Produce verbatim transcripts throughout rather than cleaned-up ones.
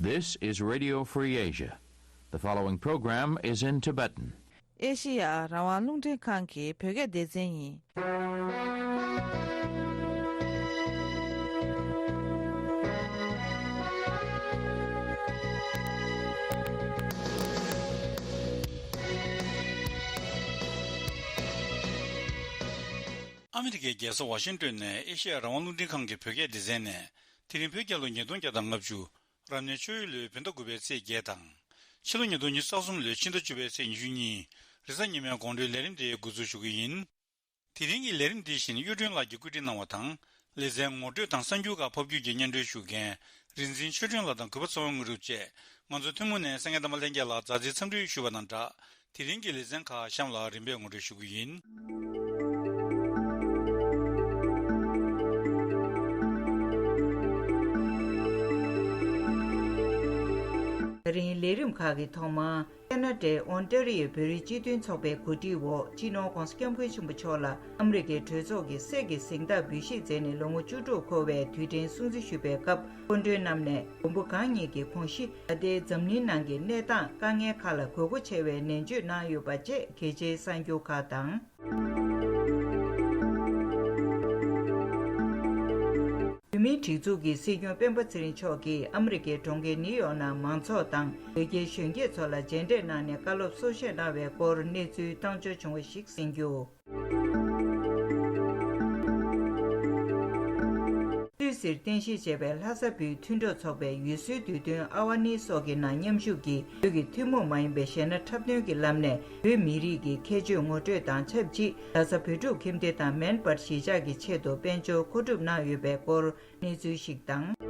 This is Radio Free Asia. The following program is in Tibetan. ཨེ་ཤི་ཡ་རང་དབང་རླུང་འཕྲིན་ཁང་གི་བོད་སྐད་སྡེ་ཚན་ཡིན། ཨ་མི་རི་ཀའི་རྒྱལ་ས་ཝ་ཤིང་ཏོན་ནས་ཨེ་ཤི་ཡ་རང་དབང་རླུང་འཕྲིན་ཁང་གི་བོད་སྐད་སྡེ་ཚན་ནས། དེ་རིང་བོད་རྒྱལ་ལོ་ཉིས་སྟོང་བརྒྱ་དང་ལྔ་བཅུ། རབ་གནས་ཆུ་ཡོས་ལོའི་བོད་ཟླ་དགུ་པའི་ཚེས་བརྒྱད་དང་། ཕྱི་ལོ་ཉིས་སྟོང་ཉི་ཤུ་རྩ་གསུམ་ལོའི་ཕྱི་ཟླ་བཅུ་པའི་ཚེས་ཉི་ཤུ་གཉིས། རེས་གཟའ་ཉི་མའི་དགོང་དྲོའི་ལས་རིམ་དེ་འགོ་འཛུགས་ཞུ་གི་ཡིན། དེ་རིང་གི་ལས་རིམ་འདི་བཞིན་གཡུ་སྒྲོན་ལགས་ཀྱིས་བཀོད་སྒྲིག་གནང་བ་དང་། ལེ་ཚན་ངོ་སྤྲོད་དང་གསར་འགྱུར་ཁག་ཕབ་སྒྱུར་གྱིས་སྙན་སྒྲོན་ཞུ་མཁན་རིག་འཛིན་ཆོས་སྒྲོན་ལགས་དང་གུས་པ་ཚེ་དབང་དངོས་གྲུབ་བཅས། ང་ཚོ་ཐུན་མོང་ནས་གསན་མཁན་རྣམ་པ་ལྷན་རྒྱས་ལ་མཛའ་བརྩེའི་འཚམས་འདྲི་ཞུ་བ་དང་སྦྲགས། དེ་རིང་གི་ལེ་ཚན་ཁག་གཤམ་ལ་རིམ་པས་ངོ་སྤྲོད་ཞུ་གི་ཡིན། ད་རིང་ལས་རིམ་ཁག་གི་ཐོག་མར། ཁེ་ན་ཌའི་ཨོན་ཏེ་རི་ཡོའི་བོད་རིགས་སྤྱི་མཐུན་ཚོགས་པའི་གོ་སྒྲིག་འོག་སྤྱི་ནོར་༧གོང་ས་༧སྐྱབས་མགོན་ཆེན་པོ་མཆོག་ལ་ཨ་མི་རི་ཀའི་གྲོས་ཚོགས་ཀྱི་གསེར་གྱི་གཟེངས་རྟགས་འབུལ་བཞེས་མཛད་ནས་ལོ་ངོ་བཅུ་དྲུག་འཁོར་བའི་དུས་དྲན་སྲུང་བརྩི་ཞུས་པའི་སྐབས། སྐུ་མགྲོན་རྣམས་ནས་མགོན་པོ་གང་ཉིད་ཀྱི་དགོངས་གཞི། ད་ལྟའི་འཛམ་གླིང་ནང་གི་གནས་སྟངས་དཀའ་ངལ་ཁག་ལ་དགོས་མཁོ་ཆེ་བའི་ནན་བརྗོད་གནང་ཡོད་པ་བཅས་གལ་ཆེའི་གསར་འགྱུར་ཁག་དང་། བོད་མིའི་སྒྲིག་འཛུགས་ཀྱི་སྲིད་སྐྱོང་སྤེན་པ་ཚེ་རིང་མཆོག་གིས་ཨ་མི་རི་ཀའི་གྲོང་ཁྱེར་ནིའུ་ཡོག་ནང་མང་ཚོགས་དང་། བོད་རྒྱའི་གཞོན་སྐྱེས་ཚོ་ལ་མཇལ་འཕྲད་གནང་ནས་བཀའ་སློབ་སྩོལ་བཤད་གནང་བའི་སྐོར་གནས་ཚུལ་བཏང་འབྱོར་བྱུང་བ་ཞིག་གསན་རྒྱུ། སུད་སིར་རྟེན་གཞི་བྱས་པའི་ལྷ་ས་བོད་མཐུན་གྲོགས་ཚོགས་པའི་ཡུལ་སྲོལ་དུས་སྟོན་ཨ་ཝ་ནི་སོགས་ཀྱི་ནང་མཉམ་ཞུགས་ཀྱིས། བོད་ཀྱི་ཐུན་མོང་མ་ཡིན་པའི་གཞས་སྣ་འཁྲབ་སྟོན་གྱི་ལམ་ནས་བོད་མི་རིགས་ཀྱི་ཁྱད་ཆོས་ངོ་སྤྲོད་དང་ཆབས་ཅིག་ལྷ་ས་བོད་ཕྲུག་ཁྱིམ་སྡེ་དང་མེན་པར་གཞིས་ཆགས་ཀྱི་ཆེད་དུ་དཔལ་འབྱོར་མཁོ་སྒྲུབ་གནང་ཡོད་པའི་སྐོར་གནས་ཚུལ་ཞིག་དང་།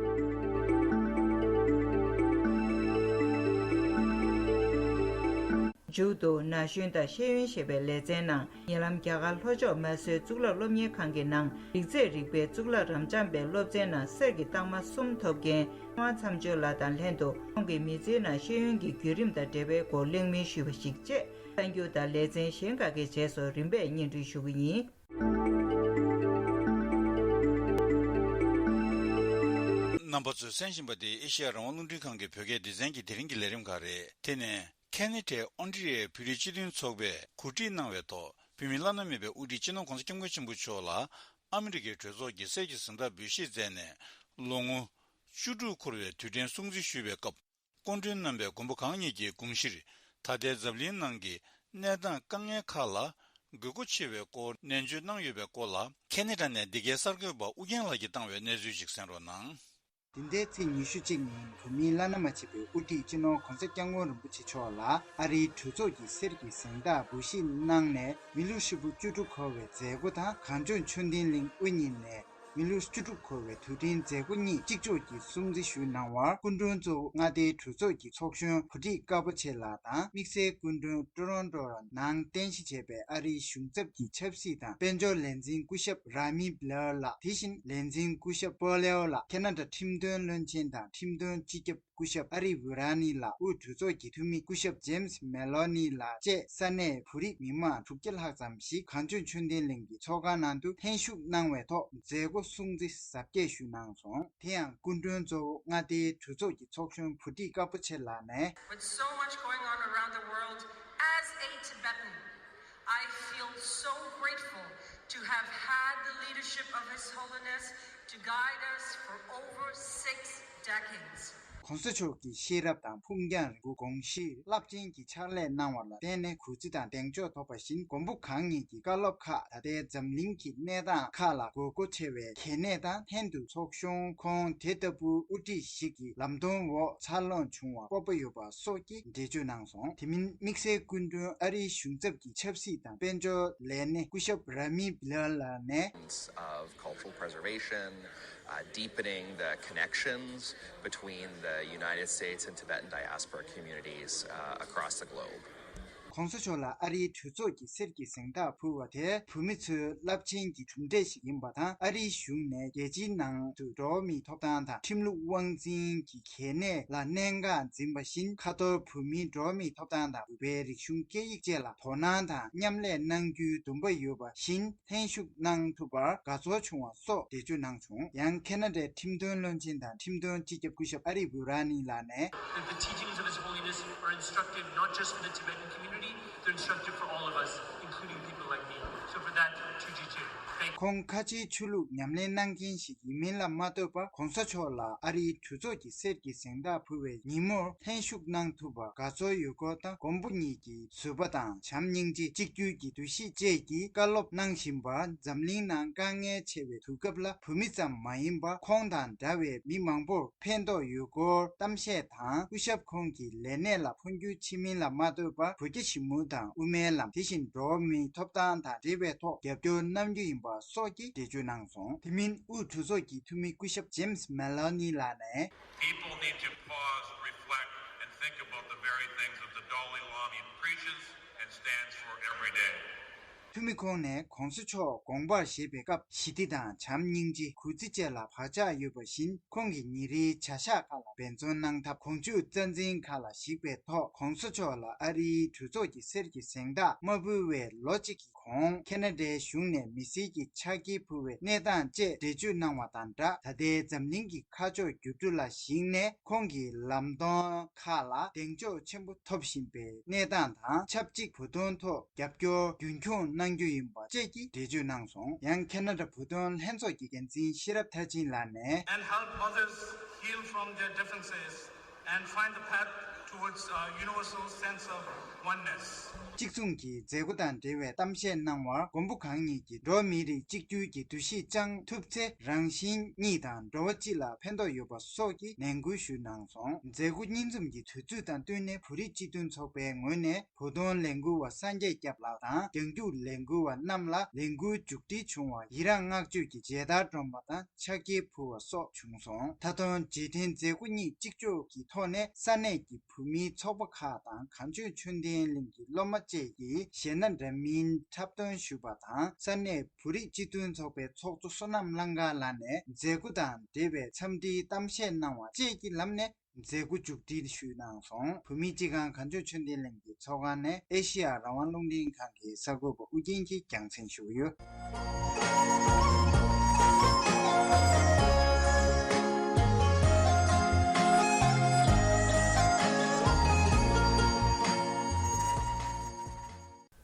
མཇུག་ཏུ་ན་གཞོན་དང་ཤེས་ཡོན་ཞེས་པའི་ལེ་ཚན་ནང་། ཉེ་ལམ་རྒྱ་གར་ལྷོ་ཕྱོགས་མ་སོའི་གཙུག་ལག་སློབ་གཉེར་ཁང་གི་ནང་རིག་རྩལ་རིག་པའི་གཙུག་ལག་རབ་འབྱམས་པའི་སློབ་ཚན་ནང་གསེར་གྱི་རྟགས་མ་གསུམ་ཐོབ་མཁན་ཁང་བ་མཚམས་སྦྱོར་ལགས་དང་ལྷན་དུ་ཁོང་གི་མི་ཚེའི་ནང་ཤེས་ཡོན་གྱི་བརྒྱུད་རིམ་དང་འབྲེལ་བའི་སྐོར་གླེང་མོལ་ཞུས་པ་ཞིག་བཅས་གསར་འགྱུར་དང་ལེ་ཚན་གཞན་ཁག་གི་རྗེས་སུ་རིམ་པས་སྙན་སྒྲོན་ཞུ་གི་ཡིན། རྣམ་པ་ཚོས་གསན་བཞིན་པ་དེ་ཨེ་ཤེ་ཡ་རང་དབང་རླུང་འཕྲིན་ཁང་གི་བོད་སྐད་སྡེ་ཚན་གྱི་དེ་རིང་གི་ལས་རིམ་ཁག་རེད། དེ་ནས། ཁེ་ན་ཌའི་ཨོན་ཊ་རི་ཡོའི་བོད་རིགས་སྤྱི་མཐུན་ཚོགས་པས་གོ་སྒྲིག་གནང་བའི་ཐོག་བོད་མིའི་བླ་ན་མེད་པའི་དབུ་ཁྲིད་སྤྱི་ནོར་༧གོང་ས་༧སྐྱབས་མགོན་ཆེན་པོ་མཆོག་ལ་ཨ་མི་རི་ཀའི་གྲོས་ཚོགས་ཀྱི་གསེར་གྱི་གཟེངས་རྟགས་འབུལ་བཞེས་མཛད་ནས་ལོ་ངོ་བཅུ་དྲུག་འཁོར་བའི་དུས་དྲན་སྲུང་བརྩི་ཞུས་པའི་སྐབས། སྐུ་མགྲོན་རྣམ་པས་མགོན་པོ་གང་ཉིད་ཀྱི་དགོངས་གཞིར་ད་ལྟའི་འཛམ་གླིང་ནང་གི་གནས་སྟངས་དཀའ་ངལ་ཁག་ལ་དགོས་མཁོ་ཆེ་བའི་སྐོར་ནན་བརྗོད་གནང་ཡོད་པའི་སྐོར་ལ་ཁེ་ན་ཌ་ནས་འདི་གའི་གསར་འགོད་པ་ཨུ་རྒྱན་ལགས་ཀྱིས་བཏང་བའི་གནས་ཚུལ་ཞིག་གསན་རོགས་གནང་། འདི་ཟླའི་ཚེས་ཉི་ཤུ་གཅིག་ཉིན་བོད་མིའི་བླ་ན་མ་མཆིས་པའི་དབུ་ཁྲིད་སྤྱི་ནོར་༧གོང་ས་༧སྐྱབས་མགོན་རིན་པོ་ཆེ་མཆོག་ལ་ཨ་རིའི་གྲོས་ཚོགས་ཀྱི་གསེར་གྱི་གཟེངས་རྟགས་འབུལ་བཞེས་གནང་ནས་མི་ལོ་ཧྲིལ་པོ་བཅུ་དྲུག་འཁོར་བའི་མཛད་སྒོ་དང་གངས་ལྗོངས་ཆོས་ལྡན་གླིང་དབུ་བརྙེས་ནས་མི་ལོ་བཅུ་དྲུག་འཁོར་བའི་དུས་དྲན་མཛད་སྒོ་གཉིས་གཅིག་ལྕོགས་ཀྱིས་སྲུང་བརྩི་ཞུས་གནང་བར་སྐུ་མགྲོན་གཙོ་བོ་མངའ་སྡེའི་གྲོས་ཚོགས་ཀྱི་ཚོགས་གཞོན་བུ་ཁྲིད་དཀར་པོ་ཆེ་ལགས་དང་དམིགས་བསལ་སྐུ་མགྲོན་ཀྲོ་རོན་ཀྲོ་ནང་རྟེན་གཞི་བྱས་པའི་ཨ་རིའི་གཞུང་ཚབ་ཀྱི་ཆབ་སྲིད་དང་དཔལ་འབྱོར་ལས་འཛིན་སྐུ་ཞབས་ར་མི་བྷི་ལར་ལགས། དེ་བཞིན་ལས་འཛིན་སྐུ་ཞབས་པོ་ལེའོ་ལགས། ཁེ་ན་ཌ་ཁྲིམས་དོན་བློན་ཆེན་དང་ཁྲིམས་དོན་སྤྱི་ཁྱབ་སྐུ་ཞབས་ཨ་རི་ཝི་ར་ནི་ལགས། དབུས་གྲོས་ཚོགས་ཀྱི་འཐུས་མི་སྐུ་ཞབས་ཇེམ་སི་མེ་ལོ་ནི་ལགས་བཅས་ས་གནས་བོད་རིགས་མི་མང་དྲུག་བརྒྱ་ལྷག་ཙམ་ཞིག་གངས་ལྗོངས་ཆོས་ལྡན་གླིང་གི་ཚོགས་ཁང་ནང་དུ་ལྷན་ཞུགས་གནང་བའི་ཐོག་མཛད་སྒོ་སྲུང་བརྩི་གཟབ་རྒྱས་ཞུས་གནང་སོང་། དེ་ཡང་སྐུ་མགྲོན་གཙོ་བོ་མངའ་སྡེའི་གྲོས་ཚོགས་ཀྱི་ཚོགས་གཞོན་བུ་ཁྲིད་དཀར་པོ་ཆེ་ལགས་ནས། With so much going on around the world, as a Tibetan, I feel so grateful to have had the leadership of His Holiness to guide us for over six decades. ༸གོང་ས་མཆོག་གིས་ཤེས་རབ་དང་ཕུགས་རྒྱང་རིང་པོ་དགོངས་གཞི་རླབས་ཆེན་གྱི་ཕྱག་ལས་གནང་བ་ལ་བརྟེན་ནས་གུས་བརྩི་དང་གདེང་འཇོག་ཐོབ་པ་བཞིན་མགོན་པོ་གང་ཉིད་ཀྱི་བཀའ་སློབ་ཁག་ད་ལྟའི་འཛམ་གླིང་གི་གནས་སྟངས་ཁག་ལ་དགོས་མཁོ་ཆེ་བའི་གལ་གནད་དང་ལྷན་དུ་ཚོགས་གཞོན་ཁོང་དེ་ལྟ་བུའི་དབུ་ཁྲིད་ཞིག་གི་ལམ་སྟོན་འོག་འཚར་ལོངས་བྱུང་བར་སྤོབས་པ་ཡོད་པ་སོགས་ཀྱི་འགྲེལ་བརྗོད་གནང་སོང་། དེ་མིན་དམིགས་བསལ་སྐུ་མགྲོན་ཨ་རིའི་གཞུང་ཚབ་ཀྱི་ཆབ་སྲིད་དང་དཔལ་འབྱོར་ལས་སྣེ་སྐུ་ཞབས་ར་མི་བྷི་ལར་ལགས་ནས། Of cultural preservation, uh, deepening the connections between the United States and Tibetan diaspora communities, uh, across the globe. གོང་ས་མཆོག་ལ་ཨ་རིའི་གྲོས་ཚོགས་ཀྱི་གསེར་གྱི་གཟེངས་རྟགས་ཕུལ་བ་དེ་བོད་མི་ཚོའི་རླབས་ཆེན་གྱི་གྲུབ་འབྲས་ཤིག་ཡིན་པ་དང་། ཨ་རིའི་གཞུང་ནས་རྒྱལ་སྤྱིའི་ནང་དུ་འགྲོ་བ་མིའི་ཐོབ་ཐང་དང་ཁྲིམས་ལུགས་དབང་འཛིན་གྱི་གལ་གནད་ལ་གནད་འགག་འཛིན་པ་བཞིན། ཁ་ཐོར་བོད་མིའི་འགྲོ་བ་མིའི་ཐོབ་ཐང་དང་བོད་པའི་རིག་གཞུང་སྐད་ཡིག་བཅས་ལ་དོ་སྣང་དང་མཉམ་ལས་གནང་རྒྱུའི་འདུན་པ་ཡོད་པ་བཞིན། ལྷན་ཞུགས་གནང་ཐུབ་པར་དགའ་ཚོར་བྱུང་བ་སོགས་འགྲེལ་བརྗོད་གནང་བྱུང་། ཡང་ཁེ་ན་ཌའི་ཁྲིམས་དོན་བློན་ཆེན་དང་ཁྲིམས་དོན་སྤྱི་ཁྱབ་སྐུ་ཞབས་ཨ་རི་བུ་ར་ནི་ལགས་ནས། That the teachings of His Holiness are instructive not just for the Tibetan community, they're instructive for all of us, including people like me. So for that, two G two. Thank you. ཁོང་ཁ་ཆེའི་ཆོས་ལུགས་ཉམས་ལེན་གནང་མཁན་ཞིག་ཡིན་མིན་ལ་མ་ལྟོས་པར། གོང་ས་མཆོག་ལ་ཨ་རིའི་གྲོས་ཚོགས་ཀྱི་གསེར་གྱི་གཟེངས་རྟགས་ཕུལ་བའི་ཉིན་མོར་ལྷན་ཞུགས་གནང་ཐུབ་པར་དགའ་ཚོར་ཡོད་སྐོར་དང་། མགོན་པོ་ཉིད་ཀྱི་བཟོད་པ་དང་བྱམས་སྙིང་རྗེ། གཅིག་གྱུར་གྱི་འདུ་ཤེས་བཅས་ཀྱིས་བཀའ་སློབ་གནང་བཞིན་པར། འཛམ་གླིང་ནང་དཀའ་ངལ་ཆེ་བའི་དུས་སྐབས་ལ། བོད་མི་ཙམ་མ་ཡིན་པར་ཁོང་དང་འདྲ་བའི་མི་མང་པོར་ཕན་ཐོགས་ཡོད་སྐོར་གཏམ་བཤད་དང་། སྐུ་ཞབས་ཁོང་གི་ལས་གནས་ལ་འཕོ་འགྱུར་ཕྱིན་མིན་ལ་མ་ལྟོས་པར། བོད་རྒྱ་ཞི་མོལ་དང་དབུ་མའི་ལམ། དེ་བཞིན་འགྲོ་བ་མིའི་ཐོབ་ཐང་དང་འབྲེལ་བའི་ཐོག་རྒྱབ་སྐྱོར་གནང་རྒྱུ་ཡིན་པ་སོགས་ཀྱི་འགྲེལ་བརྗོད་གནང་སོང་། དེ་མིན་དབུས་གྲོས་ཚོགས་ཀྱི་འཐུས་མི་སྐུ་ཞབས་ཇེམ་སི་མེ་ལོ་ནི་ལགས་ནས། People need to pause, reflect, and think about the very things that the Dalai Lama preaches and stands for every day. འཐུས་མི་ཁོང་ནས་གོང་ས་མཆོག་དགོངས་པར་བཞེས་པའི་སྐབས། ཞི་བདེ་དང་བྱམས་སྙིང་རྗེ། གུས་བརྩི་བཅས་ལ་བག་ཆགས་ཡོད་པ་བཞིན། ཁོང་གི་ཉིན་རེའི་བྱ་གཞག་ཁག་ལ་འབད་བརྩོན་གནང་ཐབས། གོང་ཆོས་རྩ་འཛིན་ཁག་ལ་གཞིགས་པའི་ཐོག་གོང་ས་མཆོག་ལ་ཨ་རིའི་གྲོས་ཚོགས་ཀྱི་གསེར་གྱི་གཟེངས་རྟགས་མ་ཕུལ་བའི་ལོ་གཅིག་གི་གོང་། ཁེ་ན་ཌའི་གཞུང་ནས་མི་སེར་གྱི་ཕྱག་འཁྱེར་ཕུལ་བའི་གནས་སྟངས་བཅས་འགྲེལ་བརྗོད་གནང་བ་དང་སྦྲགས། ད་ལྟའི་འཛམ་གླིང་གི་ཁ་ཕྱོགས་འགྱུར་འགྲོས་ལ་གཞིགས་ནས། ཁོང་གིས་ལམ་སྟོན་ཁག་ལ་གདེང་འཇོག་ཆེན་པོ་ཐོབ་བཞིན་པའི་གནས་སྟངས་དང་། ཆབས་ཅིག་བོད་དོན་ཐོག་རྒྱབ་སྐྱོར་རྒྱུན་འཁྱོངས་གནང་རྒྱུ་ཡིན་པ་བཅས་ཀྱི་འགྲེལ་བརྗོད་གནང་སོང་། ཡང་ཁེ་ན་ཌ་བོད་དོན་ལྷན་ཚོགས་ཀྱི་འགན་འཛིན་ཤེས་རབ་མཐར་ཕྱིན་ལགས་ནས། And help others heal from their differences and find the path towards a universal sense of oneness. གཅིག་མཚུངས་ཀྱི་མཛད་སྒོ་དང་འབྲེལ་བའི་གཏམ་བཤད་གནང་བར། མགོན་པོ་གང་ཉིད་ཀྱིས་འགྲོ་བ་མིའི་རིགས་གཅིག་གྱུར་གྱི་འདུ་ཤེས་བཅངས་ཐུབ་ཚེ། རང་གཞན་གཉིས་དང་འགྲོ་བ་སྤྱི་ལ་ཕན་ཐོགས་ཡོད་པ་སོགས་ཀྱི་ནན་སྐུལ་ཞུས་གནང་སོང་། མཛད་སྒོ་གཉིས་འཛོམས་ཀྱི་དུས་ཚོད་དང་བསྟུན་ནས། བོད་རིགས་སྤྱི་མཐུན་ཚོགས་པའི་ངོས་ནས་བོད་དོན་ལས་འགུལ་བ་སངས་རྒྱས་སྐྱབས་ལགས་དང་། རྒྱང་རྒྱུག་ལས་འགུལ་བ་རྣམས་ལ་ལས་འགུལ་མཇུག་སྒྲིལ་བྱུང་བར་ཡི་རངས་བསྔགས་བརྗོད་ཀྱི་མཇལ་དར་སྒྲོན་པ་དང་ཕྱག་འཁྱེར་ཕུལ་བ་སོགས་བྱུང་སོང་། མཐའ་དོན་རྗེས་དྲན་མཛད་སྒོ་གཉིས་གཅིག་ལྕོགས་ཀྱི་ཐོག་ནས་ས་གནས་ཀྱི་བོད་མིའི་ཚོགས་པ་ཁག་དང་། གངས་ལྗོངས་ཆོས་ལྡན་གླིང་གི་སློབ་མ་བཅས་ཀྱིས་གཞས་སྣ་འདྲ་མིན་འཁྲབ་སྟོན་ཞུས་པ་དང་། ས་གནས་བོད་རིགས་སྤྱི་མཐུན་ཚོགས་པའི་ཚོགས་གཙོ་བསོད་ནམས་གླང་དཀར་ལགས་ནས་མཛད་སྒོ་དང་འབྲེལ་བའི་འཚམས་འདྲིའི་གཏམ་བཤད་གནང་བ་བཅས་ཀྱི་ལམ་ནས་མཛད་སྒོ་མཇུག་སྒྲིལ་ཞུས་གནང་སོང་། བོད་མིའི་སྤྱི་ཁང་གངས་ལྗོངས་ཆོས་ལྡན་གླིང་གི་ཚོགས་ཁང་ནས་ཨེ་ཤེ་ཡ་རང་དབང་རླུང་འཕྲིན་ཁང་གི་གསར་འགོད་པ་ཨུ་རྒྱན་གྱིས་རྒྱང་སྲིང་ཞུ་གི་ཡོད།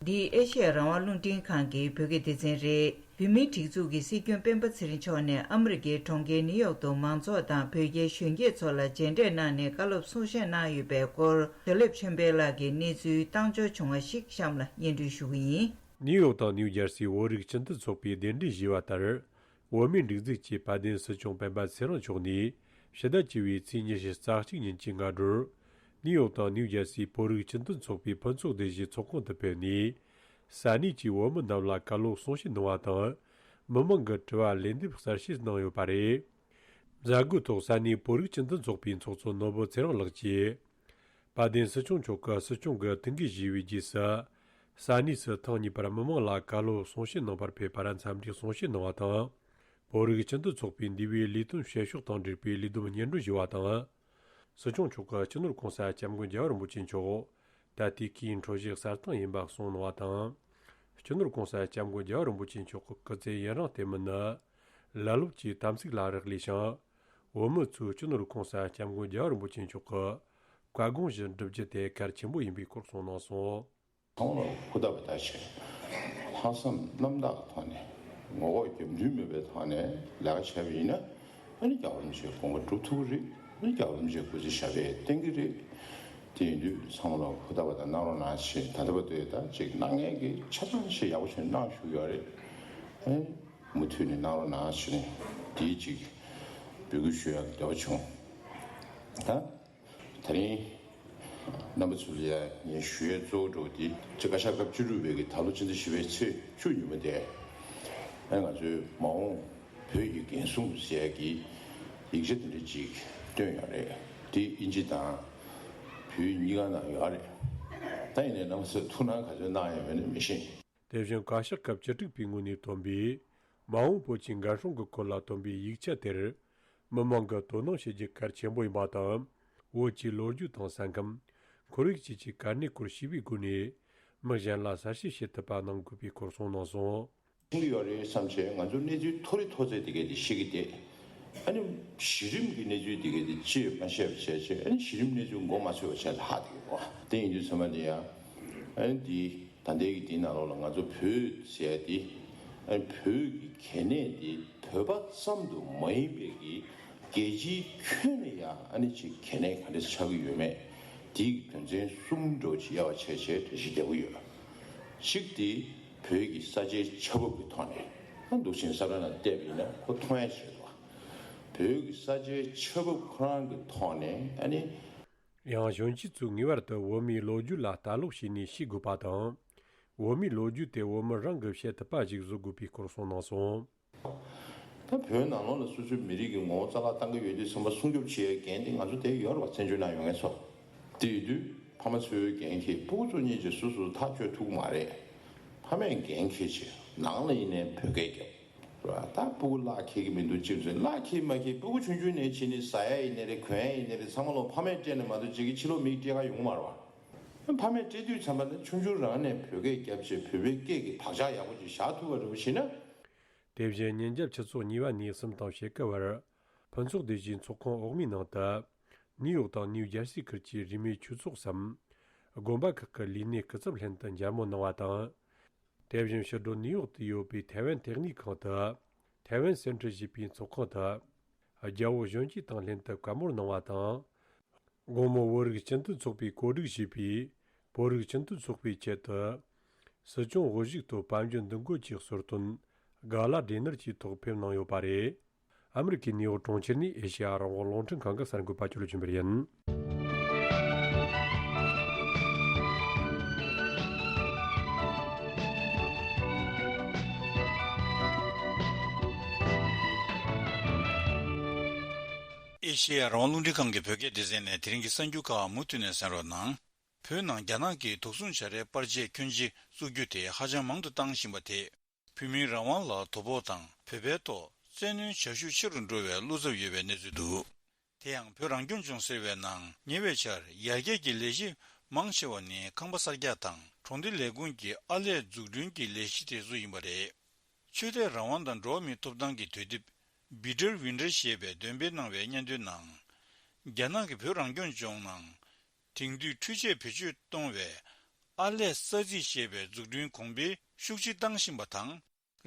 འདི་ཨེ་ཤེ་ཡ་རང་དབང་རླུང་འཕྲིན་ཁང་གི་བོད་སྐད་སྡེ་ཚན་རེད། བོད་མིའི་སྒྲིག་འཛུགས་ཀྱི་སྲིད་སྐྱོང་སྤེན་པ་ཚེ་རིང་མཆོག་ནས་ཨ་མི་རི་ཀའི་གྲོང་ཁྱེར་ནིའུ་ཡོག་ཏུ་མང་ཚོགས་དང་བོད་རྒྱའི་གཞོན་སྐྱེས་ཚོ་ལ་མཇལ་འཕྲད་གནང་ནས་བཀའ་སློབ་གསུང་བཤད་གནང་ཡོད་པའི་སྐོར། ཞལ་ལེབ་ཆོས་འཕེལ་ལགས་ཀྱིས་གནས་ཚུལ་བཏང་འབྱོར་བྱུང་བ་ཞིག་གཤམ་ལ་སྙན་སྒྲོན་ཞུ་གི་ཡིན། ནིའུ་ཡོག་དང་ནིའུ་ཇར་སིའི་བོད་རིགས་སྤྱི་མཐུན་ཚོགས་པའི་གདན་འདྲེན་ཞུས་པ་ལྟར། བོད་མིའི་སྒྲིག་འཛུགས་ཀྱི་དཔལ་ལྡན་སྲིད་སྐྱོང་སྤེན་པ་ཚེ་རིང་མཆོག་ནས་ཕྱི་ཟླ་བཅུ་བའི་ཚེས་ཉི་ཤུ་རྩ་གཅིག་ཉིན་གྱི་སྔ་དྲོར། ནིའུ་ཡོག་དང་ནིའུ་ཇར་སིའི་བོད་རིགས་སྤྱི་མཐུན་ཚོགས་པའི་ཕུན་ཚོགས་སྡེ་བཞིའི་ཚོགས་ཁང་དུ་ཕེབས་ནས། ས་གནས་ཀྱི་བོད་མི་རྣམས་ལ་བཀའ་སློབ་གསུང་བཤད་གནང་བ་དང་། མི་མང་གི་དྲི་བར་ལན་འདེབས་གསལ་བཤད་གནང་ཡོད་པ་རེད། མཛད་སྒོའི་ཐོག་ས་གནས་བོད་རིགས་སྤྱི་མཐུན་ཚོགས་པའི་ཚོགས་གཙོ་ནོར་བུ་ཚེ་རིང་ལགས་ཀྱིས། དཔལ་ལྡན་སྲིད་སྐྱོང་མཆོག་གིས་སྲིད་སྐྱོང་གི་ཐུགས་འགན་བཞེས་པའི་རྗེས་སུ། ས་གནས་སུ་ཐེངས་གཉིས་པར་མི་མང་ལ་བཀའ་སློབ་གསུང་བཤད་གནང་བར་ཕེབས་པར་འཚམས་འདྲིའི་གསུང་བཤད་གནང་བ་དང་། བོད་རིགས་སྤྱི་མཐུན་ཚོགས་པའི་འདས་པའི་ལས་དོན་བྱེད་ཕྱོགས་དང་འབྲེལ་བའི་ལས་བསྡོམས་སྙན་སྒྲོན་ཞུས་པ་དང་། སྲིད་སྐྱོང་མཆོག་གིས་སྤྱི་ནོར་༸གོང་ས་༸སྐྱབས་མགོན་རྒྱལ་བ་རིན་པོ་ཆེ་མཆོག་ད་ལྟའི་སྐུའི་འཕྲོད་བཞེས་གསལ་སྟོན་ཡིན་པ་གསུངས་གནང་བ་དང་། སྤྱི་ནོར་༸གོང་ས་༸སྐྱབས་མགོན་རྒྱལ་བ་རིན་པོ་ཆེ་མཆོག་གི་སྐུ་ཚེ་ཡུན་རིང་བརྟན་མིན་ནི། ལ་ལུགས་ཀྱི་དམ་ཚིག་ལ་རག་ལས་ཤིང་། བོད་མི་ཚོས་སྤྱི་ནོར་༸གོང་ས་༸སྐྱབས་མགོན་རྒྱལ་བ་རིན་པོ་ཆེ་མཆོག་གི་བཀའ་དགོངས་བཞིན་བསྒྲུབ་རྒྱུ་དེ་གལ་ཆེན་པོ་ཡིན་པའི་སྐོར་གསུངས་གནང་སོང་། ཚང་མ་ལ་ཧུར་ཐག་པའི་ཐག་བཅད། ལྷག་བསམ་རྣམ་དག་གི་ཐོག་ནས་ངོ་ལྐོག་རྒྱབ་མདུན་མེད་པའི་ཐོག་ནས་ལས་ཀ་བྱས་པ་ཡིན་ན། ཨ་ནི་རྒྱལ་བ་རིན་པོ་ཆེའི་དགོངས་པ་སྒྲུབ་ཐུབ་ཀྱི་རེད། ཨ་ནི་རྒྱལ་བ་རིན་པོ་ཆེའི་སྐུ་ཚེ་ཞབས་པད་བརྟན་གྱི་རེད། དེ་ཡིན་དུས་ཚང་མ་ལ་ཧུར་ཐག་པ་དང་གནང་རོགས་གནང་ཞེས། ད་ལྟ་བར་དུ་ད་ཅིག་གནང་མཁན་གྱིས་ཆ་ཚང་ཞིག་ཡག་པོ་ཞིག་གནང་བཞུགས་ཡོད་རེད། ཨེ། མུ་མཐུད་ནས་གནང་རོགས་གནང་ཞེས་ནས་དེའི་ཅིག་འབོད་སྐུལ་ཞུ་ཡག་གི་འདོད་པ་བྱུང་། ད། ད་རིང་རྣམ་པ་ཚོ་ལ་ཡང་ངས་ཞུ་ཡས་གཙོ་བོ་འདྲ་བོ་དེ། ཅིག་བཀའ་ཤག་སྐབས་བཅུ་དྲུག་པའི་གི་ད་ལོ་སྤྱི་ཟླ་བཞི་པའི་ཚེས་བཅུ་ཉིན་མོ་དེ། ཨ་ང་ཚོའི་མ་འོངས་བོད་ཀྱི་འགན་སྲུང་ཟེར་ཡག་གི་ཡིག་ཆ་དེ་འདྲ་ཅིག་བཏོན་ཡོད་རེད། དེ་དབྱིན་ཇི་དང་བོད་གཉིས་ཀ་ནང་ཡོད་རེད། ད་ཡིན་ནའི་རྣམ་པ་ཚོས་ཐུགས་སྣང་ག་ཚོད་གནང་ཡོད་མེད་ནི་མི་ཤེས། དེ་བཞིན་བཀའ་ཤག་སྐབས་བཅུ་དྲུག་པའི་ངོས་ནས་ཐོན་པའི་མ་འོངས་བོད་ཀྱི་འགན་སྲུང་གི་སྐོར་ལ་ཐོན་པའི་ཡིག་ཆ་དེར། མི་མང་གིས་དོ་སྣང་བྱེད་རྒྱུ་གལ་ཆེན་པོ་ཡིན་པ་དང་། བོད་ཀྱི་ལོ་རྒྱུས་དང་ས་ཁམས། ཁོར་ཡུག་བཅས་ཀྱི་གལ་གནད་སྐོར་ཞིབ་པའི་སྒོ་ནས། མི་གཞན་ལ་གསལ་བཤད་བྱེད་ཐུབ་པ་གནང་དགོས་པའི་སྐོར་གསུངས་གནང་སོང་། ཁུངས་ཡོད་རེད་བསམ་བྱས། ང་ཚོ་གནས་ཚུལ་མཐོ་རིས་མཐོ་ཚད་དེ་གས་དེ་ཤེས་ཀྱི་བསྡད། ཨ་ནི་གཞི་རིམ་གྱི་གནས་ཚུལ་དེ་གས་དེ་ཅིས་མ་ཤེས་པ་བྱས་བྱས། ཨ་ནི་གཞི་རིམ་གནས་ཚུལ་མགོ་མ་ཚོས་པ་བྱས་ལ་ཧ་དེ་གས་གོ། དེ་ཡིན་དུས་ཚང་མ་དེ་ཡང་། ཨ་ནི་དེ་ད་ལྟའི་གི་དེའི་ནང་ལོགས་ལ་ང་ཚོ་བོད་ཟེར་ཡ་དེ། ཨ་ནི་བོད་ཀྱི་གལ་གནད་དེ་བོད་པ་ཙམ་དུ་མ་ཡིན་པའི་གི་རྒྱལ་སྤྱིའི་ཁྱོན་ནས་ཡང་ཨ་ནི་ཅིག་གལ་གནད་ག་འདྲ་ཆགས་ཀྱི་ཡོད་མེད། དེའི་དོན་ཚན་གསུམ་འདྲ་ཅིག་དབྱེ་བ་ཕྱེ་བྱས་འགྲེལ་བཤད་རྒྱག་གི་ཡོད། གཅིག་དེ་བོད་ཀྱི་ས་ཆའི་ཆ་བབ་ཀྱི་ཐོག་ནས། ཨ་འདུག་ཅིང་ས་ར་ན་བལྟས་པ་ཡིན་ན་ཁོ་མཐོང་ཡ་ཆེ་བ། བོད་ཀྱི་ས་ཆའི་ཆ་བབ་ཁོ་རང་གི་ཐོག་ནས་ཨ་ནི། ཡང་གཞོན་སྐྱེས་ཚོས་ངེས་པར་དུ་བོད་མིའི་ལོ་རྒྱུས་ལ་ལྟ་ཀློག་བྱས་ནས་ཤེས་དགོས་པ་དང་། བོད་མིའི་ལོ་རྒྱུས་དེ་བོད་མི་རང་གིས་བཤད་ཐུབ་པ་ཞིག་བཟོ་དགོས་པའི་སྐོར་གསུངས་གནང་སོང་། ད་བོད་ནང་ལོགས་ལ་སོ་སོའི་མི་རིགས་ཀྱི་ངོ་བོ་རྩ་བརླག་བཏང་གི་ཡོད་དུས་ཙམ་པ་སྲུང་སྐྱོབ་བྱེད་ཡའི་འགན་དེ་ང་ཚོ་དེ་ཡོད་རེད་བ། བཙན་བྱོལ་ནང་ཡོད་མཁན་ཚོ། དེ་ཡོད་དུས་ཕ་མ་ཚོས་འགན་འཁྱེར། སྤུ་གུ་ཚོ་གཉིས་ཀྱིས་སོ་སོ་ཐག་གཅོད་ཐུབ་ཀྱི་མ་རེད། ཕ་མས་འགན་འཁྱེར་བྱས། ནང་ལ་ཡིན་ནའི་བོད་སྐད་རྒྱབ། རེད་བ། ད་སྤུ་གུ་གླ་འཁྱེར་གྱི་མི་འདུག་ཅེས་ཟེར། གླ་འཁྱེར་མ་འཁྱེར་སྤུ་གུ་ཆུང་ཆུང་ནས་བྱས་ནས་ཟ་ཡ་ཡིན་ནའི་རེད། གོན་ཡ་ཡིན་ནའི་རེད། ཚང་མ་ལོ་ཕ་མས་སྤྲད་ནས་མ་གཏོགས་ཅིག་གི་ཕྱི་ལོགས་མིས་སྤྲད་ག་ཡོང་གི་མ་རེད་བ། ཕ་མས་སྤྲད་དུས་ཙམ་པ་ནི་ཆུང་ཆུང་རང་ནས་བོད་སྐད་རྒྱབ་བྱས། བོད་པའི་སྐད་ཀྱི་བག་ཆགས་ཡག་པོ་ཅིག་བཞག་ཐུབ་པ་རེད་བ་ཞེ་ན། དེ་བཞིན་ཉིན་རྒྱབ་ཆུ་ཚོད་གཉིས་པ་ནས་གསུམ་དང་ཕྱེད་ཀ་བར། ཕུན་ཚོགས་སྡེ་བཞིའི་ཚོགས་ཁང་འོག་མའི་ནང་དུ། ནིའུ་ཡོག་དང་ནིའུ་ཇར་སི་ཁུལ་གྱི་རིས་མེད་ཆོས་ཚོགས་སམ། དགོན་པ་ཁག་གི་ལས་སྣེ་སྐུ་ཚབ་ལྷན་དུ་མཇལ་མོལ་གནང་བ་དང་། དེ་བཞིན་ཕྱི་དྲོ་ནིའུ་ཡོག་ཏུ་ཡོད་པའི་ཐའེ་ཝན་ཐེག་ནིག་ཁང་དུ། ཐའེ་ཝན་སེན་ཊར་ཞེས་པའི་ཚོགས་ཁང་དུ། རྒྱལ་བོ་གཞོན་སྐྱེས་དང་ལྷན་དུ་བཀའ་མོལ་གནང་བ་དང་། དགོང་མོ་བོད་རིགས་སྤྱི་མཐུན་ཚོགས་པས་གོ་སྒྲིག་བྱས་པའི་བོད་རིགས་སྤྱི་མཐུན་ཚོགས་པའི་ཆེད་དུ། སྲིད་སྐྱོང་དབུ་བཞུགས་ཐོག་དཔལ་འབྱོར་འདུ་འགོད་ཀྱི་གསོལ་སྟོན་ག་ལ་ཌི་ནར་གྱི་ཐོག་ཕེབས་གནང་ཡོད་པ་རེད། ཨ་མི་རི་ཀའི་ནིའུ་ཡོག་གྲོང་ཁྱེར་ནས་ཨེ་ཤེ་ཡ་རང་དབང་རླུང་འཕྲིན་ཁང་གི་གསར་འགོད་པ་ཅོ་ལི་ཆོས་འཕེལ་ཡིན། ཨེ་ཤེ་ཡ་རང་དབང་རླུང་འཕྲིན་ཁང་གི་བོད་སྐད་སྡེ་ཚན་ནས་དེ་རིང་གི་གསར་འགྱུར་ཁག་མུ་མཐུད་ནས་གསན་རོགས་གནང་། བོད་ནང་རྒྱ་ནག་གིས་དུག་སྲུང་བྱ་རའི་པར་ཆས་ཁྱོན་ཆེ་བཙུགས་རྒྱུ་དེ་ཧ་ཅང་མང་དུ་བཏང་བཞིན་པ་དེས། བོད་མིའི་རང་དབང་ལ་དོ་ཕོག་དང་། བོད་པའི་ཐོག་བཙན་གནོན་བྱ་ཤུགས་ཆེ་རུ་འགྲོ་བའི་བློ་འཚབ་ཡོད་པའི་གནས་ཚུལ་འདུག། དེ་ཡང་བོད་རང་སྐྱོང་ལྗོངས་ཟེར་བའི་ནང་ཉེ་བའི་ཆར་ཡར་རྒྱས་ཀྱི་ལས་གཞི་མང་ཆེ་བ་ནི་ཁང་པ་གསར་རྒྱག་དང་གྲོང་སྡེ་ལས་ཁུངས་ཀྱི་ཨར་ལས་འཛུགས་སྐྲུན་གྱི་ལས་གཞི་དེ་ཚོ་ཡིན་པ་རེད། ཆོས་དད་རང་དབང་དང་འགྲོ་བ་མིའི་ཐོབ་ཐང་གི་དུས་དེབ་བྷི་ཊར་ཝིན་ཊར་ཞེས་པས་འདོན་སྤེལ་གནང་བའི་སྙན་ཐོའི་ནང་། རྒྱ་ནག་གིས་བོད་རང་སྐྱོང་ལྗོངས་ནང་དེང་དུས་འཕྲུལ་ཆས་བེད་སྤྱོད་གཏོང་བའི་ཨར་ལས་ས་ཚིགས་ཞེས་པའི་འཛུགས་སྐྲུན་གོང་འཕེལ་ཤུགས་ཆེ་བཏང་བཞིན་པ་དང་།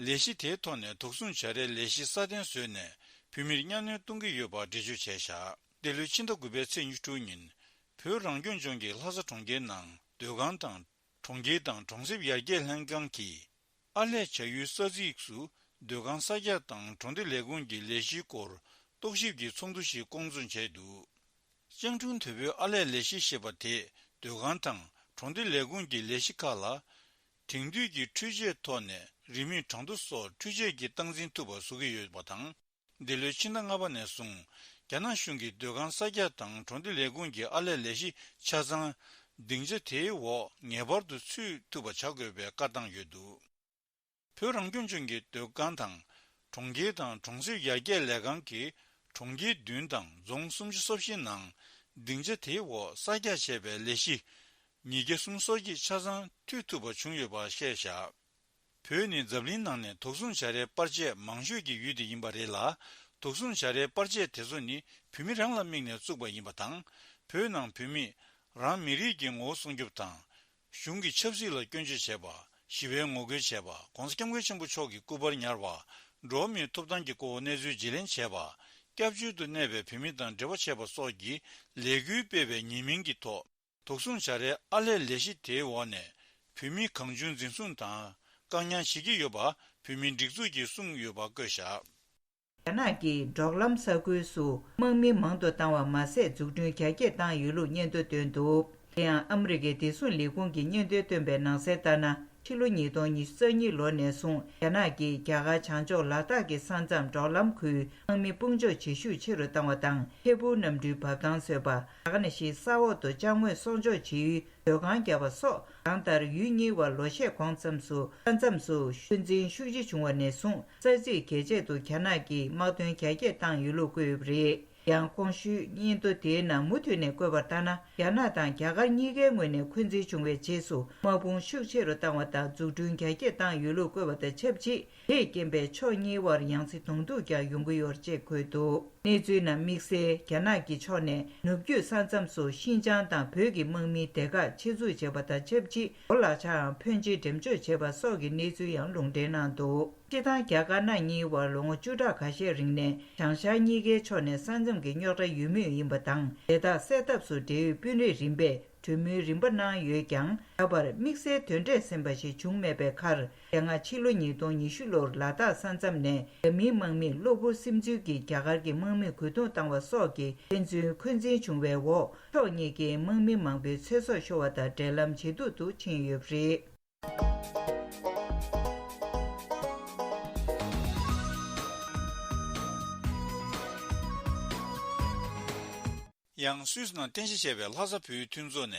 ལས་གཞི་དེའི་ཐོག་ནས་དུག་སྲུང་བྱ་རའི་ལས་གཞི་སྲ་བརྟན་བཟོས་ནས་བོད་མིར་གཉའ་གནོན་གཏོང་གི་ཡོད་པར་འགྲེལ་བརྗོད་བྱས་བཞག། འདི་ལོའི་ཕྱི་ཟླ་དགུ་པའི་ཚེས་ཉི་ཤུ་དྲུག་ཉིན། བོད་རང་སྐྱོང་ལྗོངས་ཀྱི་ལྷ་ས་གྲོང་ཁྱེར་ནང་སྡོད་ཁང་དང་། གྲོང་ཁྱེར་དང་གྲོང་གསེབ་ཡར་རྒྱས་ལྷན་ཁང་གིས། ཨར་ལས་བྱ་ཡུལ་ས་ཚིགས་སུ་སྡོད་ཁང་གསར་རྒྱག་དང་གྲོང་སྡེ་ལས་ཁུངས་ཀྱི་ལས་གཞིའི་སྐོར་རྟོག་ཞིབ་ཀྱི་ཚོགས་འདུ་ཞིག་བསྐོང་ཚོགས་བྱས་འདུག། སྤྱང་གྲུང་དོད་པོའི་ཨར་ལས་ལས་གཞི་ཞེས་པ་དེས་སྡོད་ཁང་དང་གྲོང་སྡེ་ལས་ཁུངས་ཀྱི་ལས་གཞི་ཁག་ལ། དེང་དུས་ཀྱི་འཕྲུལ་ཆས་ཐོག་ནས་རིན་མེད་གྲངས་ཐོ་སོགས་འཕྲུལ་ཆས་ཀྱིས་སྟངས་འཛིན་ཐུབ་པ་བཟོ་གི་ཡོད་པ་དང་། འདི་ལོའི་ཕྱི་ཟླ་ལྔ་པ་ནས་བཟུང་རྒྱ་ནག་གཞུང་གིས་སྡོད་ཁང་གསར་རྒྱག་དང་གྲོང་སྡེ་ལས་ཁུངས་ཀྱི་ཨར་ལས་ལས་གཞི་ཆ་ཚང་སྡིངས་ཆ་དེའི་འོག་ངེས་པར་དུ་ཚུད་ཐུབ་པ་བྱ་དགོས་པའི་བཀའ་བཏང་ཡོད་འདུག། བོད་རང་སྐྱོང་ལྗོངས་ཀྱི་སྡོད་ཁང་དང་གྲོང་ཁྱེར་དང་གྲོང་གསེབ་ཡར་རྒྱས་ལས་ཁང་གིས་གྲོང་ཁྱེར་བདུན་དང་རྫོང་སུམ་ཅུ་སོ་བཞི་ནང་སྡིངས་ཆ་དེའི་འོག་གསར་རྒྱག་བྱས་པའི་ལས་གཞི་ཉིས་བརྒྱ་སུམ་ཅུ་སོ་གཅིག་ཆ་ཚང་མཐུད་ཐུབ་པ་བྱུང་ཡོད་པ་བཤད་བཞག། བོད་ནི་འཛམ་གླིང་ནང་ནས་དུག་སྲུང་བྱ་རའི་པར་ཆས་མང་ཤོས་ཀྱི་ཡུལ་དེ་ཡིན་པ་རེད་ལ། དུག་སྲུང་བྱ་རའི་པར་ཆས་དེ་ཚོ་ནི་བོད་མི་རང་ལ་དམིགས་ནས་བཙུགས་པ་ཡིན་པ་དང་། བོད་ནང་བོད་མིས་རང་མི་རིགས་ཀྱི་ངོ་བོ་སྲུང་སྐྱོབ་དང་། གཞུང་གི་ཆབ་སྲིད་ལ་སྐྱོན་བརྗོད་བྱས་པ། ཞི་བའི་ངོ་རྒོལ་བྱས་པ། ༸གོང་ས་༸སྐྱབས་མགོན་ཆེན་པོ་མཆོག་གི་སྐུ་པར་ཉར་བ། འགྲོ་བ་མིའི་ཐོབ་ཐང་གི་སྐོར་གནས་ཚུལ་བརྗེ་ལེན་བྱས་པ། སྐྱབས་བཅོལ་དུ་གནས་པའི་བོད་མི་དང་འབྲེལ་བ་བྱས་པ་སོགས་ཀྱི་ལས་འགུལ་སྤེལ་བའི་ཉེས་མིང་གི་ཐོག་དུག་སྲུང་བྱ་རའི་ཨར་ལས་ལས་གཞི་དེའི་འོག་ནས་བོད་མི་གང་བྱུང་འཛིན་བཟུང་དང་བཀག་ཉར་བྱེད་ཀྱི་ཡོད་པ་བོད་མིའི་སྒྲིག་འཛུགས་ཀྱིས་གསུངས་ཡོད་པ་བཀོད་བཞག། རྒྱ་ནག་གིས་འབྲོག་ལམ་ས་ཁུལ་སུ་དམག་མི་མང་དུ་བཏང་བ་མ་ཟད། འཛུགས་སྐྲུན་རྒྱ་སྐྱེད་བཏང་ཡོད་ལུགས་སྙན་ཐོ་བཏོན་འདུག། དེ་ཡང་ཨ་མི་རི་ཀའི་བདེ་སྲུང་ལས་ཁུངས་ཀྱིས་སྙན་ཐོའི་བཏོན་པའི་ནང་གསལ་ལྟར་ན། ཕྱི་ལོ་ཉིས་སྟོང་ཉི་ཤུ་རྩ་གཉིས་ལོ་ནས་བཟུང་རྒྱ་ནག་གིས་རྒྱ་གར་བྱང་ཕྱོགས་ལ་དྭགས་ཀྱི་ས་མཚམས་འབྲོག་ལམ་ཁུལ་དམག་མི་དཔུང་འཇོག་བྱེད་ཤུགས་ཆེ་རུ་བཏང་བ་དང་། ཐད་འཕུར་གནམ་གྲུའི་འབབ་ཐང་བཟོས་པ། ད་ག་ནང་བཞིན་ས་འོག་ཏུ་ཅ་དངོས་གསོག་འཇོག་བྱེད་ཡུལ་མཛོད་ཁང་བརྒྱབ་པ་སོགས། གང་ལྟར་ཡུལ་གཉིས་བར་ལོ་ཤས་གོང་ཙམ་དུ་ས་མཚམས་སུ་འཁོན་འཛིན་ཤུགས་ཆེ་བྱུང་བ་ནས་བཟུང་། ས་ཚིགས་རྒྱས་ཆེད་དུ་རྒྱ་ནག་གིས་དམག་དོན་རྒྱ་སྐྱེད་བཏང་ཡོད་ལུགས་བཀོད་ཡོད་པ་རེད། ཡང་གོང་ཞུས་སྙན་ཐོ་དེའི་ནང་མུ་མཐུད་ནས་བཀོད་པ་ལྟར་ན། རྒྱ་ནག་དང་རྒྱ་གར་གཉིས་ཀའི་ངོས་ནས་འཁོན་འཛིན་བྱུང་བའི་རྗེས་སུ་དམག་དཔུང་ཤུགས་ཆེ་རུ་བཏང་བ་དང་འཛུགས་སྐྲུན་རྒྱ་སྐྱེད་བཏང་ཡོད་ལུགས་བཀོད་པ་དང་ཆབས་ཅིག་དེས་རྐྱེན་པས་ཕྱོགས་གཉིས་བར་ཡང་སེ་གདོང་ཐུག་ཀྱང་ཡོང་གི་ཡོད་ཅེས་འཁོད་འདུག་གནས་ཚུལ་ནང་དམིགས་བསལ་རྒྱ་ནག་གི་ཕྱོགས་ནས་ནུབ་རྒྱུད་ས་མཚམས་སུ་ཤིན་ཅང་དང་བོད་ཀྱི་དམག་མིའི་སྡེ་ཁག་ཆེད་འཛུགས་བྱས་པ་དང་ཆབས་ཅིག་གོ་ལག་ཆའང་ཕོན་ཆེ་འགྲེམས་འཇོག་བྱས་པ་སོགས་ཀྱི་གནས་ཚུལ་ཡང་ལུང་འདྲེན་གནང་འདུག་སྤྱིར་བཏང་རྒྱ་དཀར་ནག་གཉིས་བར་ལོ་ངོ་བཅུ་ཕྲག་ཁ་ཤས་རིང་ནས་བྱང་ཤར་གཉིས་ཀའི་ཕྱོགས་ནས་ས་མཚམས་ཀྱི་རྙོག་དྲ་ཡོད་མུས་ཡིན་པ་དང་། དེ་དག་སེལ་ཐབས་སུ་འབྲེལ་ཡོད་དཔོན་རིགས་རིམ་པས་གྲོས་མོལ་རིམ་པ་གནང་ཡོད་ཀྱང་། ད་བར་དམིགས་བསལ་དོན་འབྲས་ཟིན་པ་ཞིག་བྱུང་མེད་པའི་ཁར། དེ་སྔ་ཕྱི་ལོ་ཉིས་སྟོང་ཉི་ཤུ་ལོར་ལ་དྭགས་ས་མཚམས་ནས་རྒྱ་མིའི་དམག་མིས་གློ་བུར་སིམ་འཛུལ་གྱིས་རྒྱ་གར་གྱི་དམག་མི་རྒོལ་རྡུང་བཏང་བ་སོགས་ཀྱིས་ཕན་ཚུན་འཁོན་འཛིན་བྱུང་བའི་འོག་ཕྱོགས་གཉིས་ཀའི་དམག་མི་མང་པོའི་ཚེ་སྲོག་ཤོར་བ་དང་འབྲེལ་ལམ་ཇེ་སྡུག་ཏུ་ཕྱིན་ཡོད་པ་རེད། ཡང་སུད་སི་ནང་རྟེན་གཞི་བྱས་པའི་ལྷ་ས་བོད་མཐུན་ཚོགས་ནས།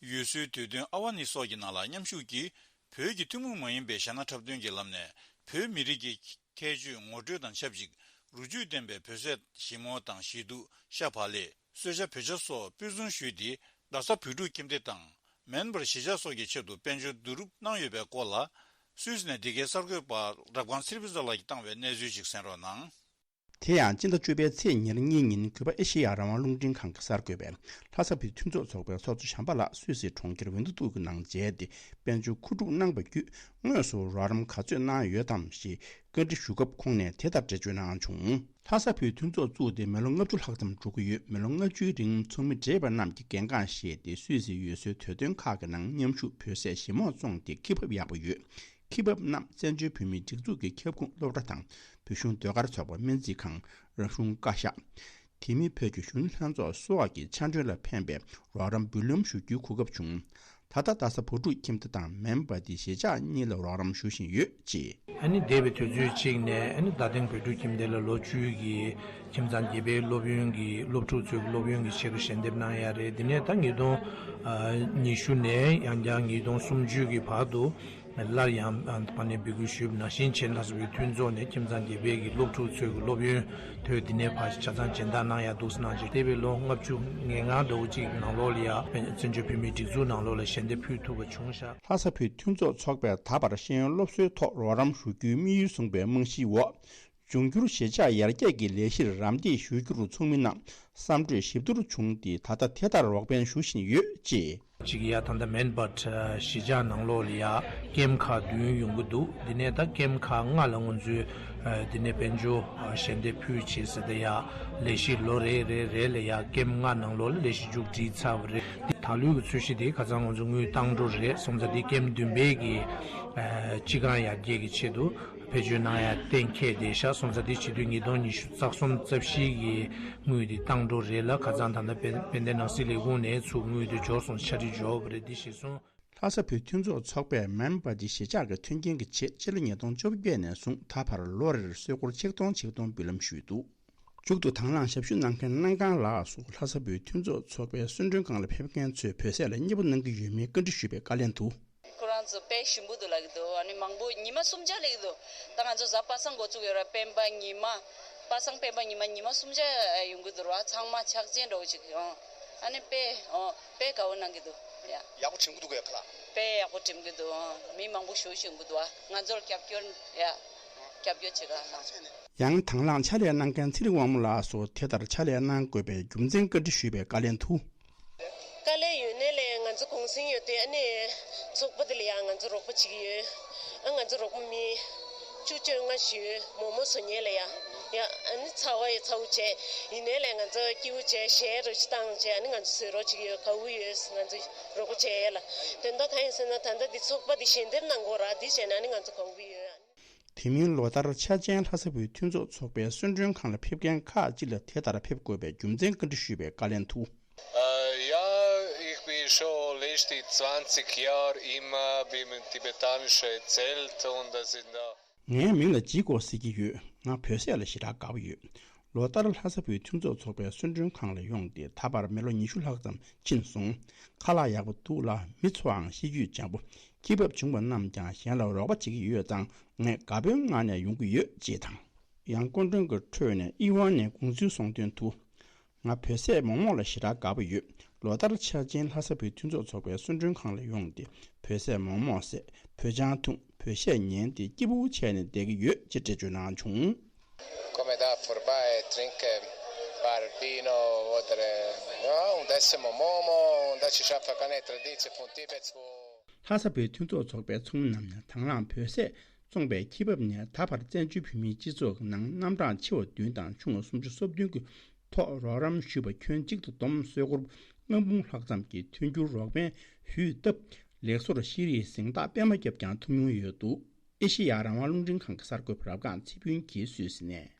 ཡུལ་སྲོལ་དུས་སྟོན་ཨ་ཝ་ནི་སོགས་ཀྱི་ནང་ལ་མཉམ་ཞུགས་ཀྱིས། བོད་ཀྱི་ཐུན་མོང་མ་ཡིན་པའི་གཞས་སྣ་འཁྲབ་སྟོན་གྱི་ལམ་ནས། བོད་མི་རིགས་ཀྱི་ཁྱད་ཆོས་ངོ་སྤྲོད་དང་ཆབས་ཅིག་རུས་རྒྱུད་ལྡན་པའི་བོད་ཟས་ཞིམ་མོ་དང་གཞས་འདུག་ཤ་བག་ལེབ། གསོལ་ཇ་བོད་ཇ་སོགས་ཕུན་སུམ་ཞུས་ཏེ། རྡ་ས་བོད་ཕྲུག་ཁྱིམ་སྡེ་དང་མེམ་བར་གཞིས་ཆགས་སོགས་ཀྱི་ཆེད་དུ་དཔལ་འབྱོར་བསྡུ་རུབ་གནང་ཡོད་པའི་སྐོར་ལ། སུད་སི་ནས་འདི་གའི་གསར་འགོད་པ་རབ་སྒང་ཚེ་རིང་ཕུན་ཚོགས་ལགས་ཀྱིས་བཏང་བའི་གནས་ཚུལ་ཅིག་གསན་རོགས་གནང་། དེ་ཡང་སྤྱི་ཟླ་བཅུ་པའི་ཚེས་ཉེར་གཉིས་ཉིན་གུས་པ་ཨེ་ཤེ་ཡ་རང་དབང་རླུང་འཕྲིན་ཁང་གི་གསར་འགོད་པས་ལྷ་ས་བོད་མཐུན་ཚོགས་ཚོགས་པའི་ཚོགས་གཙོ་བྱམས་པ་ལགས་སུད་སི་གྲོང་ཁྱེར་ཝིན་ཏུ་ཏུག་གི་ནང་མཇལ་ཏེ་དཔལ་འབྱོར་མཁོ་སྒྲུབ་གནང་བ་བརྒྱུད་དངོས་སུ་རོགས་རམ་ག་ཚོད་གནང་ཡོད་དམ་ཞེས་བཀའ་འདྲི་ཞུ་སྐབས་ཁོང་ནས་དེ་ལྟར་འགྲེལ་བརྗོད་གནང་བྱུང་། ལྷ་ས་བོད་མཐུན་ཚོགས་བཙུགས་ཏེ་མི་ལོ་ལྔ་བཅུ་ལྷག་ཙམ་འགྲོ་གི་ཡོད། མི་ལོ་ལྔ་བཅུའི་རིང་ཚོགས་མི་བགྲེས་པ་རྣམས་ཀྱི་འགན་ཁག་བཞེས་ཏེ་སུད་སིའི་ཡུལ་སྲོལ་དུས་སྟོན་ཁག་གི་ནང་མཉམ་ཞུགས་བོད་ཟས་ཞིམ་མོ་བཙོངས་ཏེ་ཁེ་བབ་ཡག་པོ་ཡོད། ཁེ་བབ་རྣམས་བཙན་བྱོལ་བོད་མིའི་སྒྲིག་འཛུགས་ཀྱི་ཁྱབ་ཁོངས་སློབ་གྲྭ་དང་། བོད་གཞུང་ཟློས་གར་ཚོགས་པ་སྨན་རྩིས་ཁང་། རབ་གཞུང་བཀའ་ཤག་དེ་མིན་བོད་ཀྱི་གཞོན་ནུ་ལྷན་ཚོགས་སོགས་ཀྱི་ཕྱག་མགྲོན་ལ་ཕན་པའི་རོགས་རམ་འབུལ་ལམ་ཞུ་རྒྱུའི་གོ་སྐབས་བྱུང་། ད་ལྟ་རྡ་ས་བོད་ཕྲུག་ཁྱིམ་སྡེ་དང་མེམ་བ་ཏི་གཞིས་ཆགས་གཉིས་ལ་རོགས་རམ་ཞུ་བཞིན་ཡོད་ཅེས། ཨ་ནི་འདས་པའི་དུས་ཚོད་གཅིག་ནས་ཨ་ནི་རྡ་སྟེང་བོད་ཕྲུག་ཁྱིམ་སྡེ་ལ་ལོ་བཅུའི་གི་ཁྱིམ་ཚང་བརྒྱད་པའི་སློབ་ཡོན་གྱི་སློབ་ཕྲུག་ཚོའི་སློབ་ཡོན་གྱི་ཆེད་དུ་ཞལ་འདེབས་གནང་ཡ་རེད། དེ་ནས་ད་ཉིས་སྟོང་ཉི་ཤུ་ནས་ཡང་བསྐྱར་ཉིས་སྟོང་སུམ་ཅུ་གི་བར་དུ། སླར་ཡང་ཨ་ཕར་ནས་འབོད་སྐུལ་ཞུས་པ་ནང་བཞིན་བྱས་ལྷ་ས་བོད་མཐུན་ཚོགས་ནས་ཁྱིམ་ཚང་བརྒྱད་པའི་གི་སློབ་ཕྲུག་ཚོའི་གི་སློབ་ཡོན་དེ་འདི་ནས་ཕར་ཆ་ཚང་སྦྱིན་བདག་གནང་ཡ་འདུག་ཟེར་གནང་བྱས་འདས་པའི་ལོ་ལྔ་བཅུ་ང་ལྔ་ཟླ་བ་གཅིག་ནང་ལོགས་ལ་ཡ་བཙན་བྱོལ་བོད་མིའི་སྒྲིག་འཛུགས་ནང་ལོགས་ལ་ཞལ་འདེབས་ཕུལ་ཐུབ་པ་བྱུང་ཤག་ལྷ་ས་བོད་མཐུན་ཚོགས་ཚོགས་པས་ད་བར་ཤེས་ཡོན་སློབ་གསོའི་ཐོག་རོགས་རམ་ཞུ་རྒྱུའི་དམིགས་ཡུལ་བཟུང་བའི་རྨང་གཞིའི་འོག་འབྱུང་འགྱུར་གཞིས་ཆགས་ཡར་རྒྱས་ཀྱི་ལས་གཞིར་རམ་འདེགས་ཞུ་རྒྱུར་ཚོགས་མི་རྣམས་བསམ་གྲོས་ཞིབ་བསྡུར་བྱུང་སྟེ་ད་ལྟ་དེ་ལྟར་རོགས་ཕན་ཞུ་བཞིན་ཡོད་ཅེས། གཅིག་ཡ་ད་ལྟ་མེམ་བར་གཞིས་ཆགས་ནང་ལོགས་ལ་ཡ་ཀེམ་ཁག་བདུན་ཡོང་གི་འདུག་འདི་ནས་ད་ཀེམ་ཁག་ལྔ་ལ་ང་ཚོས་འདི་ནས་དཔལ་འབྱོར་ཞལ་འདེབས་ཕུལ་བྱས་ཟེར་ཏེ་ཡ་ལས་གཞི་ལོ་རེ་རེ་རེ་ལ་ཡ་ཀེམ་ལྔ་ནང་ལོགས་ལ་ལས་གཞི་མཇུག་སྒྲིལ་ཚར་བ་རེད། འདི་ད་ལོའི་གི་ཚོས་གཞི་དེ་ཁ་སང་ང་ཚོ་དངུལ་བཏང་འགྲོ་རེད་སོང་ཙང་འདི་ཀེམ་བདུན་པའི་གི་སྤྱི་ཁང་ཡར་རྒྱས་ཀྱི་ཆེད་དུ། བེད་སྤྱོད་གནང་ཡ་གཏན་འཁེལ་བསྡད་ཤག་སོང་ཙང་དེ་བྱེད་དུས་ཉིས་སྟོང་ཉི་ཤུ་རྩ་གསུམ་རྩ་བཞི་གི་དངུལ་དེ་བཏང་འགྲོ་རེད་ལ་ཁ་སང་ད་ལྟ་དཔལ་དཔལ་ལྡན་ནང་སྲིད་ལས་ཁུངས་ནས་ཚུར་དངུལ་དེ་འབྱོར་སོང་ཕྱག་བྲིས་འབྱོར་བ་རེད་འདི་ཞེས་གསུངས། ལྷ་ས་བོད་མཐུན་ཚོགས་ཚོགས་པས་མེམ་བ་ཏི་གཞིས་ཆགས་ཀྱི་མཐུན་རྐྱེན་གྱི་ཆེད་སྤྱི་ལོ་ཉིས་སྟོང་བཅོ་བརྒྱད་ནས་བཟུང་ད་བར་ལོ་རེར་སོལ་གོར་ཆིག་སྟོང་ཆིག་སྟོང་འབུལ་ལམ་ཞུས་འདུག་མཇུག་ཏུ་དང་བླངས་ཞབས་ཞུ་གནང་མཁན་གནང་ཁང་ལགས་སུ་ལྷ་ས་བོད་མཐུན་ཚོགས་ཚོགས་པའི་གསོལ་མགྲོན་ཁང་ལ་ཕེབས་མཁན་ཚོས་བོད་ཟས་ལ་མཉེས་པོ་གནང་གི་ཡོད་མེད་བཀའ་འདྲི་ཞུས་པའི་བཀའ་ལན་དུ། ཁོ་རང་ཚོ་དཔེ་ཞིམ་པོ་འདུག་ལབ་ཀྱི་འདུག་ཨ་ནི་མང་པོ་ཉི་མ་གསུམ་ཆ་སླེབས་ཀྱི་འདུག་ད་ང་ཚོ་གཟའ་པ་སངས་འགོ་བཙུགས་ཡོད་ར་སྤེན་པ་ཉི་མ། པ་སངས་སྤེན་པ་ཉི་མ་ཉི་མ་གསུམ་ཆ་ཡོང་གི་འདུག་ར་ཚང་མ་ཆག་ཅན་འདྲ་བོ་ཅིག་ཡོང་། ཨ་ནི་དཔེ་ཨོ་དཔེ་དགའ་བོ་གནང་གི་འདུག་ཡ། ཡག་པོ་བྱེད་ཀྱི་འདུག་གས་ཁ་ལག་དཔེ་ཡག་པོ་འགྲིམ་གྱི་འདུག་མི་མང་པོ་ཞེ་པོ་ཞིག་ཡོང་གི་འདུག་ཨ་ང་ཚོར་རྒྱབ་སྐྱོར་ཡ། རྒྱབ་སྐྱོར་བྱེད་ག་ལ། ཡང་དང་བླངས་ཕྱག་ལས་གནང་མཁན་ཚེ་རིང་དབང་མོ་ལགས་སུ་དེ་ལྟར་ཕྱག་ལས་གནང་དགོས་པའི་རྒྱུ་མཚན་བཀའ་འདྲི་ཞུས་པའི་བཀའ་ལན་དུ། དཀའ་ལས་ཡོད་ནའི་ལས་ང་ཚོ་གུང་སེང་ཡོད་དེ་ཨ་ནི་ཚོགས་པ་འདི་ལ་ཡང་ང་ཚོ་རོགས་པ་བྱེད་ཀྱི་ཡོད། ཨ་ང་ཚོ་རོགས་པ་མི་བཅུ་བཅོ་ལྔ་ཞིག་ཡོད་མོག་མོག་བཟོ་མཁན་ལ་ཡ། ཡ་ཨ་ནི་ཚ་བ་ཡ་ཚ་བོ་བྱས་ཡིན་ནའི་ལས་ང་ཚོ་སྐྱིད་པོ་བྱས་གཞས་རོ་ཞིག་བཏང་བྱས་ཨ་ནི་ང་ཚོ་བཟོས་རོགས་བྱེད་ཀྱི་ཡོད་དགའ་བོ་ཡོད་ང་ཚོ་རོགས་པ་བྱས་ཡ་ལ། དོན་དག་གང་ཡིན་ཟེར་ན་ད་ལྟ་འདི་ཚོགས་པ་འདི་ཞལ་འདེབས་གནང་དགོས་ར་འདི་བྱས་ན་ཨ་ནི་ང་ཚོ་དགའ་བོ་ཡོད། དེ་མིན་ལོ་ལྟར་འཆར་ཅན་ལྷ་ས་བོད་མཐུན་ཚོགས་ཚོགས་པའི་གསོལ་མགྲོན་ཁང་ལ་ཕེབས་མཁན་ཁག་ཅིག་ལ་དེ་ལྟར་ཕེབས་དགོས་པའི་རྒྱུ་མཚན་བཀའ་འདྲི་ཞུས་པའི་བཀའ་ལན་དུ། Äh, ja, ich bin schon Ich die zwanzig Jahre immer beim tibetanische Zelt und da sind da ངའི་མིང་ལ་ཇི་ཀོ་ཟེར་གྱི་ཡོད། ང་བོད་ཟས་ལ་ཞེ་དྲག་དགའ་པོ་ཡོད། ལོ་ལྟར་ལྷ་ས་བོད་མཐུན་ཚོགས་ཚོགས་པའི་གསོལ་མགྲོན་ཁང་ལ་ཡོང་སྟེ་ད་བར་མི་ལོ་ཉི་ཤུ་ལྷག་ཙམ་ཕྱིན་སོང་། ཁ་ལག་ཡག་པོ་འདུག་ལ། མི་ཚོའང་གཤིས་རྒྱུད་འཇམ་པོ། ཁྱི་འབབ་བྱུང་བ་རྣམས་ཀྱང་གཞན་ལ་རོགས་པ་བྱེད་ཀྱི་ཡོད་ཙང་ངས་དགའ་པོའི་ངང་ནས་ཡོང་གི་ཡོད་ཅེས་དང་། ཡང་སྐུ་མགྲོན་གྱི་ཁྲོད་ནས་ཨི་ཝན་ནས་དགོངས་ཚུལ་གསུངས་དོན་དུ། ང་བོད་ཟས་མོག་མོག་ལ་ཞེ་དྲག་དགའ་པོ་ཡོད། ལོ་ལྟར་འཆར་ཅན་ལྷ་ས་བོད་མཐུན་ཚོགས་ཚོགས་པའི་གསོལ་མགྲོན་ཁང་ལ་ཡོང་སྟེ་བོད་ཟས་མོག་མོག་ཟས། བོད་ཆང་འཐུང་། བོད་གཞས་ཉན་ཏེ་སྐྱིད་པོ་བྱས་ནས་བསྡད་ཀྱི་ཡོད་ཅེས་འགྲེལ་བརྗོད་གནང་བྱུང་། Come da furba e trinke par vino odre. Un decimo momo, un deci shafa cane tradizie fun tibet fu. ལྷ་ས་བོད་མཐུན་ཚོགས་ཚོགས་པའི་ཚོགས་མི་རྣམས་ནས་དང་བླངས་བོད་ཟས་བཙོངས་པའི་ཁྱི་འབབ་ནས་ད་བར་བཙན་བྱོལ་བོད་མིའི་སྤྱི་ཚོགས་ནང་རྣམ་གྲངས་ཆེ་བ་བདུན་དང་ཆུང་བ་སུམ་ཅུ་སོ་བདུན་གྱི་ཐོག་རོགས་རམ་ཞུས་པ་ཁྱོན་གཅིག་ཏུ་བསྡོམས་སོལ་སྒོར་ལྔ་འབུམ་ལྷག་ཙམ་གྱི་མཐུན་འགྱུར་རོགས་ཕན་ཞུས་སྟབས། ལེགས་སོར་ཤེས་རིག་གཟེངས་རྟགས་པད་མ་བརྒྱབ་ཀྱང་ཐོབ་མྱོང་ཡོད་འདུག་ཨེ་ཤེ་ཡ་རང་དབང་རླུང་འཕྲིན་ཁང་གི་གསར་འགོད་པ་རབ་སྒང་ཚེ་ཕུན་གྱིས་སུད་སི་ནས།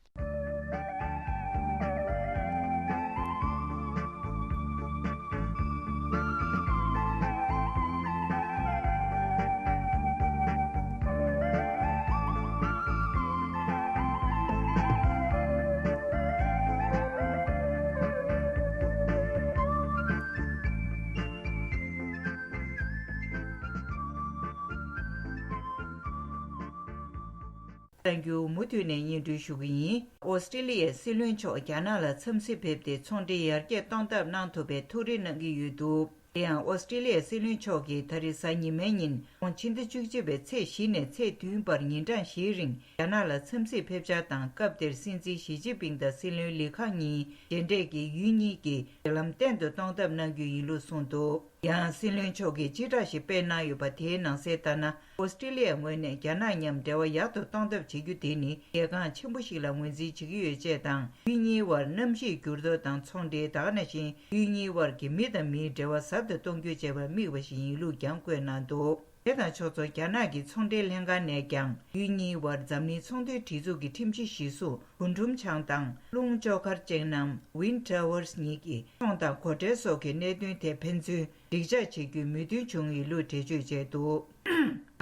གསར་འགྱུར་མུ་མཐུད་ནས་སྙན་སྒྲོན་ཞུ་གི་ཡིན། ཨོ་སི་ཀྲི་ལི་ཡའི་སྲིད་བློན་མཆོག་རྒྱ་ནག་ལ་འཚམས་གཟིགས་ཕེབས་ཏེ་ཚོང་འབྲེལ་ཡར་རྒྱས་གཏོང་ཐབས་གནང་ཐུབ་པའི་ཐུགས་རེ་གནང་གི་ཡོད་འདུག་དེ་ཡང་ཨོ་སི་ཀྲི་ལི་ཡའི་སྲིད་བློན་མཆོག་གིས་ད་རེས་གཟའ་ཉི་མའི་ཉིན་ཁོང་ཕྱི་ཟླ་བཅུ་གཅིག་པའི་ཚེས་བཞི་ནས་ཚེས་བདུན་བར་ཉིན་གྲངས་བཞིའི་རིང་རྒྱ་ནག་ལ་འཚམས་གཟིགས་ཕེབས་འཆར་དང་། སྐབས་དེར་སྲིད་འཛིན་ཞི་ཅིན་ཕིང་དང་སྲིད་བློན་ལི་ཁང་གཉིས་མཇལ་འཕྲད་ཀྱིས་ཡུལ་གཉིས་ཀྱི་འབྲེལ་ལམ་བརྟན་དུ་གཏོང་ཐབས་གནང་རྒྱུ་ཡིན་ལུགས་གསུངས་འདུག་ཡང་སྲིད་བློན་མཆོག་གིས་སྤྱི་བསྒྲགས་ཤིག་སྤེལ་གནང་ཡོད་པ་དེའི་ནང་གསལ་ལྟར་ན། ཨོ་སི་ཀྲི་ལི་ཡ་ངོས་ནས་རྒྱ་ནག་མཉམ་འབྲེལ་བ་ཡག་ཏུ་གཏོང་ཐབས་བྱེད་རྒྱུ་དེ་ནི་གལ་འགངས་ཆེན་པོ་ཞིག་ལ་ངོས་འཛིན་བྱེད་ཀྱི་ཡོད་ཅེས་དང་། ཡུལ་གཉིས་བར་གནམ་གཤིས་འགྱུར་ལྡོག་དང་ཚོང་འབྲེལ། ད་ག་ནང་བཞིན་ཡུལ་གཉིས་བར་གྱི་མི་དང་མིའི་འབྲེལ་བ་ཟབ་ཏུ་གཏོང་རྒྱུ་བཅས་པར་དམིགས་པ་ཞིག་ཡིན་ལུགས་ཀྱང་བཀོད་གནང་འདུག་དེ་དང་ཕྱོགས་མཚུངས་རྒྱ་ནག་གི་ཚོང་འབྲེལ་ལྷན་ཁང་ནས་ཀྱང་ཡུལ་གཉིས་བར་འཛམ་གླིང་ཚོང་དོན་སྒྲིག་འཛུགས་ཀྱི་ཁྲིམས་གཞི་གཞིར་བཟུང་། རྒུན་འབྲུམ་ཆང་དང་རླུང་ལྕོག་མཁར་ཅན་ནམ་Wind Towers་གཉིས་ཀྱི་ཚོང་དང་སྒོ་ཁྲལ་སོགས་ཀྱི་གནད་དོན་ཐད་ཕན་ཚུན་འགྲིག་འཇགས་བྱེད་རྒྱུའི་མོས་མཐུན་བྱུང་ཡོད་ལུགས་འགྲེལ་བརྗོད་བྱས་འདུག་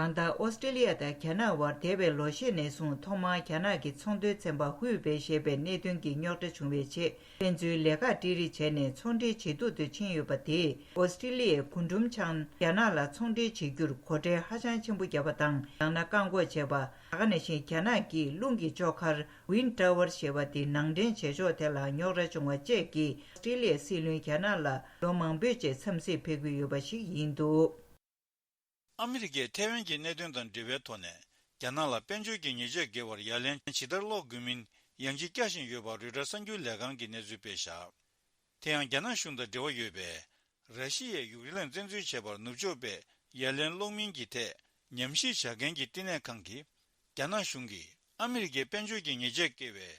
གང་ལྟར། ཨོ་སི་ཀྲི་ལི་ཡ་དང་རྒྱ་ནག་དབར་འདས་པའི་ལོ་ཤས་ནས་བཟུང་ཐོག་མར་རྒྱ་ནག་གི་ཚོང་དོན་ཚན་པ་ཧུའུ་པེ་ཞེས་པའི་གནད་དོན་གྱི་རྙོག་དྲ་བྱུང་བའི་རྗེས། ཕན་ཚུན་ལས་ཀ་སྤྲད་རེས་བྱས་ནས་ཚོང་འབྲེལ་ཇེ་སྡུག་ཏུ་ཕྱིན་ཡོད་པ་དེས། ཨོ་སི་ཀྲི་ལི་ཡའི་རྒུན་འབྲུམ་ཆང་རྒྱ་ནག་ལ་ཚོང་འབྲེལ་བྱེད་རྒྱུར་སྒོ་ཁྲལ་ཧ་ཅང་ཆེན་པོ་བརྒྱབ་པ་དང་། ཡང་ན་བཀག་འགོག་བྱས་པ། ད་ག་ནང་བཞིན་རྒྱ་ནག་གིས་རླུང་གི་ལྕོག་མཁར་Wind Tower་ཞེས་པ་དེ་ནང་འདྲེན་བྱེད་ཕྱོགས་དེ་ལ་རྙོག་དྲ་བྱུང་བ་བཅས་ཀྱིས། ཨོ་སི་ཀྲི་ལི་ཡའི་སྲིད་བློན་རྒྱ་ནག་ལ་ལོ་མང་པོའི་རྗེས་འཚམས་གཟིགས་ཕེབས་ཀྱི་ཡོད་པ་ཞིག་ཡིན་འདུག་ཨ་མི་རི་ཀས་ཐའེ་ཝན་གྱི་གནད་དོན་དང་འབྲེལ་བའི་ཐོག་ནས། རྒྱ་ནག་ལ་དཔལ་འབྱོར་གྱི་ཉེས་ཆད་འགེལ་བར་ཡ་ལན་ཇི་ལྟར་སློག་དགོས་མིན་ཡང་ལྗིད་བསྐྱར་བཞིན་ཡོད་པ་རོའི་ཊར་གསར་འགྱུར་ལས་ཁང་གིས་གནས་ཚུལ་སྤེལ་བཞག་དེ་ཡང་རྒྱ་ནག་གཞུང་དང་འབྲེལ་བ་ཡོད་པའི། ར་ཤི་ཡས་ཡུཀ་རེན་ལ་བཙན་འཛུལ་བྱས་པར་ནུབ་ཕྱོགས་པས་ཡ་ལན་སློག་མིན་གྱི་ཐད་ཉམས་ཞིབ་བྱ་མཁན་གྱི་བསྟི་གནས་ཁང་གིས། རྒྱ་ནག་གཞུང་གིས་ཨ་མི་རི་ཀའི་དཔལ་འབྱོར་གྱི་ཉེས་ཆད་བཀལ་བའི་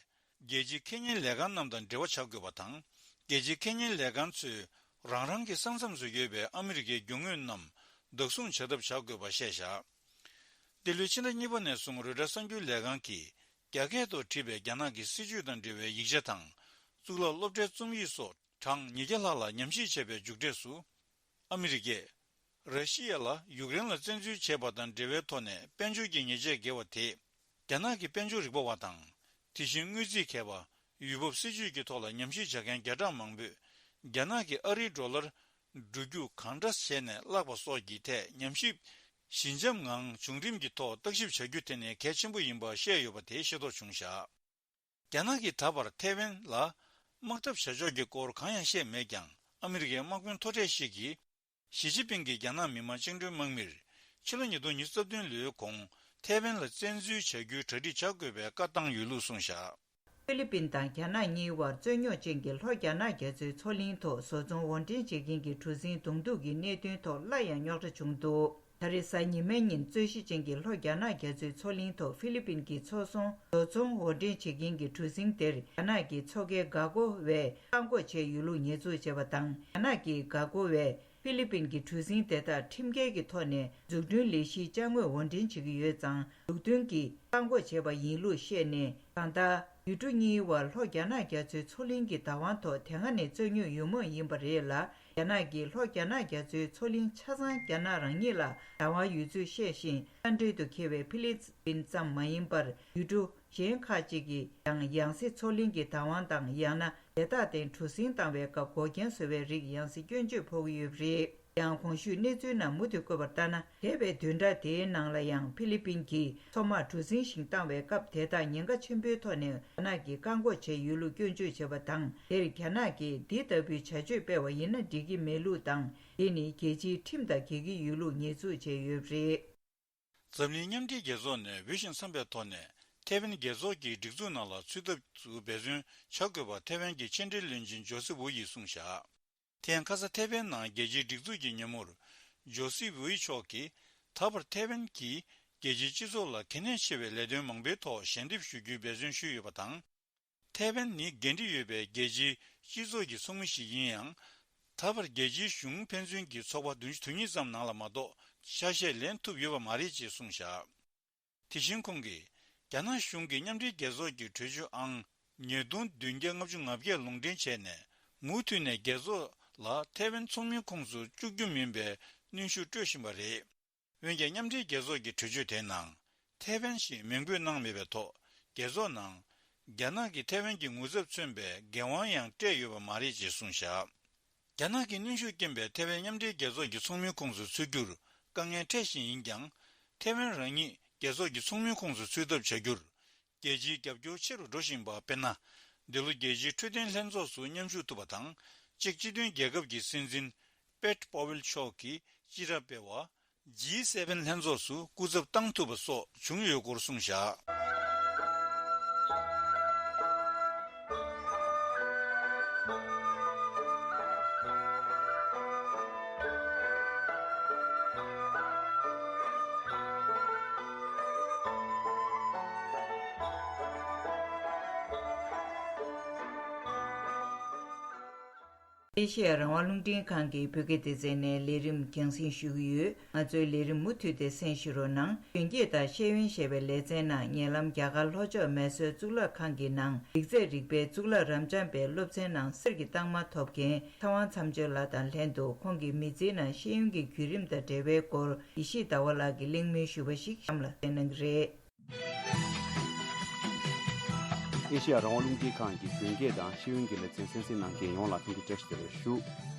རྒྱལ་སྤྱིའི་ཁེ་གཉེར་ལས་ཁང་རྣམས་དང་འབྲེལ་བ་བྱ་དགོས་པ་དང་། རྒྱལ་སྤྱིའི་ཁེ་གཉེར་ལས་ཁང་ཚོས་རང་རང་གི་ས་མཚམས་སུ་ཡོད་པའི་ཨ་མི་རི་ཀའི་རྒྱུ་དངོས་རྣམས་བདག་བཟུང་བྱ་ཐབས་བྱ་དགོས་པ་བཤད་བཞག་འདི་ལོའི་ཕྱི་ཟླ་གཉིས་པ་ནས་བཟུང་རོའི་ཊར་གསར་འགྱུར་ལས་ཁང་གིས་རྒྱ་སྐད་ཐོག་བྲིས་པའི་རྒྱ་ནག་གི་སྲིད་བྱུས་དང་འབྲེལ་བའི་ཡིག་ཆ་དང་། གཙུག་ལག་སློབ་གྲྭའི་རྩོམ་ཡིག་སོགས་གྲངས་ཉིས་བརྒྱ་ལྷག་ལ་ཉམས་ཞིབ་བྱས་པའི་མཇུག་འབྲས་སུ། ཨ་མི་རི་ཀས་ར་ཤི་ཡ་ལ་ཡུཀ་རེན་ལ་བཙན་འཛུལ་བྱས་པ་དང་འབྲེལ་བའི་ཐོག་ནས་དཔལ་འབྱོར་གྱི་ཉེས་ཆད་འགེལ་བ་དེས། རྒྱ་ནག་གི་དཔལ་འབྱོར་རིག་པ་བ་དང་། དེ་བཞིན་དངུལ་རྩིས་མཁས་པ། ཡུལ་བབ་སྲིད་ཇུས་ཀྱི་ཐོག་ལ་ཉམས་ཞིབ་བྱ་མཁན་བརྒྱ་ཕྲག་མང་པོས། རྒྱ་ནག་གིས་ཨ་རིའི་ཌོ་ལར་འགྲོ་རྒྱུག་གང་འདྲ་བྱས་ནས་བརླགས་པ་སོགས་ཀྱི་ཐད་ཉམས་ཞིབ། ཞི་འཇམ་ངང་བྱུང་རིམ་གྱི་ཐོག་བརྟག་ཞིབ་བྱ་རྒྱུ་དེ་ནི་གལ་ཆེན་པོ་ཡིན་པ་བཤད་ཡོད་པ་དེ་ཤེས་རྟོགས་བྱུང་བཞག་རྒྱ་ནག་གིས་ད་བར་ཐའེ་ཝན་ལ་དམག་འཐབ་བྱ་ཕྱོགས་ཀྱི་སྐོར་གང་ཡང་བཤད་མེད་ཀྱང་། ཨ་མི་རི་ཀའི་དམག་དཔོན་མཐོ་གྲས་ཤིག་གིས། ཞི་ཅིན་ཕིང་གིས་རྒྱ་ནག་མི་དམངས་བཅིངས་འགྲོལ་དམག་མིར། ཕྱི་ལོ་ཉིས་སྟོང་ཉི་ཤུ་རྩ་བདུན་ལོའི་གོང་ཐའེ་ཝན་ལ་བཙན་འཛུལ་བྱ་རྒྱུའི་གྲ་སྒྲིག་བྱ་དགོས་པའི་བཀའ་བཏང་ཡོད་ལུགས་གསུངས་བཞག་ཧྥི་ལི་པིན་དང་རྒྱ་ནག་གཉིས་བར་རྩོད་རྙོག་ཅན་གྱི་ལྷོ་རྒྱ་ནག་རྒྱ་མཚོའི་མཚོ་གླིང་ཐོག་བཟོ་ཚོང་དབོར་འདྲེན་བྱེད་མཁན་གྱི་གྲུ་གཟིངས་གདོང་ཐུག་གི་གནད་དོན་ཐོག་སླར་ཡང་རྙོག་དྲ་བྱུང་འདུག་ད་རེས་གཟའ་ཉི་མའི་ཉིན་རྩོད་གཞི་ཅན་གྱི་ལྷོ་རྒྱ་ནག་རྒྱ་མཚོའི་མཚོ་གླིང་ཐོག་ཧྥི་ལི་པིན་གྱི་མཚོ་སྲུང་བཟོ་ཚོང་དབོར་འདྲེན་བྱེད་མཁན་གྱི་གྲུ་གཟིངས་དེར་རྒྱ་ནག་གི་མཚོ་ཁའི་འགག་སྒོ་བས་བཀག་འགོག་བྱས་ཡོད་ལུགས་ཉེས་འཛུགས་བྱས་པ་དང་། རྒྱ་ནག་གི་འགག་སྒོ་བས་ ཧྥི་ལི་པིན་གྱི་གྲུ་གཟིངས་དེ་དག་ཁྲིམས་འགལ་གྱི་ཐོག་ནས་འཛུགས་སྐྲུན་ལས་གཞིའི་ཅ་དངོས་དབོར་འདྲེན་བྱེད་ཀྱི་ཡོད་ཙང་། འཛུགས་སྐྲུན་གྱིས་བཀག་འགོག་བྱས་པ་ཡིན་ལུགས་བཤད་ནས། གང་ལྟར། ཡུལ་གྲུ་གཉིས་དབར་ལྷོ་རྒྱ་ནག་རྒྱ་མཚོའི་མཚོ་གླིང་གི་བདག་དབང་ཐོག་དེ་སྔ་ནས་རྩོད་རྙོག་ཡོད་མུས་ཡིན་པ་རེད་ལ། རྒྱ་ནག་གིས་ལྷོ་རྒྱ་ནག་རྒྱ་མཚོའི་མཚོ་གླིང་ཆ་ཚང་རྒྱ་ནག་རང་ཉིད་ལ་བདག་དབང་ཡོད་ཚུལ་བཤད་བཞིན། མཐའ་འབྲེལ་དུ་འཁེལ་བའི་ཧྥི་ལི་པིན་ཙམ་མ་ཡིན་པར། ཡུལ་གྲུ་གཞན་ཁག་ཅིག་གིས་ཀྱང་ཡང་སེ་མཚོ་གླིང་གི་བདག་དབང་དང་། ཡང་ན་དེ་དག་སྟེང་གྲུ་གཟིངས་བཏང་བའི་སྐབས་འགོག་རྐྱེན་བཟོ་བའི་རིགས་ཡང་སེ་སྐྱོན་བརྗོད་ཕོག་གི་ཡོད་པ་རེད། ཡང་གོང་ཞུས་གནས་ཚུལ་ནང་མུ་མཐུད་བཀོད་པར་ལྟར་ན། འདས་པའི་བདུན་ཕྲག་དེའི་ནང་ལ་ཡང་ཧྥི་ལི་པིན་གྱིས་མཚོ་དམག་གྲུ་གཟིངས་ཤིག་བཏང་བའི་སྐབས། དེ་དག་ཉེན་ཁ་ཆེན་པོའི་ཐོག་ནས་རྒྱ་ནག་གིས་བཀག་འགོག་བྱས་ཡོད་ལུགས་སྐྱོན་བརྗོད་བྱས་པ་དང་། དེར་རྒྱ་ནག་གིས་འདི་ལྟ་བུའི་བྱ་སྤྱོད་སྤེལ་བ་ཡིན་ན་འགྲིག་གི་མེད་ལུགས་དང་། དེ་ནི་རྒྱལ་སྤྱིའི་ཁྲིམས་དང་འགལ་གྱི་ཡོད་ལུགས་ཉེས་འཛུགས་བྱས་ཡོད་པ་རེད། འཛམ་གླིང་མཉམ་འབྲེལ་རྒྱལ་ཚོགས་ནས་འོས་ཤིང་འཚམས་པའི་ཐོག་ནས་ཐེ་ཝན་རྒྱལ་ཚོགས་ཀྱི་སྒྲིག་འཛུགས་ནང་ལ་ཚུད་ཐབས་སུ་འབད་བརྩོན་བྱ་དགོས་པ་ཐེ་ཝན་གྱི་ཕྱི་འབྲེལ་བློན་ཆེན་ཇོ་སི་ཝུ་ཡིས་གསུངས་བཞག་ཐེངས་ཁ་སང་ཐེ་ཝན་ནང་རྒྱལ་སྤྱིའི་སྒྲིག་འཛུགས་ཀྱི་ཉིན་མོར། ཇོ་སི་ཝུའི་མཆོག་གིས། ད་བར་ཐེ་ཝན་གྱིས་རྒྱལ་སྤྱིའི་སྤྱི་ཚོགས་ལ་གལ་གནད་ཆེ་བའི་ལས་དོན་མང་པོའི་ཐོག་ཞལ་འདེབས་ཞུ་རྒྱུའི་འབད་བརྩོན་ཞུས་ཡོད་པ་དང་། ཐེ་ཝན་ནི་འགན་འཁྲི་ཡོད་པའི་རྒྱལ་སྤྱིའི་སྤྱི་ཚོགས་ཀྱི་ཚོགས་མི་ཞིག་ཡིན་ཡང་། ད་བར་རྒྱལ་སྤྱིའི་གཞུང་ཕན་ཚུན་གྱི་ཚོགས་པ་བདུན་ཅུ་དོན་གཉིས་ཙམ་ནང་ལ་མ་གཏོགས་ཆ་ཤས་ལེན་ཐུབ་ཡོད་པ་མ་རེད་ཅེས་གསུངས་བཞག་དེ་བཞིན་ཁོང་གིས། རྒྱ་ནག་གཞུང་གིས་མཉམ་འབྲེལ་རྒྱལ་ཚོགས་ཀྱི་གྲོས་ཆོད་ཨང་ཉིས་སྟོང་བདུན་བརྒྱ་ལྔ་བཅུ་ང་བརྒྱད་ལུང་འདྲེན་བྱས་ནས། མུ་མཐུད་ནས་རྒྱལ་ཚོགས་ལ་ཐེ་ཝན་ཚོགས་མིའི་ཁོངས་སུ་བཅུག་རྒྱུ་མིན་པའི་གནོན་ཤུགས་སྤྲོད་བཞིན་པ་རེད། འོན་ཀྱང་། མཉམ་འབྲེལ་རྒྱལ་ཚོགས་ཀྱི་གྲོས་ཆོད་དེའི་ནང་། ཐེ་ཝན་ཞེས་མིང་འབོད་གནང་མེད་པའི་ཐོག་རྒྱལ་ཚོགས་ནང་། རྒྱ་ནག་གིས་ཐེ་ཝན་གྱི་ངོ་ཚབ་མཚོན་པའི་འགན་དབང་ཡང་སྤྲད་ཡོད་པ་མ་རེད་ཅེས་གསུངས་བཞག་རྒྱ་ནག་གི་གནོན་ཤུགས་རྐྱེན་པས་ཐེ་ཝན་མཉམ་འབྲེལ་རྒྱལ་ཚོགས་ཀྱི་ཚོགས་མིའི་ཁོངས་སུ་ཚུད་རྒྱུར་དཀའ་ངལ་འཕྲད་བཞིན་ཡིན་ཀྱང་། ཐེ་ཝན་རང་ཉིད་རྒྱལ་ཚོགས་ཀྱི་ཚོགས་མིའི་ཁོངས་སུ་ཚུད་ཐབས་བྱ་རྒྱུར། རྒྱལ་སྤྱིའི་རྒྱབ་སྐྱོར་ཆེ་རུ་འགྲོ་བཞིན་པ། དཔེར་ན། འདི་ལོ་རྒྱལ་སྤྱིའི་འཕྲོད་བསྟེན་ལྷན་ཚོགས་སུ་མཉམ་ཞུགས་ཐུབ་པ་དང་། ཅེཀ་སྤྱི་མཐུན་རྒྱལ་ཁབ་ཀྱི་སྲིད་འཛིན་པེ་ཏྲ་པོ་ཝེལ་མཆོག་གིས་སྤྱི་རབས་སྤེལ་བ། ཇི་སེ་བེན་ལྷན་ཚོགས་སུ་སྐུ་ཚབ་བཏང་ཐུབ་པ་སོགས་བྱུང་ཡོད་སྐོར་གསུངས་བཞག་ཨེ་ཤེ་ཡ་རང་དབང་རླུང་འཕྲིན་ཁང་གི་བོད་སྐད་སྡེ་ཚན་ནས་ལས་རིམ་རྒྱང་སྲིང་ཞུ་གི་ཡོད། ང་ཚོའི་ལས་རིམ་མུ་མཐུད་དེ་གསན་བཞིན་རོགས་གནང་། གཞོན་སྐྱེས་དང་ཤེས་ཡོན་ཞེས་པའི་ལེ་ཚན་ནང་ཉེ་ལམ་རྒྱ་གར་ལྷོ་ཕྱོགས་མེ་སོར་གཙུག་ལག་ཁང་གི་ནང་རིགས་རྫས་རིག་པའི་གཙུག་ལག་རབ་འབྱམས་པའི་སློབ་ཚན་ནང་གསེར་གྱི་རྟགས་མ་ཐོབ་མཁན་ཚེ་དབང་མཚམས་གཅོད་ལགས་དང་ལྷན་དུ། ཁོང་གི་མི་ཚེའི་ནང་ཤེས་ཡོན་གྱི་བརྒྱུད་རིམ་དང་འབྲེལ་བའི་སྐོར་ཡེ་ཤེས་ཟླ་བ་ལགས་ཀྱིས་གླེང་མོལ་ཞུས་པ་ཞིག་གཤམ་ལ་གསན་གནང་གི་རེད། ཨེ་ཤེ་ཡ་རང་དབང་རླུང་འཕྲིན་ཁང་གི་གཞོན་སྐྱེས་དང་ཤེས་ཡོན་གྱི་ལེ་ཚན་གསན་གཟིགས་གནང་མཁན་ཡོངས་ལ་ཐུགས་རྗེ་བཀྲ་ཤིས་བདེ་ལེགས་ཞུ།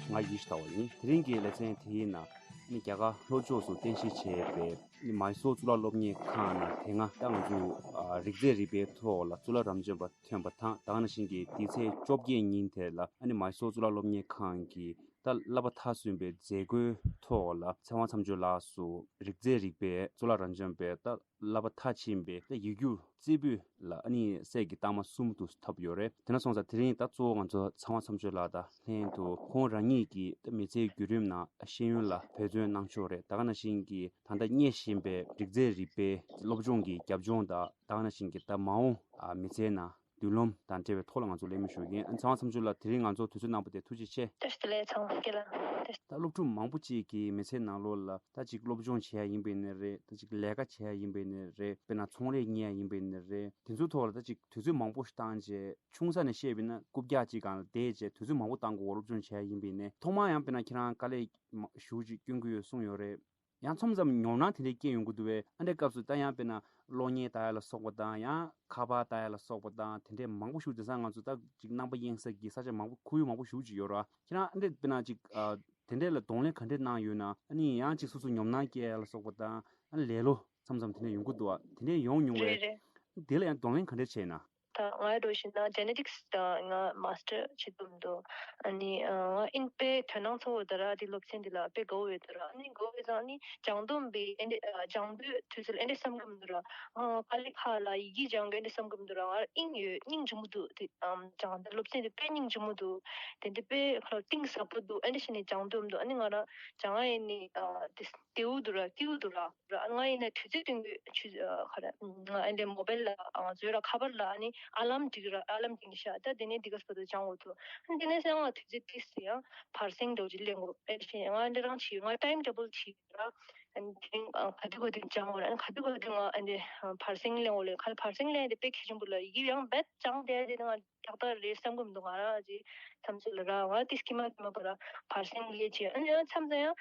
ང་ཡེ་ཤེས་ཟླ་བ་ཡིན། དེ་རིང་གི་ལེ་ཚན་དེའི་ནང་ནི་རྒྱ་གར་ལྷོ་ཕྱོགས་སུ་རྟེན་གཞི་བྱས་པའི་ནི་མཱི་སོར་གཙུག་ལག་སློབ་གཉེར་ཁང་ནང་དེ་སྔ་ད་ང་ཚོ་ཨ་རིགས་རྫས་རིག་པའི་ཐོག་ལ་གཙུག་ལག་རབ་འབྱམས་པ་ཐོན་པ་དང་། ད་ག་ནང་བཞིན་གྱི་འདི་ཚེས་བཅོ་བརྒྱད་ཉིན་དེ་ལ་ཨ་ནི་མཱི་སོར་གཙུག་ལག་སློབ་གཉེར་ཁང་གི་ད་བསླབ་པ་མཐར་སོན་པའི་མཛད་སྒོའི་ཐོག་ལ་ཚེ་དབང་མཚམས་གཅོད་ལགས་སུ་རིགས་རྫས་རིག་པའི་གཙུག་ལག་རབ་འབྱམས་པའི་ད་བསླབ་པ་མཐར་ཕྱིན་པའི་ད་ཡིག་རྒྱུགས་རྩེ་ཕུད་ལ་ཨ་ནི་གསེར་གྱི་རྟགས་མ་གསུམ་དུ་ཐོབ་ཡོད་རེད། དེ་ན་སོང་ཙང་དེ་རིང་ད་གཙོ་བོ་ང་ཚོ་ཚེ་དབང་མཚམས་གཅོད་ལགས་དང་ལྷན་དུ་ཁོང་རང་ཉིད་ཀྱི་ད་མི་ཚེའི་བརྒྱུད་རིམ་ནང་ཤེས་ཡོན་ལ་འབད་བརྩོན་གནང་ཕྱོགས་རེད། ད་ག་ནང་བཞིན་གྱི་ད་ལྟ་གཉེར་བཞིན་པའི་རིགས་རྫས་རིག་པའི་སློབ་སྦྱོང་གི་རྒྱབ་ལྗོངས་དང་། ད་ག་ནང་བཞིན་གྱི་ད་མ་འོངས་ཨ་མི་ཚེའི་ནང་མདུན་ལམ་དང་འབྲེལ་བའི་ཐོག་ལ་ང་ཚོ་གླེང་མོལ་ཞུ་གི་ཡིན། ཚེ་དབང་མཚམས་གཅོད་ལགས་དེ་རིང་ང་ཚོར་དུས་ཚོད་གནང་བ་དེ་ཐུགས་རྗེ་ཆེ། བཀྲ་ཤིས་བདེ་ལེགས་ཚང་མ་སྐྱེ་ལ། ད་སློབ་ཕྲུག་མང་པོ་ཅིག་གིས་མི་ཚེའི་ནང་ལོགས་ལ་ད་ཅིག་སློབ་སྦྱོང་བྱེད་ཡ་ཡིན་པ་ཡིན་ནའི་རེད། ད་ཅིག་ལས་ཀ་བྱེད་ཡ་ཡིན་པ་ཡིན་ནའི་རེད། དཔེར་ན་ཚོང་ལས་གཉེར་ཡ་ཡིན་པ་ཡིན་ནའི་རེད། དེ་ཚོའི་ཐོག་ལ་ད་ཅིག་དུས་ཚོད་མང་པོ་ཞིག་བཏང་རྗེས་ཆུང་ས་ནས་བཤད་པ་ཡིན་ན་རྐུབ་བཀྱག་ཅིག་སྒང་ལ་བསྡད་རྗེས་དུས་ཚོད་མང་པོ་བཏང་དགོས། སློབ་སྦྱོང་བྱེད་ཡ་ཡིན་པ་ཡིན་ནའི་ཐོག་མར་ཡང་དཔེར་ན་ཁྱེད་རང་དཀའ་ལས་མ་ཞེ་པོ་ཅིག་སྐྱོན་གྱི་ཡོད་གསུངས་ཡོད་རེད། ཡང་མཚམས་མཚམས་ཉོབ་སྣང་དེ་འདྲའི་སྐྱེ་ཡོང་གི་འདུག་པས། ཨ་འདྲའི་སྐབས་སུ་ད་ཡང་དཔེར་ན་གློག་བརྙན་ལྟ་ཡ་ལ་སོགས་པ་དང་། ཡང་ཁ་པར་ལྟ་ཡ་ལ་སོགས་པ་དང་། དེ་འདྲའི་མང་པོ་ཞིག་དེང་སང་ང་ཚོ་ད་ཅིག་རྣམ་པ་གཡེང་ས་གི་ས་ཆ་མང་པོ་ཁོར་ཡུག་མང་པོ་ཞེ་པོ་ཅིག་ཡོད་རེད་བ། ཁྱེད་རང་ཨ་འདྲའི་དཔེར་ན་ཅིག་ཨ་དེ་འདྲའི་ལ་གདོང་ལེན་ག་འདྲས་གནང་ཡོད་ན། ཨ་ནི་ཡང་ཅིག་སོ་སོ་ཉོབ་སྣང་སྐྱེ་ཡ་ལ་སོགས་པ་དང་། ཨ་ནི་ལེ་ལོ་མཚམས་མཚམས་དེ་འདྲ་ཡོང་གི་འདུག་བ། དེ་འདྲའི་ཡོང་མྱོང་བས། རེད་རེད། དེ་ལ་ཡང་གདོང་ལེན་ག་འདྲས་བྱས་ན། ད་ང་འདྲ་བོ་ཞིག་ན་ཇེ་ནེ་ཊིག་སི་དང་ང་མཱས་ཊར་བྱེད་ཐུབ་འདུག་ཨ་ནི་ཨ་ང་ཨིན་པའི་དོ་སྣང་ཚ་པོ་ད་ར་དེ་སློབ་ཚན་དེ་ལ་དཔེ་དགའ་བོ་ཡོད་ད་ར། ཨ་ནི་དགའ་བོ་ཡོད་ཙང་ཨ་ནི་སྦྱང་དོན་པའི་ཨེ་འདྲ་ཨ་སྦྱང་དུས་དུས་ཚོད་ཨེ་འདྲ་བསམ་གི་མི་འདུག་ར། ཨ་དཀའ་ལས་ཁག་ལ་ཡི་གེ་སྦྱང་གི་ཨེ་འདྲ་བསམ་གི་མི་འདུག་ར། ང་ཨིན་ཡོད་སྙིང་རྗེ་མོ་འདུག་དེ་ཨམ་སྦྱང་དེ་སློབ་ཚན་དེ་དཔེ་སྙིང་རྗེ་མོ་འདུག་དེ་འདི་དཔེ་ཁ་གཏིང་ཟབ་པོ་འདུག་ཨེ་འདྲ་བྱས་ནས་སྦྱང་དོན་འདུག་ཨ་ནི་ང་ར་སྦྱང་ཨེ་ནི་ཨ་དེ་བདེ་པོ་འདུག་ར། སྐྱིད་པོ་འདུག་ར། ར་ང་ཡིན་ན་དུས་ཚོད་སྟོན་གྱི་ཆུ་ཨ་ཁ་ར་ང་ཨེ་འདྲ་མོ་བེལ་ལ་ཨ་བཟོས་ར་ཁ་པར་ལ་ཨ་ནི། ཨ་ལམ་སྒྲིག་ར། ཨ་ལམ་སྒྲིག་ནི་ཤ་ད་དེ་ནས་འདི་ག་སྤ་ཏོ་སྦྱང་འོ་ཐུ། ཨ་དེ་ནས་སེང་བ་དུས་ཚོད་ཏིས་སི་ཡང་བར་སེང་འདྲ་བོ་ཅིག་ལེན་གོ། ཨེ་ཤེ་ང་འདི་རང་ཆི་ང་ཊེམ་ཊེ་བལ་ཆི་ར། ཨ་དེ་ཨ་ག་དུས་ག་དུས་སྦྱང་འོ་ར། ཨ་ག་དུས་ག་དུས་ང་ཨ་འདི་བར་སེང་ལེན་འོ་ལེ། ཁ་བར་སེང་ལེན་དེ་དཔེ་གལ་ཆེན་པོ་ལ། ཡི་གེ་ཡང་བེད་སྦྱང་དེ་དེ་ང་ཏག་ཏག་རེད་བསམ་གི་མི་འདུག་ང་རང་ཅི་བསམ་ཚུལ་ལ་ར། ང་ཏིས་ཀི་མ་ཀི་མ་པ་ར་བར་སེང་ལེན་ཅི། ཨ་ནི་ཡང་མཚམས་མཚམས་ཡང་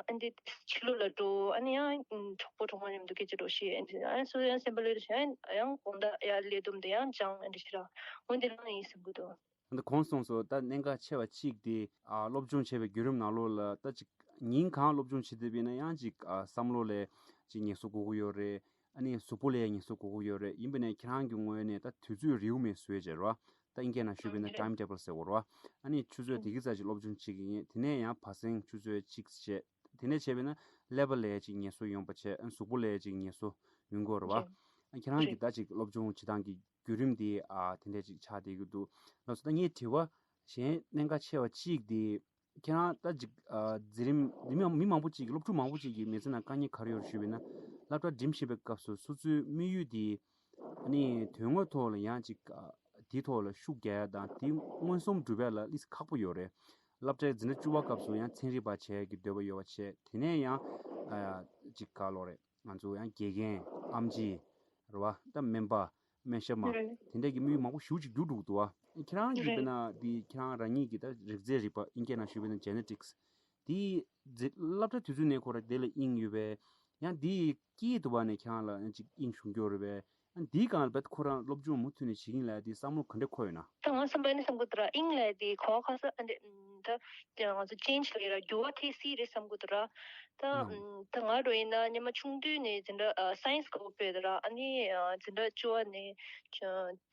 ཨ་འདི་ཕྱི་ལོགས་ལ་འགྲོ། ཨ་ནི་ཡང་གྲོགས་པོ་གྲོགས་མོ་མཉམ་དུ་སྐད་ཆ་འགྲོ་ཤེས། ཨ་ནི་སོ་ཡང་སེམས་པ་ལོས་ཤེས། ཡང་དགོང་དག་ཡར་ལས་བསྡོམས་དེ་ཡང་སྦྱང་ཨ་འདི་ཞིག་ར། འོ་འདི་རང་ཡིན་བསམ་གི་འདུག་ཨ་ནི་གོང་སོང་སོ་ད་གནད་འགག་ཆེ་བ་གཅིག་དེ་ཨ་སློབ་སྦྱོང་བྱས་པའི་བརྒྱུད་རིམ་ནང་ལོགས་ལ་ད་ཅིག་ཉིན་གང་སློབ་སྦྱོང་བྱེད་བསྡད་པ་ཡིན་ན་ཡང་ཅིག་ཨ་བསམ་བློ་ལ་ཅིག་ངལ་གསོ་དགོས་ཀྱི་ཡོད་རེད། ཨ་ནི་གཟུགས་པོ་ལ་ཡང་ངལ་གསོ་དགོས་ཀྱི་ཡོད་རེད། ཡིན་པ་ནས་ཁྱེད་རང་གི་ངོས་ནས་ད་དུས་ཚོད་རེའུ་མིག་བཟོས་བྱས་རེད་བ། ད་ཨིན་སྐད་ནང་ཞུས་པ་ཡིན་ན་ཊེམ་ཊེ་བལ་ཟེར་བ་རེད་བ། ཨ་ནི་ཆུ་ཚོད་དེ་གི་ཙམ་ཅིག་སློབ་སྦྱོང་བྱེད་ཀྱི་ཡིན། དེ་ནས་ཡང་བར་སེང་ཆུ་ཚོད་གཅིག་བྱས། དེ་ནས་བྱས་པ་ཡིན་ན་ཀླད་པ་ལ་ཡང་ཅིག་ངལ་གསོ་ཡོང་བ་བྱས། ཨ་ནི་གཟུགས་པོ་ལ་ཡང་ཅིག་ངལ་གསོ་ཡོང་གི་ཡོད་རེད་བ། ཨ་ཁྱེད་རང་གི་ད་ཅིག་སློབ་སྦྱོང་བྱེད་སྟངས་ཀྱི་བརྒྱུད་རིམ་དེ་ཨ་དེ་འདྲས་ཅིག་ཆགས་བསྡད་ཀྱི་འདུག་ལགས་སོ། ད་ངས་དྲི་བ་གཞན་གནད་འགག་ཆེ་བ་གཅིག་དེ། ཁྱེད་རང་ད་ཅིག་ཨ་འཛིན་རིམ་མི་མང་མི་མང་པོ་ཅིག་གིས་སློབ་ཕྲུག་མང་པོ་ཅིག་གིས་མི་ཚེ་ནང་དཀའ་ངལ་ག་རེ་ཡོད་རེད་ཞུས་པ་ཡིན་ན། སློབ་གྲྭ་འགྲིམ་བཞིན་པའི་སྐབས་སུ་སོ་སོའི་དམིགས་ཡུལ་དེ་ཨ་ནི་དོན་དངོས་ཐོག་ལ་ཡང་ཅིག་ཨ་དེའི་ཐོག་ལ་ཤུགས་རྒྱག་ཡ་དང་དེ་མངོན་སུམ་སྒྲུབ་ཡ་ལ་ལིས་ཁག་པོ་ཡོད་རེད། སློབ་གྲྭའི་འཛིན་གྲྭ་བཅུ་པ་སྐབས་སུ་ཡང་ཚན་རིག་པ་བྱེད་ཡ་གི་འདོད་པ་ཡོད་པ་བྱས། དེ་ནས་ཡང་ཨ་ཅིག་ག་ལོ་རེད། ང་ཚོ་ཡང་དགེ་རྒན་ཨེམ་ཆི་རེད་བ། ད་སྨན་པ་སྨན་ཞབས་མ་དེ་འདྲས་ཀྱི་དམིགས་ཡུལ་མང་པོ་ཞེ་པོ་ཅིག་འགྲུབ་འགྲོ་གི་འདུག་བ། ཁྱེད་རང་གིས་དཔེར་ན་འདི་ཁྱེད་རང་རང་ཉིད་ཀྱི་ད་རིགས་རྫས་རིག་པ་ཨིན་སྐད་ནང་ཞུས་པ་ཡིན་ན་ཇེ་ནེ་ཊིག་སི་འདི་རྫས་སློབ་གྲྭ་དུས་ཚོད་ནས་ཁོ་རང་དེ་ལ་དབྱིངས་ཡོད་པས། ཡང་འདི་སྐྱིད་འདུག་བ་ནས་ཁྱེད་རང་ལ་ཡང་ཅིག་དབྱིངས་ཞུགས་ཀྱི་ཡོད་རེད་པས། ཡང་འདིའི་སྒང་ལ་བས་ཁོ་རང་སློབ་སྦྱོང་མུ་མཐུད་ནས་བྱེད་ཀྱིན་ལ་འདི་བསམ་བློ་ག་འདྲ་འཁོར་ཡོད་ན། ད་ང་བསམ་པ་ནི་བསམ་གི་འདུག་ར། དབྱིངས་ལ་དེ་གོ་ཁ་ས་ཨ་འདི་ད་ང་ཚོ་ཅེན་ཇི་ལ་ཡོད་ར། འགྱུར་བ་ཐེབས་སྲིད་རེད་བསམ་གི་འདུག་ར། ད་ཨམ་ད་ང་འདྲ་བོ་ཡིན་ན་སྔོན་མ་ཆུང་དུས་ནས་འཛིན་གྲྭ་ཨ་སའེན་སི་ག་པར་སྤོས་དེ་ར། ཨ་ནི་ཨ་འཛིན་གྲྭ་བཅུ་པ་ནས་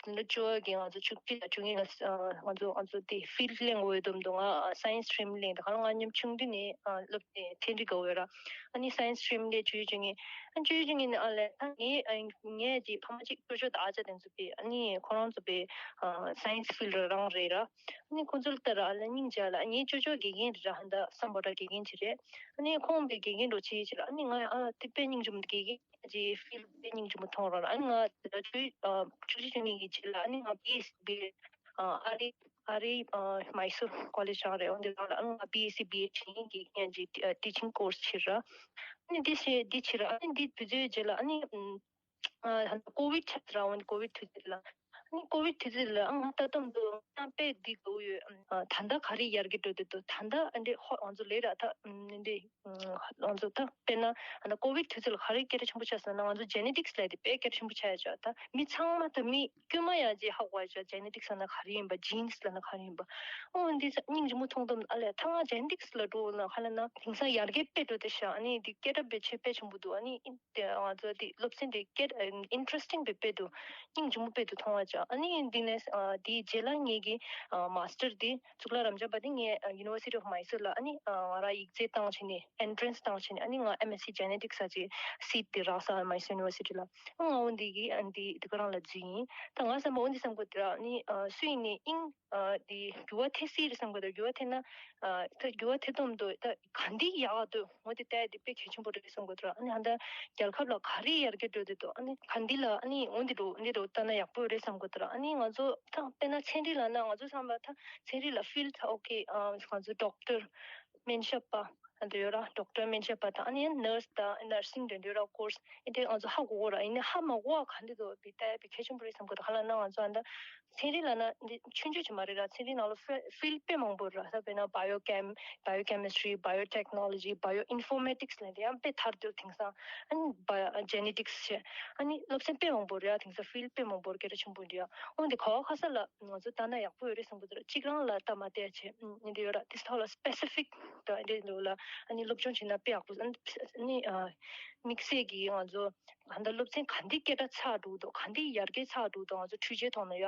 འཛིན་གྲྭ་བཅུ་པ་གི་ང་ཚོ་བཅུ་གཅིག་དང་བཅུ་གཉིས་ལ་ཨ་ང་ཚོ་ང་ཚོ་དེ་ཕིལ་ཌི་གླེང་དགོས་ཡོད་དུམ་དུ་ང་སའེན་སི་སི་ཊི་རིམ་གླེང་དེ་ག་ལ་ང་སྔོན་མ་ཆུང་དུས་ནས་ཨ་སློབ་ཚན་རིག་དགའ་བོ་ཡོད་ར། ཨ་ནི་སའེན་སི་སི་ཊི་རིམ་ལས་བཅུ་བཅུ་གཉིས། ཨ་བཅུ་བཅུ་གཉིས་ནས་ཨ་ལས་ད་ངའི་ཨ་ངའི་དེ་ཕ་མ་གཅིག་ཅོ་ཅོ་དང་ཨ་ཅག་དེ་ཚོ་པས། ཨ་ནི་ཁོ་རང་ཚོ་པས་ཨ་སའེན་སི་ཕིལ་ཌི་རང་རེད་ར། ཨ་ནི་ཁོ་ཚོ་ལ་ལྟ་ར་ཨ་ལ་སྙིང་རྗེ་ལ། ཨ་ངའི་ཅོ་ཅོ་དགེ་རྒན་རེད་ར། ཧན་ད་སམ་བྷོ་ཊ་དགེ་རྒན་ཅིག་རེད། ཨ་ནི་ཁོང་པས་དགེ་རྒན་འདྲ་བོ་བྱེད་ཅིག་ར། ཨ་ནི་ང་ཨ་དེ་དཔེ་སྙིང་རྗེ་མོ་དགེ་རྒན་གྱི་ཕིལ་དཔེ་སྙིང་རྗེ་མོ་མཐོང་ར། ཨ་ནི་ང་དེ་ལ་ཆུ་ཨ་ཆུ་ཆུ་ཆུ་ནི་གི་ཅིག་ལ། ཨ་ནི་ང་བི་ཨེ་སི་བི་ཨ་ཨ་རི་ཨ་རི་ཨ་མའི་སུར་ཀོ་ལེཇ་ཆགས་རེད། འོན་ཏེ་རང་ལ་ཨ་ནི་ང་བི་ཨེ་སི་བི་ཨེ་བྱེད་ཀྱི་ཡང་ཅིག་ཊི་ཆིང་ཀོར་སི་བྱེད་ར། ཨ་ནི་འདི་བྱེད་འདི་བྱེད་ར། ཨ་ནི་འདི་དུས་ཚོད་རྗེས་ལ་ཨ་ནི་ཨམ། ཨ་ད་ཀོ་བིད་ཆགས་ར། འོན་ཀོ་བིད་དུས་ཚོད་ལ། ཨ་ནི་ཀོ་བིད་དུས་ཚོད་ལ་ཨ་ང་ལྟ་སྟངས་འདུག་ང་དཔེ་འདི་དགའ་བོ་ཡོད། ཨ་ད་ལྟ་ག་རེ་ཡར་རྒྱས་འགྲོ་བསྡད་འདུག་ད་ལྟ་ཨ་འདི་ཧོ་ང་ཚོ་ལས་ར་ད་ཨ་འདི་ང་ཚོ་ད་དཔེར་ན་ཨ་ད་ཀོ་བིད་དུས་ཚོད་ལ་ག་རེ་སྐད་གྲགས་ཆེན་པོ་ཆགས་ཟེར་ན། ང་ཚོ་ཇེ་ནེ་ཊིག་སི་ལབ་དེ་དཔེ་སྐད་གྲགས་ཆེན་པོ་ཆགས་ཡོད་ཅག་ད་མི་ཚང་མ་ད་མི་དཀྱུས་མ་ཡང་ཅིག་ཧ་གོ་ཡོད་ཅག་ཇེ་ནེ་ཊིག་སི་ལབ་ན་ག་རེ་ཡིན་པ། ཇིན་སི་ལབ་ན་ག་རེ་ཡིན་པ། ཨོ་འདི་ཚ་སྙིང་རྗེ་མོ་མཐོང་སྟངས་ཨ་ལས་ད་ང་ཇེ་ནེ་ཊིག་སི་ལ་འགྲོ་ན་ཧ་ལ་ན་དེང་སང་ཡར་རྒྱས་དཔེ་འགྲོ་དེ་ཤག་ཨ་ནི་འདི་སྐད་གྲགས་དཔེ་ཆེ་དཔེ་ཆེན་པོ་འདུག་ཨ་ནི་དེ་ང་ཚོ་དེ་སློབ་ཚན་དེ་སྐད་ཨིན་ཊི་རེ་སི་ཊིང་དཔེ་དཔེ་འདུག་སྙིང་རྗེ་མོ་དཔེ་འདུག་མཐོང་བ་ཅག་ཨ་ནི་འདི་ནས་ཨ་དེའི་རྗེས་ལ་ངེད་ཀྱི་ཨ་མ་སི་ཊར་དེ་གཙུག་ལག་རབ་འབྱམས་པ་དེ་ངས་ཨ་University of Mysore ལ་ཨ་ནི་ཨ་ང་རང་ཡིག་ཚད་བཏང་བྱས་ནས་ཨེན་ཊི་རེན་སི་བཏང་བྱས་ནས་ཨ་ནི་ང་ཨེམ་ཨེས་སི་ཇེ་ནེ་ཊིག་སི་ཟེར་ཅིག་སིཊ་དེ་རག་ས་Mysore University ལ། ཨ་ང་འོ་འདི་གི་ཨ་འདི་དེ་ག་རང་ལ་འཛུལ་ཡིན། ད་ང་བསམ་པ་འོ་འདི་བསམ་གོ་དེ་ར་ཨ་ནི་ཨ་སུ་ཡིན་ནའི་ཨིན། ཨ་དེ་འགྱུར་བ་ཐེབས་སྲིད་རེད་བསམ་གི་འདུག་འགྱུར་བ་ཐེབས་ན་ཨ་ད་འགྱུར་བ་ཐེབས་སྟངས་འདུག་ད་ག་འདི་ཡག་འདུག་འོ་དེ་ལྟ་ཡ་དེ་དཔེ་གལ་ཆེན་པོ་རེད་བསམ་གི་འདུག་ཨ་ནི་ཧ་ད་རྒྱལ་ཁབ་ལ་ག་རེ་ཡར་རྒྱས་འགྲོ་དེ་འདུག་ཨ་ནི་ག་འདི་ལ་ཨ་ནི་འོ་འདི་འགྲོ་འདི་འགྲོ་ལྟ་ན་ཡག་པོ་རེད་བསམ་གི་འདུག་ཨ་ནི་ང་ཚོ་ད་དཔེར་ན་ཚན་རིག་ལ་ན་ང་ཚོ་བསམ་པ་ད་ཚན་རིག་ལ་ཕིལ་ད་ཨོ་ཁེ་ཨ་ང་ཚོ་ཌོག་ཊར་སྨན་ཞབས་པ་འདི་ཡོད་ར། ཌོག་ཊར་སྨན་ཞབས་པ་དང་ཨ་ནི་ནར་སི་དང་ནར་སིང་འདི་འདི་ཡོད་ར། ཀོར་སི་ཨེ་དེ་ང་ཚོ་ཧ་གོ་གོ་ར། ཡིན་ནའི་ཧ་མ་གོ་བ་ག་འདི་འདུག་བི་ལྟ་ཡ་བི་གལ་ཆེན་པོ་རེད་བསམ་གི་འདུག་ཧ་ལ་ན་ང་ཚོ་ཨ་ད། ཚན་རིག་ལབ་ན་འདི་ཆུང་ཆུང་ཅིག་མ་རེད་ར། ཚན་རིག་ནང་ལ་ཕི་ཕིལ་དཔེ་མང་པོ་རེད་ར། ད་དཔེར་ན་བྷ་ཡོ་ཀེམ་བྷ་ཡོ་ཀེ་མི་སི་ཊི་རི། བྷ་ཡོ་ཊེག་ནོ་ལོ་ཇི། བྷ་ཡོ་ཨིན་ཕོར་མེ་ཊིག་སི་ལབ་འདི་ཡང་དཔེ་ཐར་འདུག་དེང་སང་ཨ་ནི་བྷ་ཇེ་ནེ་ཊིག་སི་བྱས། ཨ་ནི་སློབ་ཚན་དཔེ་མང་པོ་རེད་ར། དེང་སང་ཕིལ་དཔེ་མང་པོ་རེད། སྐད་གྲགས་ཆེན་པོ་འདི་ཡང་འོན་ཏེ་གོ་བ་ཁ་ས་ལ་ང་ཚོ་ལྟ་ན་ཡག་པོ་ཡོད་རེད་བསམ་གི་འདུག་ར། གཅིག་རང་ལ་ལྟ་མ་བལྟས་བྱས་ཨ་ནི་འདི་ཡོད་ར། དེ་ཐོག་ལ་སི་པེ་སི་ཕིག་ད་འདི་ལོ་ལ་ཨ་ནི་སློབ་སྦྱོང་བྱས་ན་དཔེ་ཡག་པོ། ཨ་ནི་དམིགས་བསལ་གྱི་ང་ཚོ་ད་ལྟ་སློབ་ཚན་ག་འདི་སྐད་གྲགས་ཆགས་འགྲོ་འདུག་ག་འདི་ཡར་རྒྱས་ཆགས་འགྲོ་འདུག་ང་ཚོ་འཕྲུལ་ཆས་ཐོག་ནས་ཡ་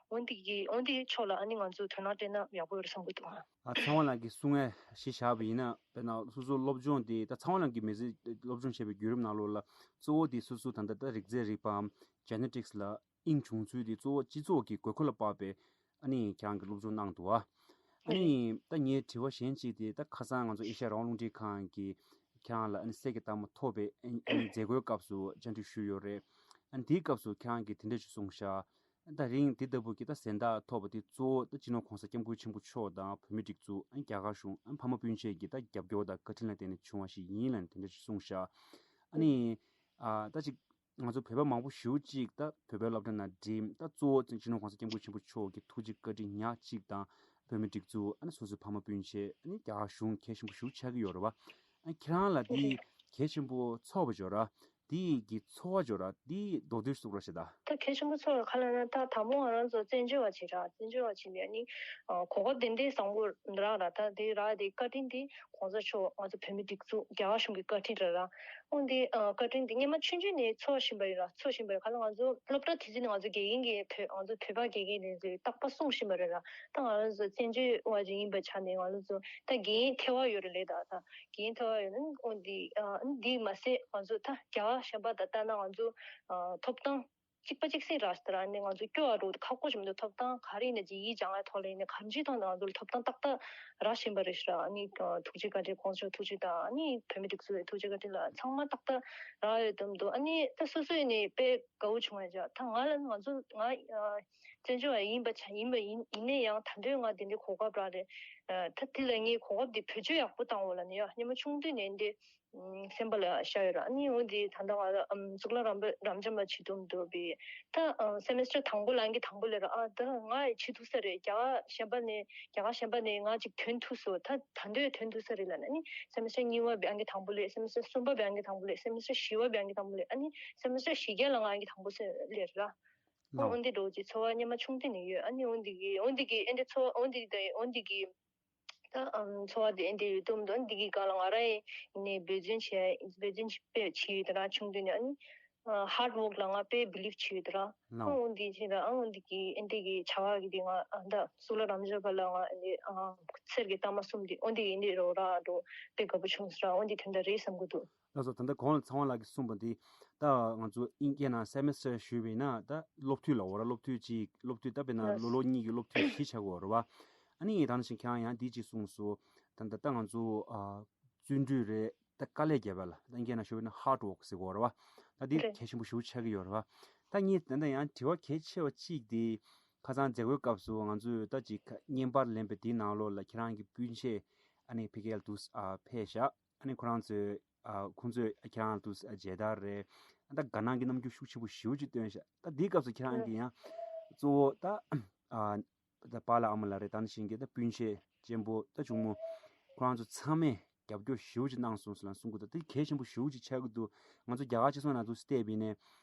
འོན་ཏེ་གི་འོན་ཏེ་ཕྱོགས་ལ་ཨ་ནི་ང་ཚོ་དོ་སྣང་སྤྲད་ན་ཡག་པོ་ཡོད་རེད་བསམ་གི་འདུག་ཨ། ཚེ་དབང་ལགས་ཀྱིས་གསུང་ངས་གཞི་བཞག་པ་ཡིན་ན་དཔེར་ན་སོ་སོ་སློབ་སྦྱོང་དེ་ད་ཚེ་དབང་ལགས་ཀྱིས་མི་ཚེ་སློབ་སྦྱོང་བྱས་པའི་བརྒྱུད་རིམ་ནང་ལོགས་ལ་གཙོ་བོ་དེ་སོ་སོ་ད་ལྟ་ད་རིགས་རྫས་རིག་པའམ་ཇེ་ནེ་ཊིག་སི་ལ་དབྱིངས་བྱུང་ཚུལ་དེ་གཙོ་བོ་སྤྱི་ཚོགས་ཀྱི་དགོས་མཁོ་ལ་དཔག་པའི་ཨ་ནི་ཁྱེད་རང་གི་སློབ་སྦྱོང་གནང་འདུག་ཨ། ཨ་ནི་ད་ངའི་དྲི་བ་གཞན་གཅིག་དེ་ད་ཁ་སང་ང་ཚོ་ཨེ་ཤ་ཡ་རང་དབང་རླུང་འཕྲིན་ཁང་གིས་ཁྱེད་རང་ལ་ཨ་ནི་གསེར་གྱི་རྟགས་མ་ཐོབ་པའི་ཨ་ནི་མཛད་སྒོའི་སྐབས་སུ་བཅར་འདྲི་ཞུས་ཡོད་རེད། ཨ་ནི་དེའི་སྐབས་སུ་ཁྱེད་རང་གིས་དེ་འདྲ་ཞིག་གསུངས་ཤག་ད་རིང་འདི་ལྟ་བུ་གི་ད་གཟེངས་རྟགས་ཐོབ་པ་དེ་གཙོ་བོ་ད་སྤྱི་ནོར་༸གོང་ས་༸སྐྱབས་མགོན་ཆེན་པོ་མཆོག་དང་བོད་མིའི་སྒྲིག་འཛུགས། ཨ་ནི་རྒྱ་གར་གཞུང་། ཨ་ནི་ཕ་མ་སྤུན་མཆེད་ཀྱི་ད་རྒྱབ་སྐྱོར་དང་བཀའ་དྲིན་ལ་བརྟེན་ནས་བྱུང་བ་ཞིག་ཡིན་ལབ་ནས་དེ་འདྲ་ཞིག་གསུངས་ཤག་ཨ་ནི་ཨ་ད་ཅིག་ང་ཚོ་བོད་པ་མང་པོ་ཞེ་པོ་ཅིག་ད་བོད་པའི་སློབ་གྲྭ་ནང་འགྲིམས། ད་གཙོ་བོ་སྤྱི་ནོར་༸གོང་ས་༸སྐྱབས་མགོན་ཆེན་པོ་མཆོག་གི་ཐུགས་རྗེ་བཀའ་དྲིན་ཉག་གཅིག་དང་བོད་མིའི་སྒྲིག་འཛུགས། ཨ་ནི་སོ་སོའི་ཕ་མ་སྤུན་མཆེད། ཨ་ནི་རྒྱ་གར་གཞུང་གལ་ཆེན་པོ་ཞེ་པོ་ཆགས་ཀྱི་ཡོད་རེད་བ། ཨ་ཁྱེད་རང་ལ་འདི་གལ་ཆེན་པོ་ཚོར་བ་ཅིག་ཡོད་ར། འདི་གི་ཚོར་བ་ཅིག་ཡོད་ར། འདི་མདོར་བསྡུས་གསུང་རོགས་བྱེད་ད། ད་གལ་ཆེན་པོ་ཚོར་བ་ག་ལ་ན། ད་དང་པོ་ང་རང་ཚོ་བཙན་བྱོལ་བ་ཅིག་ར། བཙན་བྱོལ་བ་ཅིག་ནས་ནི་ཨ་གོ་སྐབས་དེ་འདྲའི་བཟང་པོ་རག་ར། ད་དེ་རག་དེ་བཀའ་དྲིན་དེ་༸གོང་ས་མཆོག་ང་ཚོ་བོད་མི་སྒྲིག་འཛུགས་རྒྱ་གར་གཞུང་གི་བཀའ་དྲིན་རེད་ར། འོན་ཏེ་ཨ་བཀའ་དྲིན་དེ་སྔོན་མ་ཆུང་ཆུང་ནས་ཚོར་བཞིན་པ་ཡིན་ར། ཚོར་བཞིན་པ་ཡིན། ག་ལ་ང་ཚོ་སློབ་གྲྭ་དེ་ཚོ་ནས་ང་ཚོ་དགེ་རྒན་གྱིས་བོད་ང་ཚོ་བོད་པ་དགེ་རྒན་དེ་ཚོས་རྟག་པར་གསུང་བཞིན་པ་རེད་ར། ད་ང་རང་ཚོ་བཙན་བྱོལ་བ་ཅིག་ཡིན་པའི་ཆ་ནས་ང་རང་ཚོ་ད་དགེ་རྒན་ཐེ་བ་ཡོད་རེད་ལེ། ད་ད་དགེ་རྒན་ཐེ་བ་ཡོད་ན་འོན་ཏེ་ཨ་འདི་མ་ཟད་ང་ཚོ་ད་རྒྱ་གར་གཞན་པ་དང་ལྟ་ན་ང་ཚོ་ཨ་ཐོབ་ཐང་གཅིག་པ་གཅིག་སེ་རག་སྟེ་ར། ནི་ང་ཚོ་སྐྱོ་བ་འགྲོ་ཁག་པོ་ཞིག་མི་འདུག་ཐོབ་ཐང་ག་རེ་ཡིན་ན་ཅིག་ཡིད་སྦྱང་ཡ་ཐོག་ལ་ཡིན་ན་གང་ཅིའི་ཐོག་ནས་ང་ཚོ་ལ་ཐོབ་ཐང་ཏག་ཏག་རག་བཞིན་པ་རེད་ཤག་ར། ནི་ཐུགས་རྗེ་བཀའ་དྲིན།་༸གོང་ས་མཆོག་ཐུགས་རྗེ་དང་། ནི་བོད་མི་སྒྲིག་འཛུགས་ཐུགས་རྗེ་བཀའ་དྲིན་ལ་ཚང་མ་ཏག་ཏག་རག་ཡོད་དམ་འདུག་ཨ་ནི་ད་སོ་སོ་ཡིན་ནི་དཔེ་དགའ་བོ་བྱུང་ཡ་ཅག་ད་ང་ལ་ང་ཚོ་ང་བཙན་བྱོལ་བ་ཡིན་པ་ཆ་ཡིན་པ་ཡིན་ཡིན་ནའི་ཡང་ད་དུང་ང་དེ་འདྲའི་གོ་སྐབས་རག་རེད། ད་དེ་ལ་ངས་གོ་སྐབས་དེ་བེད་སྤྱོད་ཡག་པོ་བཏང་འོ་ལ་ནི་ཡ་སྙེ་མ་ཆུང་དུས་ནས་འདི་སེམས་པ་ལ་ཤར་ཡོད་ར། ཨ་ནི་འོ་དེ་ད་ལྟ་ང་ལ་གཙུག་ལག་རམ་པ་རབ་འབྱམས་པ་བྱེད་དུ་འདུག་པས། ད་སེ་མེ་སི་ཊར་དང་པོ་ལ་ཨང་ཀི་དང་པོ་སླེབས་ར། ཨ་ད་ང་བྱེད་ཐུབ་ས་རེད། རྒྱ་གར་གཞན་པ་ནས་རྒྱ་གར་གཞན་པ་ནས་ང་ཅིག་ཐོན་ཐུབ་སོང་། ད་ད་འདོད་ཐོན་ཐུབ་ས་རེད་ལབ་ནས། ཨ་ནི་སེ་མེ་སི་ཊར་གཉིས་པ་པའི་ཨང་ཀི་དང་པོ་སླེབས། སེ་མེ་སི་ཊར་གསུམ་པ་པའི་ཨང་ཀི་དང་པོ་སླེབས། སེ་མེ་སི་ཊར་བཞི་པ་པའི་ཨང་ཀི་དང་པོ་སླེབས། ཨ་ནི་སེ་མེ་སི་ཊར་བཞི་བརྒྱད་ལ་ང་ཨང་ཀི་དང་པོ་སླེབས་ར། ཨོ་ལའོ། འོན་ཏེ་འགྲོ་ཅིག་ཚོར་བ་སྙེ་མ་ཆུང་དུས་ནས་ཡོད། ཨ་ནི་འོན་ཏེ་གི་འོན་ཏེ་གི་ཨེ་འདྲ་ཚོར་འོན་ཏེ་གི་འོན་ཏེ་གི་ད་ཨམ་ཚོར་བ་དེ་ཨེ་འདྲ་ཡོད་དུམ་དུ། ཨ་ནི་འདི་གི་སྒང་ལ་ང་རང་ཡིན་ནས་འབད་བརྩོན་བྱས་འབད་བརྩོན་བྱས་པའི་ཆེ་ཡོད་དེ་རང་ཆུང་དུས་ནས། ཨ་ནི་ཧར་ཌི་ཝོག་ལ་ང་དཔེ་བི་ལིབ་བྱེད་ཡོད་དེ་རང་། ལའོ། ཨོ་འདི་བྱས་ར། ཨོ་འདི་གི་ཨེ་འདྲ་གི་བྱ་བ་གི་དེ་ང་ཨ་ད་གཙུག་ལག་རབ་འབྱམས་པ་ལ་ང་ཨེ་འདྲ་ཨ་གསེར་གྱི་རྟགས་མ་གསུམ་དེ་ཨོ་འདི་ཨེ་འདྲ་རོགས་ར་འགྲོ་དཔེ་དགའ་པོ་བྱུང་ཟེར་ར། ཨོ་འདི་དེ་འདྲ་རེད་བསམ་གི་འདུག་ལགས་སོ། ད་ལྟ་གོང་ལ་ཚེ་དབང་ལགས་ཀྱིས་གསུངས་པ་འདི་ད་ང་ཚོ་ཨིན་སྐད་ནང་སེ་མེ་སི་ཊར་ཞུས་པ་ཡིན་ན་ད་སློབ་དུས་ལ་འོ་ར། སློབ་དུས་གཅིག་སློབ་དུས་ད་དཔེར་ན་ལོ་ལོ་གཉིས་ཀྱི་སློབ་དུས་བཞི་ཆགས་ཀྱི་ཡོད་རེད་བ། ཨ་ནི་ད་ནང་བཞིན་ཁྱེད་རང་ཡང་འདི་གཅིག་གསུངས་སོང་། ད་ད་ད་ང་ཚོ་ཨ་བརྩོན་འགྲུས་རེད། ད་དཀའ་ལས་བརྒྱབ་པ་ལ་ད་ཨིན་སྐད་ནང་ཞུས་པ་ཡིན་ན་ཧར་ཌི་ཝོག་ཟེར་གྱི་ཡོད་རེད་བ། ད་འདི་རེད། གལ་ཆེན་པོ་ཞེ་པོ་ཆགས་ཀྱི་ཡོད་རེད་བ། ད་ངས་ད་ལྟ་ཡང་དྲི་བ་གལ་ཆེ་བ་གཅིག་དེ་ཁ་སང་མཛད་སྒོའི་སྐབས་སུ་ང་ཚོས་ད་ཅིག་བརྙན་པར་ལེན་པའི་དེའི་ནང་ལོགས་ལ་ཁྱེད་རང་གི་སྤུན་མཆེད་ཨ་ནི་ཕ་གིར་འདུག་ཨ་ཕེབས་ཤག་ཨ་ནི་ཁོ་རང་ཚོས་ཨ་ཁོང་ཚོས་ཁྱེད་རང་ལ་ཐུགས་མཇལ་དར་རེད། ད་དགའ་སྣང་གི་རྣམ་འགྱུར་ཤུགས་ཆེན་པོ་ཞེ་པོ་ཅིག་སྟོན་ཤག་ད་འདིའི་སྐབས་སུ་ཁྱེད་རང་གིས་ཡང་གཙོ་བོ་ད་ཨ་ད་པཱ་ལགས་ཨ་མ་ལགས་རེད། ད་ནང་བཞིན་གྱི་ད་སྤུན་མཆེད་གཅེན་པོ་ད་གཅུང་མོ་ཁོ་རང་ཚོ་ཚང་མས་རྒྱབ་སྐྱོར་ཞེ་པོ་ཅིག་གནང་སོང་ཟེར་ལ་གསུང་གི་འདུག་དེ་གལ་ཆེན་པོ་ཞེ་པོ་ཅིག་ཆགས་ཀྱི་འདུག་ང་ཚོ་རྒྱ་གར་སྤྱི་ཚོགས་ནང་དུ་བལྟས་པ་ཡིན་ནའི་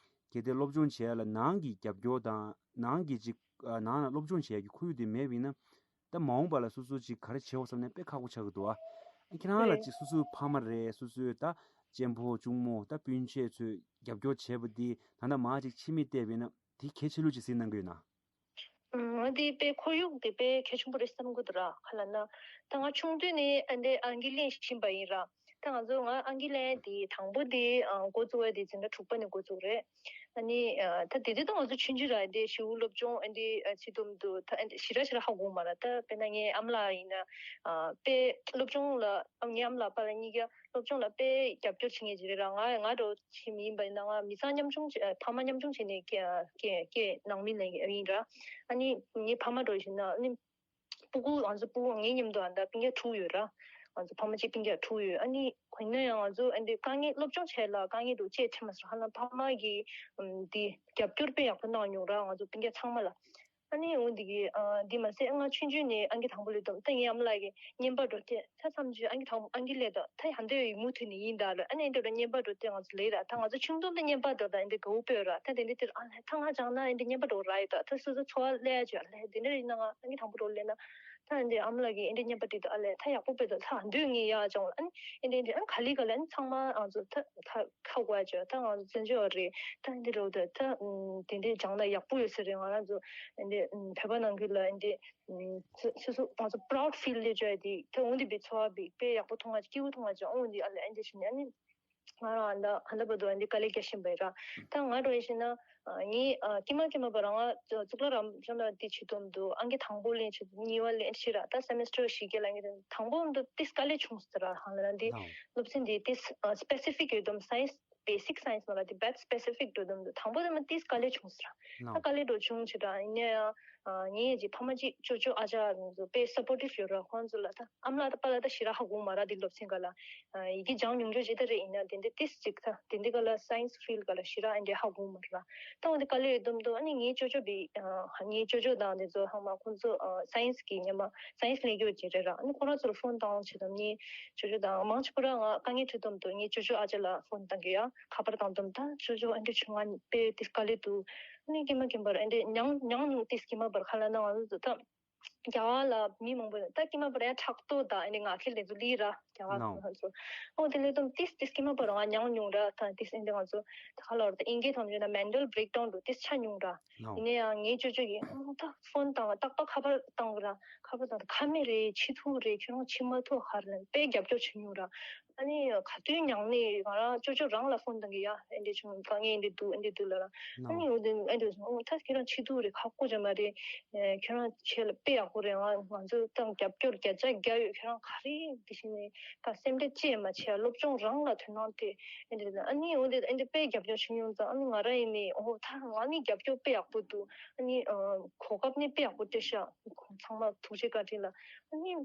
གལ་ཏེ་སློབ་སྦྱོང་བྱེད་ཡ་ལ་ནང་གི་རྒྱབ་སྐྱོར་དང་ནང་གི་ཅིག་ནང་ལ་སློབ་སྦྱོང་བྱེད་ཡ་གི་ཁོར་ཡུག་དེ་མེད་པ་ཡིན་ན། ད་མ་འོངས་པ་ལ་སོ་སོ་ཅིག་ག་རེ་བྱེད་འོ་བསམ་ནས་དཔེ་ཁག་པོ་ཆགས་ཀྱི་འདུག་ཨ། ཁྱེད་རང་ལ་རེད། ཅིག་སོ་སོའི་ཕ་མ་རེད། སོ་སོའི་ད་གཅེན་པོ་གཅུང་མོ་ད་སྤུན་མཆེད་ཚོས་རྒྱབ་སྐྱོར་བྱས་པ་འདི་ད་ལྟ་མར་ཅིག་ཕྱི་མིག་བལྟས་པ་ཡིན་ན་དེ་གལ་ཆེ་ལོས་ཅིག་གཟིགས་གནང་གི་ཡོད་ན། ང་འདི་དཔེ་ཁོར་ཡུག་འདི་དཔེ་གལ་ཆེན་པོ་རེད་བསམ་གི་འདུག་ར། ག་ལ་ན་ད་ང་ཆུང་དུས་ནས་ཨ་འདི་ཨང་ཀི་ལེན་བཞིན་པ་ཡིན་ར། ད་ང་ཚོ་ང་ཨང་ཀི་ལེན་དེ་དང་པོ་དེ་འགོ་བཙུགས་པ་དེ་འཛིན་གྲྭ་དྲུག་པ་ནས་འགོ་བཙུགས་རེད། ཨ་ནི་ད་དེ་དུས་ད་ང་ཚོ་ཆུང་ཆུང་ར། དེ་ཞི་བོ་སློབ་སྦྱོང་ཨ་འདི་བྱེད་དུམ་དུ་ད་ཨ་འདི་ཞེ་དྲག་ཞེ་དྲག་ཧ་གོ་མ་ར། ད་དཔེར་ན་ངའི་ཨ་མ་ལགས་ཡིན་ན་དཔེ་སློབ་སྦྱོང་ལ་ཨ་ངའི་ཨ་མ་ལགས་པཱ་ལགས་གཉིས་ཀ་སློབ་སྦྱོང་ལ་དཔེ་རྒྱབ་སྐྱོར་བྱེད་མཁན་ཅིག་རེད་ར། ང་ང་འདྲ་བོ་ཅིག་ཡིན་པ་ཡིན་ན་ང་མི་ཚང་མཉམ་ཆུང་ཅིག་ཕ་མ་མཉམ་ཆུང་བྱས་ནས་སྐྱེས་སྐྱེས་སྐྱེས་ནང་མི་ནས་ཡིན་ར། ཨ་ནི་ངའི་ཕ་མ་འདྲ་བོ་ཡིན་ན་ཨ་ནི་སྤུ་གུ་ང་ཚོ་སྤུ་གུ་ངའི་མཉམ་དུ་ཨ་ད་སྤུན་ཀྱག་དྲུག་ཡོད་ར། ང་ཚོ་ཕ་མ་གཅིག་སྤུན་ཀྱག་དྲུག་ཡོད། ཨ་ནི་ཡིན་ན་ཡང་ང་ཚོ་ཨ་འདི་དཀའ་ངལ་སློབ་སྦྱོང་བྱས་ལ་དཀའ་ངལ་འདྲ་བོ་ཅིག་འཕྲད་མ་སོང་། ཧ་ལམ་ཕ་མ་གིས་འདི་རྒྱབ་སྐྱོར་དཔེ་ཡག་པོ་གནང་མྱོང་ར། ང་ཚོ་སྤུན་ཀྱག་ཚང་མ་ལ། ཨ་ནི་འོ་འདི་གི་ཨ་འདི་མ་ཟད་ང་ཆུང་ཆུང་ནས་ཨང་ཀི་དང་པོ་སླེབས་དུས་ད་ངའི་ཨ་མ་ལགས་ཀྱིས་བརྙན་པར་འདྲ་བོ་དེ་ད་མཚམས་ཅིག་ཨང་ཀི་དང་ཨང་ཀི་སླེབས་དུས་ད་ཡང་འདི་མུ་མཐུད་ནས་ཡིན་ད་ལ། ཨ་ནི་འདི་འདྲ་བརྙན་པར་འདྲ་བོ་དེ་ང་ཚོ་ལས་ར། ད་ང་ཚོ་ཆུང་དུས་ད་བརྙན་པར་འདྲ་བོ་ད་འདི་དགའ་བོ་དཔེ་ར། ད་དེ་འདི་དེར་ཨ་ལས་ད་ང་སྦྱངས་ན་འདི་བརྙན་པར་འདྲ་བོ་རག་ཡོད་ད། ད་སོ་སོ་འཚོ་བ་སླེབས་ཡ་ཅིག་ཨ་ལས་འདི་འདྲ་ཡིན་ན་ང་ཨང་ཀི་དང་པོ་འདྲ་བོ་སླེབས་ན་ད་འདི་ཨ་མ་ལགས་ཀྱིས་འདི་བརྙན་པར་བྲིས་དུས་ཨ་ལས་ད་ཡག་པོ་དཔེ་འདུག་ད་འདོད་ངེས་ཡག་སྦྱངས་ལ། ཨ་ནི་འདི་འདི་ཨ་ག་ལེ་ག་ལེ་ཨ་ནི་ཚང་མ་ང་ཚོ་ད་ད་ཁ་དགོས་ཡ་ཅིག་ད་ང་ཚོ་བཙན་བྱོལ་བ་རེད། ད་འདི་འདྲ་བོ་ད་ད་དེ་འདྲས་སྦྱངས་ན་ཡག་པོ་ཡོད་ས་རེད། ང་རང་ཚོ་འདི་བོད་པ་ནང་ཁུལ་ལ་འདི་སོ་སོ་སོ་ང་ཚོ་པ་རའུཌ་ཕིལ་ལས་བྱ་ཡ་དེ་ད་འོ་འདི་བའི་ཚོར་བ་བི་དཔེ་ཡག་པོ་མཐོང་ང་སྐྱིད་པོ་མཐོང་ང་ཅིག་འོ་འདི་ཨ་ལས་ཨ་འདི་བྱས་ནས་ཨ་ནི་ང་རང་ཨ་ད་ཨ་ད་བར་དུ་ཨ་འདི་དཀའ་ལས་རྒྱག་བཞིན་པ་ཡིན་ར། ད་ང་འདྲ་བོ་ཡིན་ན་ངས་ཀྱེ་མ་ཀྱེ་མ་བར་ང་གཙུག་ལག་རབ་འབྱམས་ལ་འདི་བྱེད་དུས་ཨང་ཀི་དང་པོ་ལེན་བྱེད་དུས་གཉིས་པ་ལེན་བྱེད་ར། ད་སེ་མེ་སི་ཊར་བཞི་བརྒྱད་ལ་ཨང་ཀི་དང་པོ་འདི་ཏིས་དཀའ་ལས་བྱུང་ཟེར་ར། ཧང་ལ་འདི་སློབ་ཚན་འདི་ཏིས་སི་པེ་སི་ཕིག་ཡོད་དམ་སའེན་སི། basic science ནང་ལ་དེ་བད་specific འགྲོ་དུམ་དུ་དང་པོ་དེ་མ་ཏིས་དཀའ་ལས་བྱུང་ཟེར། ད་དཀའ་ལས་འགྲོ་བྱུང་ཆེ་དྲག་ཡིན་ན་ཡང་ངའི་ཡ་ཅིག་ཕ་མ་ཅིག་ཅོ་ཅོ་ཨ་ཅག་རིང་ཚོ་དཔེ་supportive ཡོད་ར། ཁོང་ཚོ་ལ་ད་ཨམ་ལགས་ད་པཱ་ལགས་ད་ཞེ་དྲག་ཧ་གོ་མ་ར། དེ་སློབ་ཚན་ག་ལ་ཡི་གེ་སྦྱང་མྱོང་ཆོག་ཅིག་ད་རེད། ཡིན་ན་དེ་འདྲ་ཏིས་ཅིག་ད་དེ་འདྲ་ག་ལ་science field ག་ལ་ཞེ་དྲག་ཨ་འདྲ་ཧ་གོ་མ་ར། ད་འོ་དེ་དཀའ་ལས་ཡོད་དུམ་དུ་ཨ་ནི་ངའི་ཅོ་ཅོ་བི་ངའི་ཅོ་ཅོ་དང་དེ་ཚོ་ཧ་མ་ཁོང་ཚོ་science གི་ཉི་མ་science ལས་ཀྱོ་ཅིག་རེད་ར། ཨ་ནི་ཁོ་རང་ཚོར་ཕོན་བཏང་ཆེ་དུམ་ངའི་ཅོ་ཅོ་དང་མང་ཆེ་བོ་ར་ང་དཀའ་ངལ་འཕྲད་དུམ་དུ་ངའི་ཅོ་ཅོ་ཨ་ཅག་ལ་ཕོན་བཏང་གི་ཡ། ཁ་པར་བཏང་དུམ་ད་ཅོ་ཅོ་ཨ་འདྲ་བྱུང་ང་དཔེ་དེ་དཀའ་ལས་འདུག་ཨ་ནི་ཀྱེ་མ་ཀྱེ་མ་པར་ཨ་འདྲ་མྱང་མྱང་མྱོང་ཏིས་ཀྱེ་མ་པར་ཁ་ལ་ན་ང་ཚོ་ད་རྒྱ་གར་ལ་མི་མང་པོ་ཡོད། ད་ཀྱེ་མ་པར་ཡང་ཕྲག་དོག་ད་ཨ་ནི་ང་ཁེ་ལེ་ཚོ་ལི་ར་རྒྱ་གར་ལ་ང་ཚོ་ཨོ་དེ་ལས་དུམ་ཏིས་ཏིས་ཀྱེ་མ་པར་ང་མྱང་མྱོང་ར། ད་ཏིས་ཨ་འདྲ་ང་ཚོ་ད་ཁ་ལ་བར་ད་ཨིན་སྐད་ཐམ་ཆོད་ན་mental breakdown འགྲོ་ཏིས་ཆ་མྱོང་ར། ཡིན་ན་ཡང་ངའི་ཅོ་ཅོ་ཡིན་ཨང་ད་ཕོན་བཏང་རྟག་པ་ཁ་པར་བཏང་གི་ར། ཁ་པར་བཏང་ད་ཁ་མེད་རེད། ཕྱི་ཐུག་རེད། ཁྱོད་རང་ཕྱི་མ་ཐུག་ཧར་ལན་དཔེ་རྒྱབ་སྐྱོར་བྱེད་མྱོང་ར། ཨ་ནི་ག་དུས་མྱངས་ནས་ང་རང་ཅོ་ཅོ་རང་ལ་ཕོན་བཏང་གི་ཡ་ཨེ་འདྲས་བྱུང་དཀའ་ངལ་འདི་འདུག་ཨེ་འདྲས་འདུག་ལ་ར། ཨ་ནི་འོ་དེ་ཨེ་འདྲས་སོང་ད་ཁྱེད་རང་ཕྱི་ཐུག་རེད། ཁག་པོ་ཅན་མ་རེད། ཁྱོད་རང་ཆེད་ལ་དཔེ་ཡག་པོ་རེད། ང་ང་ཚོ་ཏང་རྒྱབ་སྐྱོར་བརྒྱ་ཆ་བརྒྱ་ཡོད། ཁྱོད་རང་ག་རེ་འདི་བྱས་ནས་ད་སེམས་ཁྲལ་ཅི་ཡང་མ་བྱེད་ཡ་སློབ་སྦྱོང་རང་ལ་དོ་སྣང་སྟེ་ཨེ་འདྲས་ཨ་ནི་འོ་དེ་ཨེ་འདྲས་དཔེ་རྒྱབ་སྐྱོར་བྱེད་མྱོང་ཙང་ཨ་ནི་ང་རང་ཡིན་ནི་ཨོ་ད་ང་ནི་རྒྱབ་སྐྱོར་དཔེ་ཡག་པོ་འདུག་ཨ་ནི་གོ་སྐབས་ནི་དཔེ་ཡག་པོ་སྤྲད་ཤག་ཚང་མ་ཐུགས་རྗེ་བཀའ་དྲིན་ལ། ཨ་ནི་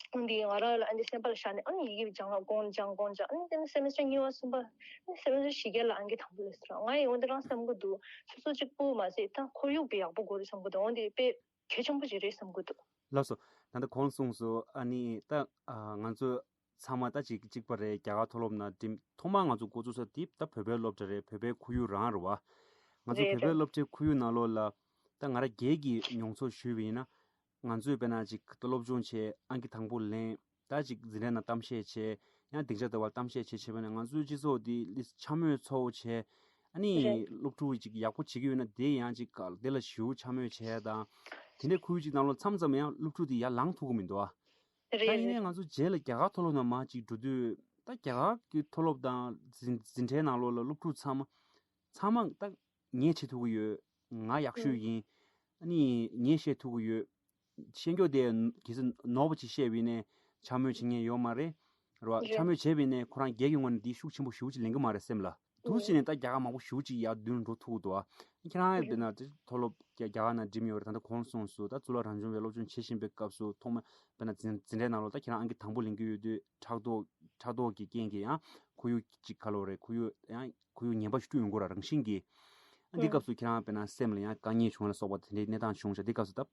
འདི་ང་རང་ལ་ཨ་ནི་སེམས་པ་ལ་བཞག་ནས་ཨ་ནི་ཡི་གེ་སྦྱང་ལ་དགོངས་སྦྱང་དགོངས་སྦྱང་ཨ་ནི་དེ་ནི་སེ་མི་སི་ཊར་གཉིས་པ་གསུམ་པ་ཨ་ནི་སེ་མི་སི་ཊར་བཞི་བརྒྱད་ལ་ཨང་ཀི་དང་པོ་སླེབས་སོང་། ང་ཡི་འོ་འདི་རང་བསམ་གི་འདུག་སོ་སོ་གཅིག་པུ་མ་ཟད་ད་ཁོར་ཡུག་དཔེ་ཡག་པོ་དགོས་རེད་བསམ་གི་འདུག་འོ་འདི་དཔེ་གལ་ཆེན་པོ་ཞིག་རེད་བསམ་གི་འདུག་ལགས་སོ། ད་ལྟ་གོང་གསུངས་སོ། ཨ་ནི་ད་ང་ཚོ་ཚང་མ་ད་ཅིག་གཅིག་པ་རེད། རྒྱ་གར་མཐོ་སློབ་ནང་འགྲིམ་ཐོག་མར་ང་ཚོ་འགོ་བཙུགས་ས་དེ་ད་བོད་པའི་སློབ་གྲྭ་རེད། བོད་པའི་ཁོར་ཡུག་རང་རེད་བ། ང་ཚོ་རེད་བོད་པའི་རེད། སློབ་གྲྭའི་ཁོར་ཡུག་ནང་ལོགས་ལ་ད་ང་རང་སྒེར་གྱི་མྱོང་ཚོར་ཞུས་པ་ཡིན་ན། ང་ཚོས་དཔེར་ན་ཅིག་ད་སློབ་སྦྱོང་བྱས། ཨང་ཀི་དང་པོ་ལེན། ད་ཅིག་འཛིན་གྲྭ་ནང་གཏམ་བཤད་བྱས། ཡང་སྡིངས་ཆ་དེ་བར་གཏམ་བཤད་བྱས་བྱས་པ་ན་ང་ཚོའི་སྤྱི་ཚོགས་འདི་ལི་འཕྱ་སྨོད་ཚ་བོ་བྱས། ཨ་ནི་རེད། སློབ་ཕྲུག་ཅིག་ཡག་པོ་བྱེད་ཀྱི་ཡོད་ན་དེ་ཡང་ཅིག་ག་དེ་ལ་ཞེ་པོ་འཕྱ་སྨོད་བྱས་དང་། དེ་འདྲའི་ཁོར་ཡུག་ཅིག་ནང་ལོགས་མཚམས་མཚམས་ཡང་སློབ་ཕྲུག་དེ་ཡར་ལངས་ཐུབ་ཀྱི་མི་འདུག་ཨ། རེད་ད་ཡིན་རེད། ནའི་ང་ཚོ་རྗེས་ལ་རྒྱ་གར་མཐོ་སློབ་ནང་མར་ཅིག་འགྲོ་དུས་ད་རྒྱ་གར་གྱི་མཐོ་སློབ་དང་འཛིན་འཛིན་གྲྭའི་ནང་ལོགས་ལ་སློབ་ཕྲུག་ཚང་མ་ཚང་མ་ད་ངས་བྱེད་ཐུབ་ཀྱི་ཡོད། ང་ཡག་ཤོས་ཨུ། ཡིན། ཨ་ནི་ངས་བཤད་ཐུབ་ཀྱི་ཡོད། ཤེས་མཁན་དེ་གལ་སྲིད་ནོར་བ་ཅིག་བཤད་པ་ཡིན་ནའི་འཕྱ་སྨོད་བྱེད་མཁན་ཡོད་མ་རེད། རེད་བ། རེད། འཕྱ་སྨོད་བྱས་པ་ཡིན་ནའི་ཁོ་རང་སྒེར་གྱི་ངོས་ནས་འདི་ཤུགས་ཆེན་པོ་ཞེ་པོ་ཅིག་ལེན་གྱི་མ་རེད་སེམས་ལ། འདུག་ཨུ། བྱས་ནས་ད་རྒྱ་གར་མང་པོ་ཞེ་པོ་ཅིག་ཡར་མདུན་འགྲོ་ཐུབ་ཀྱི་འདུག་ཨ། ཁྱེད་རང་ཡང་རེད། དཔེར་ན་དེ་མཐོ་སློབ་རྒྱ་རྒྱ་གར་ནང་འགྲིམས་ཡོད་རེད། ད་ལྟ་གོང་གསུངས་སོང་། ད་གཙུག་ལག་རང་སྐྱོང་བའི་སློབ་སྦྱོང་བྱེད་བཞིན་པའི་སྐབས་སུ་ཐོག་མ་དཔེར་ན་འཛིན་འཛིན་གྲྭའི་ནང་ལོགས་ད་ཁྱེད་རང་ཨང་ཀི་དང་པོ་ལེན་གྱི་ཡོད་དུས་ཕྲག་དོག་ཕྲག་དོག་གི་རྐྱེན་གྱིས་ཡང་ཁོར་ཡུག་ཅིག་ག་ལོ་རེད། ཁོར་ཡུག་ཡང་ཁོར་ཡུག་ངན་པ་ཞིག་བསྐྲུན་ཡོང་གི་ར་རང་བཞིན་གྱིས། ཨ་འདི་ཨུ། སྐབས་སུ་ཁྱེད་རང་དཔེར་ན་སེམས་ལ་ཡང་དཀའ་ངལ་བྱུང་ལ་སོགས་པ་དེ་འདྲའི་གནས་སྟངས་བྱུང་ཤག་འདི་སྐབས་སུ་ད་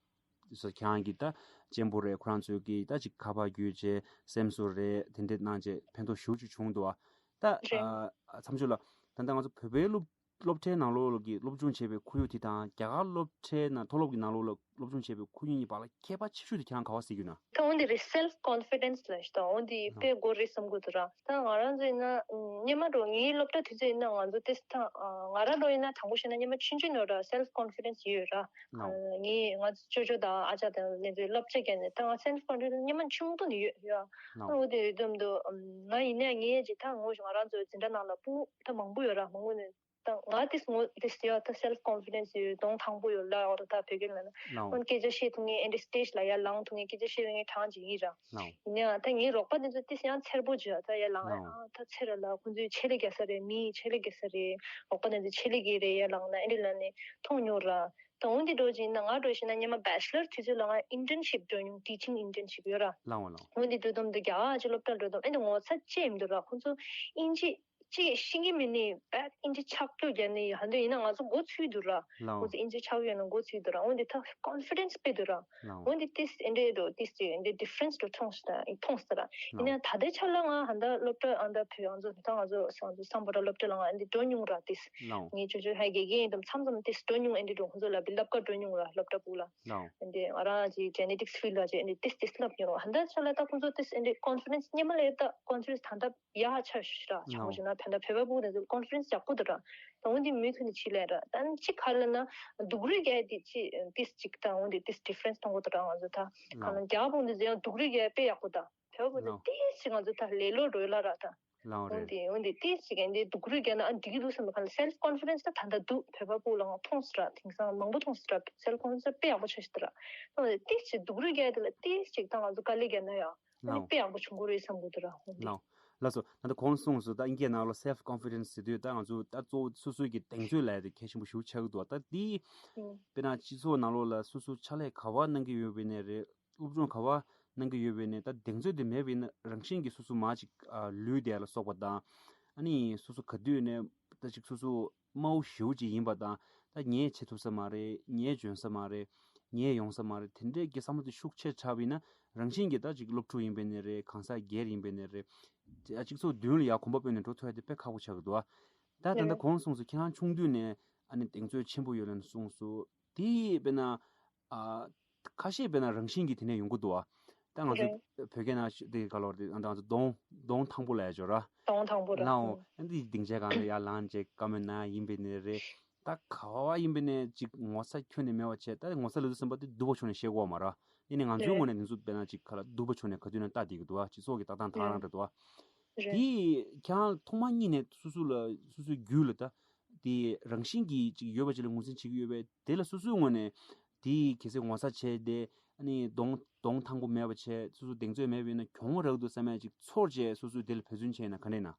སོ་ཁྱེད་རང་གིས་ད་གཅེན་པོ་རེད། ཁོ་རང་ཚོས་ཀྱིས་ད་ཅིག་ཁ་པར་བརྒྱུད་བྱས་སེམས་གསོ་རེད། དེ་འདྲ་གནང་བྱས་ཕན་ཐོགས་ཞེ་པོ་ཅིག་བྱུང་འདུག་ཨ། ད་རེད། ཨ་མཚམས་ཞུ་ལ་ད་ལྟ་ང་ཚོ་བོད་པའི་སློབ་སློབ་གྲྭའི་ནང་ལོགས་ཀྱི་སློབ་སྦྱོང་བྱེད་པའི་ཁོར་ཡུག་དེ་དང་རྒྱ་གར་སློབ་གྲྭའི་ནང་མཐོ་སློབ་ཀྱི་ནང་ལོགས་ལ་སློབ་སྦྱོང་བྱེད་པའི་ཁོར་ཡུག་གཉིས་བར་ལ་ཁྱད་པར་ཆེ་ཤོས་དེ་ཁྱེད་རང་ག་པར་གཟིགས་ཀྱི་ཡོད་ན། ད་འོན་ཏེ་རེད། self confidence ལབ་ཤག་ད་འོན་ཏེ་ཨ་དཔེ་དགོས་རེད་བསམ་གྱི་འདུག་ར། ད་ང་རང་ཚོ་ཡིན་ན་སྔོན་མ་འགྲོ་ངའི་སློབ་གྲྭ་དུས་ཚོད་ཡིན་ན་ང་ཚོ་དེ་ད་ང་རང་འགྲོ་ཡིན་ན་དྲང་པོ་བཤད་ན་སྔོན་མ་ཆུང་ཆུང་ནས་ར་self confidence ཡོད་ར། ཨ་ངས་ང་ཚོ་ཅོ་ཅོ་དང་ཨ་ཅག་དང་ལས་ཚོའི་བསླབ་བྱ་བརྒྱབ་ནས་ད་ང་self confidence སྔོན་མ་ཆུང་དུ་ནས་ཡོད་ཡོད། ཨ་འོ་དེ་ཡོད་དམ་དུ་ང་ཡིན་ན་ངས་ཅིག་ད་ངོ་ང་རང་ཚོའི་འཛིན་གྲྭ་ནང་ལ་སྤུ་གུ་ད་མང་པོ་ཡོད་ར། མང་པོ་ནས། ད་ང་དེ་ངོ་དེ་ཡ་ད་self confidence ཡོད། གདོང་ཐང་པོ་ཡོད་ལ་ཡོད་ད་བོད་སྐད་ལ་ན། ལའོ། ཁོང་སྐད་ཆ་བཤད་ཐུབ་ངེས་ཨེ་འདྲ་stage ལ་ཡར་ལངས་ཐུབ་ངེས་སྐད་ཆ་བཤད་ཐུབ་ངེས་གྲངས་ཅིག་ཡིན་ར། ལའོ། ཡིན་ཡང་ད་ངའི་རོགས་པ་དེ་ཚོ་དེ་ཡང་མཚེར་པོ་བྱོས་ད་ཡར་ལངས་ལའོ། ཨ་ད་མཚེར་ར་ལ་ཁོང་ཚོའི་ཆེད་ལས་རྒྱག་ས་རེད། མིའི་ཆེད་ལས་རྒྱག་ས་རེད། རོགས་པ་དེ་ཚོ་ཆེད་ལས་རྒྱག་རེད་ཡར་ལངས་ན་ཨེ་འདྲ་ལ་ནི་མཐོང་མྱོང་ར། ད་འོན་ཏེ་འགྲོ་ཅིག་ཡིན་ན་ང་འགྲོ་ཞིག་ན་སྔོན་མ་bachelor དུས་ཚོད་ལ་ང་internship འགྲོ་མྱོང་teaching internship ཡོད་ར། ལའོ་ལའོ། འོན་ཏེ་འགྲོ་དུམ་དུ་རྒྱ་གར་ཅིག་སློབ་གྲྭ་འགྲོ་དུམ་ཨེ་འདྲ་ངོ་ཚ་ཅི་ཡིན་འདུག་ར་ཁོང་ཚོ་ཨིན་ཇི། ཅིག་ཤེས་ཀྱི་མིན་ནི་བད་ཨིན་ཇི་ཆག་སྐྱོ་རྒྱག་ནི་ཡ་ཧ་འདོད་ཡིན་ན་ང་ཚོ་མགོ་ཚོས་འདུག་ར། ལའོ། ཁོང་ཚོ་ཨིན་ཇི་ཆག་ཡོད་ན་མགོ་ཚོས་འདུག་ར། འོན་ཏེ་ད་confidence དཔེ་འདུག་ར། ལའོ། འོན་ཏེ་ཏིས་ཨེ་འདྲས་འགྲོ་ཏིས་ཅིག་ཨེ་འདྲས་difference འགྲོ་མཐོང་སོང་ད་མཐོང་སོང་ར། ཡིན་ན་ད་ལྟའི་ཆ་ལ་ང་ཧ་ད་སློབ་གྲྭ་ཨ་ད་བོད་ང་ཚོ་ད་ང་ཚོ་ང་ཚོ་སམ་བྷོ་ཊ་སློབ་གྲྭ་ལ་ང་ཨེ་འདྲས་འགྲོ་མྱོང་ར་ཏིས། ལའོ། ངའི་ཅོ་ཅོ་ཧ་དགེ་རྒན་ཡིན་དམ་མཚམས་མཚམས་ཏིས་འགྲོ་མྱོང་ཨེ་འདྲས་འགྲོ་ཁོང་ཚོ་ལ་བི་སློབ་གྲྭ་འགྲོ་མྱོང་ར་སློབ་གྲྭ་སྤུ་ལ། ལའོ། ཨེ་འདྲས་ང་རང་ཅིག་genetics field ལ་ཅིག་ཨེ་འདྲས་ཏིས་ཏིས་བསླབ་མྱོང་ར་ཧ་ད་ཆ་ལ་ད་ཁོང་ཚོ་ཏིས་ཨེ་འདྲས་confidence སྔོན་མ་ལས་ད་confidence ད་ད། ཡག་ཆ་ཞིག་ར་ཆགས་པ་ཞིག་ན་ཕན་ད་བོད་པ་པོ་དེ་ཚོ་confidence ཡག་པོ་འདུག་ར། ད་འོན་ཏེ་མུ་མཐུད་ནས་ཕྱི་ལ་ར་ད་ཅི་ག་ལ་ན་སྡུག་རུས་རྒྱག་དེ་ཅི་ཏིས་ཅིག་ད་འོན་ཏེ་ཏིས་difference གཏོང་གོ་ད་ར་ང་ཚོ་ད་ག་ལ་རྒྱ་བོ་འདི་ཚོ་ཡང་སྡུག་རུས་རྒྱག་དཔེ་ཡག་པོ་ད་བོད་པ་པོ་ད་ཏིས་ཅིག་ང་ཚོ་ད་ལེ་ལོ་འགྲོ་ལ་ར་ད། འོན་ཏེ་འོན་ཏེ་ཏིས་ཅིག་འདི་སྡུག་རུས་རྒྱག་ན་ཨ་འགྲིག་གི་འདུག་བསམ་པ་ག་ལ་self confidence ད་ད་ད་འདུག་བོད་པ་པོ་ལ་ང་མཐོང་སི་ར་དེང་སང་མང་པོ་མཐོང་སི་ར་self confidence དཔེ་ཡག་པོ་ཆགས་ཤི་ད་ར། འོན་ཏེ་ཏིས་ཅིག་སྡུག་རུས་རྒྱག་དེ་ལ་ཏིས་ཅིག་ད་ང་ཚོ་དཀའ་ལས་རྒྱག་ན་ཡང་། ཨ་ནི་ལའོ། དཔེ་ཡག་པོ་བྱུང་གི་རེད་བསམ་གི་འདུག་ར། ལའོ། ལགས་སོ། ད་ལྟ་གོང་གསུངས་སོང་། ད་ཨིན་སྐད་ནང་ལ་self confidence ཟེར་དུས་ད་ང་ཚོ་ད་གཙོ་བོ་སོ་སོའི་གི་གདེང་ཚོད་ལབ་ཡ་དེ་གལ་ཆེན་པོ་ཞེ་པོ་ཆགས་ཀྱི་འདུག་ད་དེ་དཔེར་ན་སྤྱི་ཚོགས་ནང་ལོགས་ལ་སོ་སོ་ཕྱག་ལས་ག་པར་གནང་གི་ཡོད་པ་ཡིན་ནའི་རེད། སློབ་སྦྱོང་ག་པར་གནང་གི་ཡོད་པ་ཡིན་ནའི་ད་གདེང་ཚོད་དེ་མེད་པ་ཡིན་ན་རང་བཞིན་གྱིས་སོ་སོ་མར་ཅིག་ལུས་བསྡད་ལ་སོགས་པ་དང་། ཨ་ནི་སོ་སོ་ག་དུས་ནས་ད་ཅིག་སོ་སོ་དམའ་བོ་ཞེ་པོ་ཅིག་ཡིན་པ་དང་། ད་ངས་བྱེད་ཐུབ་ས་མ་རེད། ངས་འཇོན་ས་མ་རེད། ངས་ཡོང་ས་མ་རེད། དེ་འདྲའི་གི་བསམ་བློ་དེ་ཤུགས་ཆེ་དྲགས་པ་ཡིན་ན་རང་བཞིན་གྱིས་ད་ཅིག་སློབ་ཕྲུག་ཡིན་པ་ཡིན་ནའི་རེད། གང་ཟག་སྒེར་ཡིན་པ་ཡིན་ནའི་རེད། ཅིག་སྤྱི་ཚོགས་མདུན་ལ་ཡར་གོམ་པ་སྤོས་ནས་འགྲོ་ཐུབ་ཡ་དེ་དཔེ་ཁག་པོ་ཆགས་ཀྱི་འདུག་ད་ད་ལྟ་གོང་གསུངས་སོང་། ཁྱེད་རང་ཆུང་དུས་ནས་ཨ་ནི་གདེང་ཚོད་ཆེན་པོ་ཡོད་ལབ་ནས་གསུངས་སོང་། དེ་དཔེར་ན་ཨ་ཁ་ཤས་དཔེར་ན་རང་བཞིན་གྱིས་དེ་ནས་ཡོང་གི་འདུག་ད་ང་ཚོ་རེད། བོད་སྐད་ནང་དེ་ག་ལོར་དེ་ང་ཚོ་གདོང་གདོང་ཐང་པོ་ལབ་ཡ་ཅིག་ཡོད་ར། གདོང་ཐང་པོ་ར། ལའོ། ཨ་འདི་སྡིངས་ཆའི་སྒང་ལ་ཡར་ལངས་བྱས་བཀའ་མོལ་གནང་ཡིན་པ་ཡིན་ནའི་རེད། ད་ག་པར་ཡིན་པ་ཡིན་ནའི་ཅིག་ངོ་ཚ་ཁྱོན་ནས་མེད་པ་བྱས། ད་ངོ་ཚ་ལབ་དུས་ཙམ་པ་དེ་སྡུག་པོ་ཕྱོགས་ནས་བཤད་ཀྱི་ཡོད་མ་རེད། ཡིན་ནའི་ང་ཚོའི་ངོས་ནས་དེ་ཚོ་དཔེར་ན་ཅིག་ག་ལ་སྡུག་པོ་ཕྱོགས་ནས་ག་དུས་ནས་ལྟ་བསྡད་ཀྱི་འདུག་བ། སྤྱི་ཚོགས་ཀྱི་ལྟ་སྟངས་དེ་ག་རང་རེད་འདུག་བ། རེད། དེ་ཁྱེད་རང་ཐོག་མ་ཉིད་ནས་སོ་སོ་ལ་སོ་སོའི་རྒྱུད་ལ་ད་དེ་རང་བཞིན་གྱིས་ཅིག་ཡོད་པ་ཅིག་ལ་ངོས་འཛིན་བྱེད་ཀྱི་ཡོད་པས། དེ་ལ་སོ་སོའི་ངོས་ནས་དེ་གལ་སྲིད་ངོ་ཚ་བྱས་ཏེ། ཨ་ནི་གདོང་གདོང་ཐང་པོ་མེད་པ་བྱས། སོ་སོ་གདེང་ཚོད་མེད་པ་ཡིན་ན་གྱོང་རག་འདུག་བསམ་ཡ་ཅིག་ཚོར་བྱས་སོ་སོས་དེ་ལ་འབད་བརྩོན་བྱས་ན་ག་འདྲ་ཡིན་ན།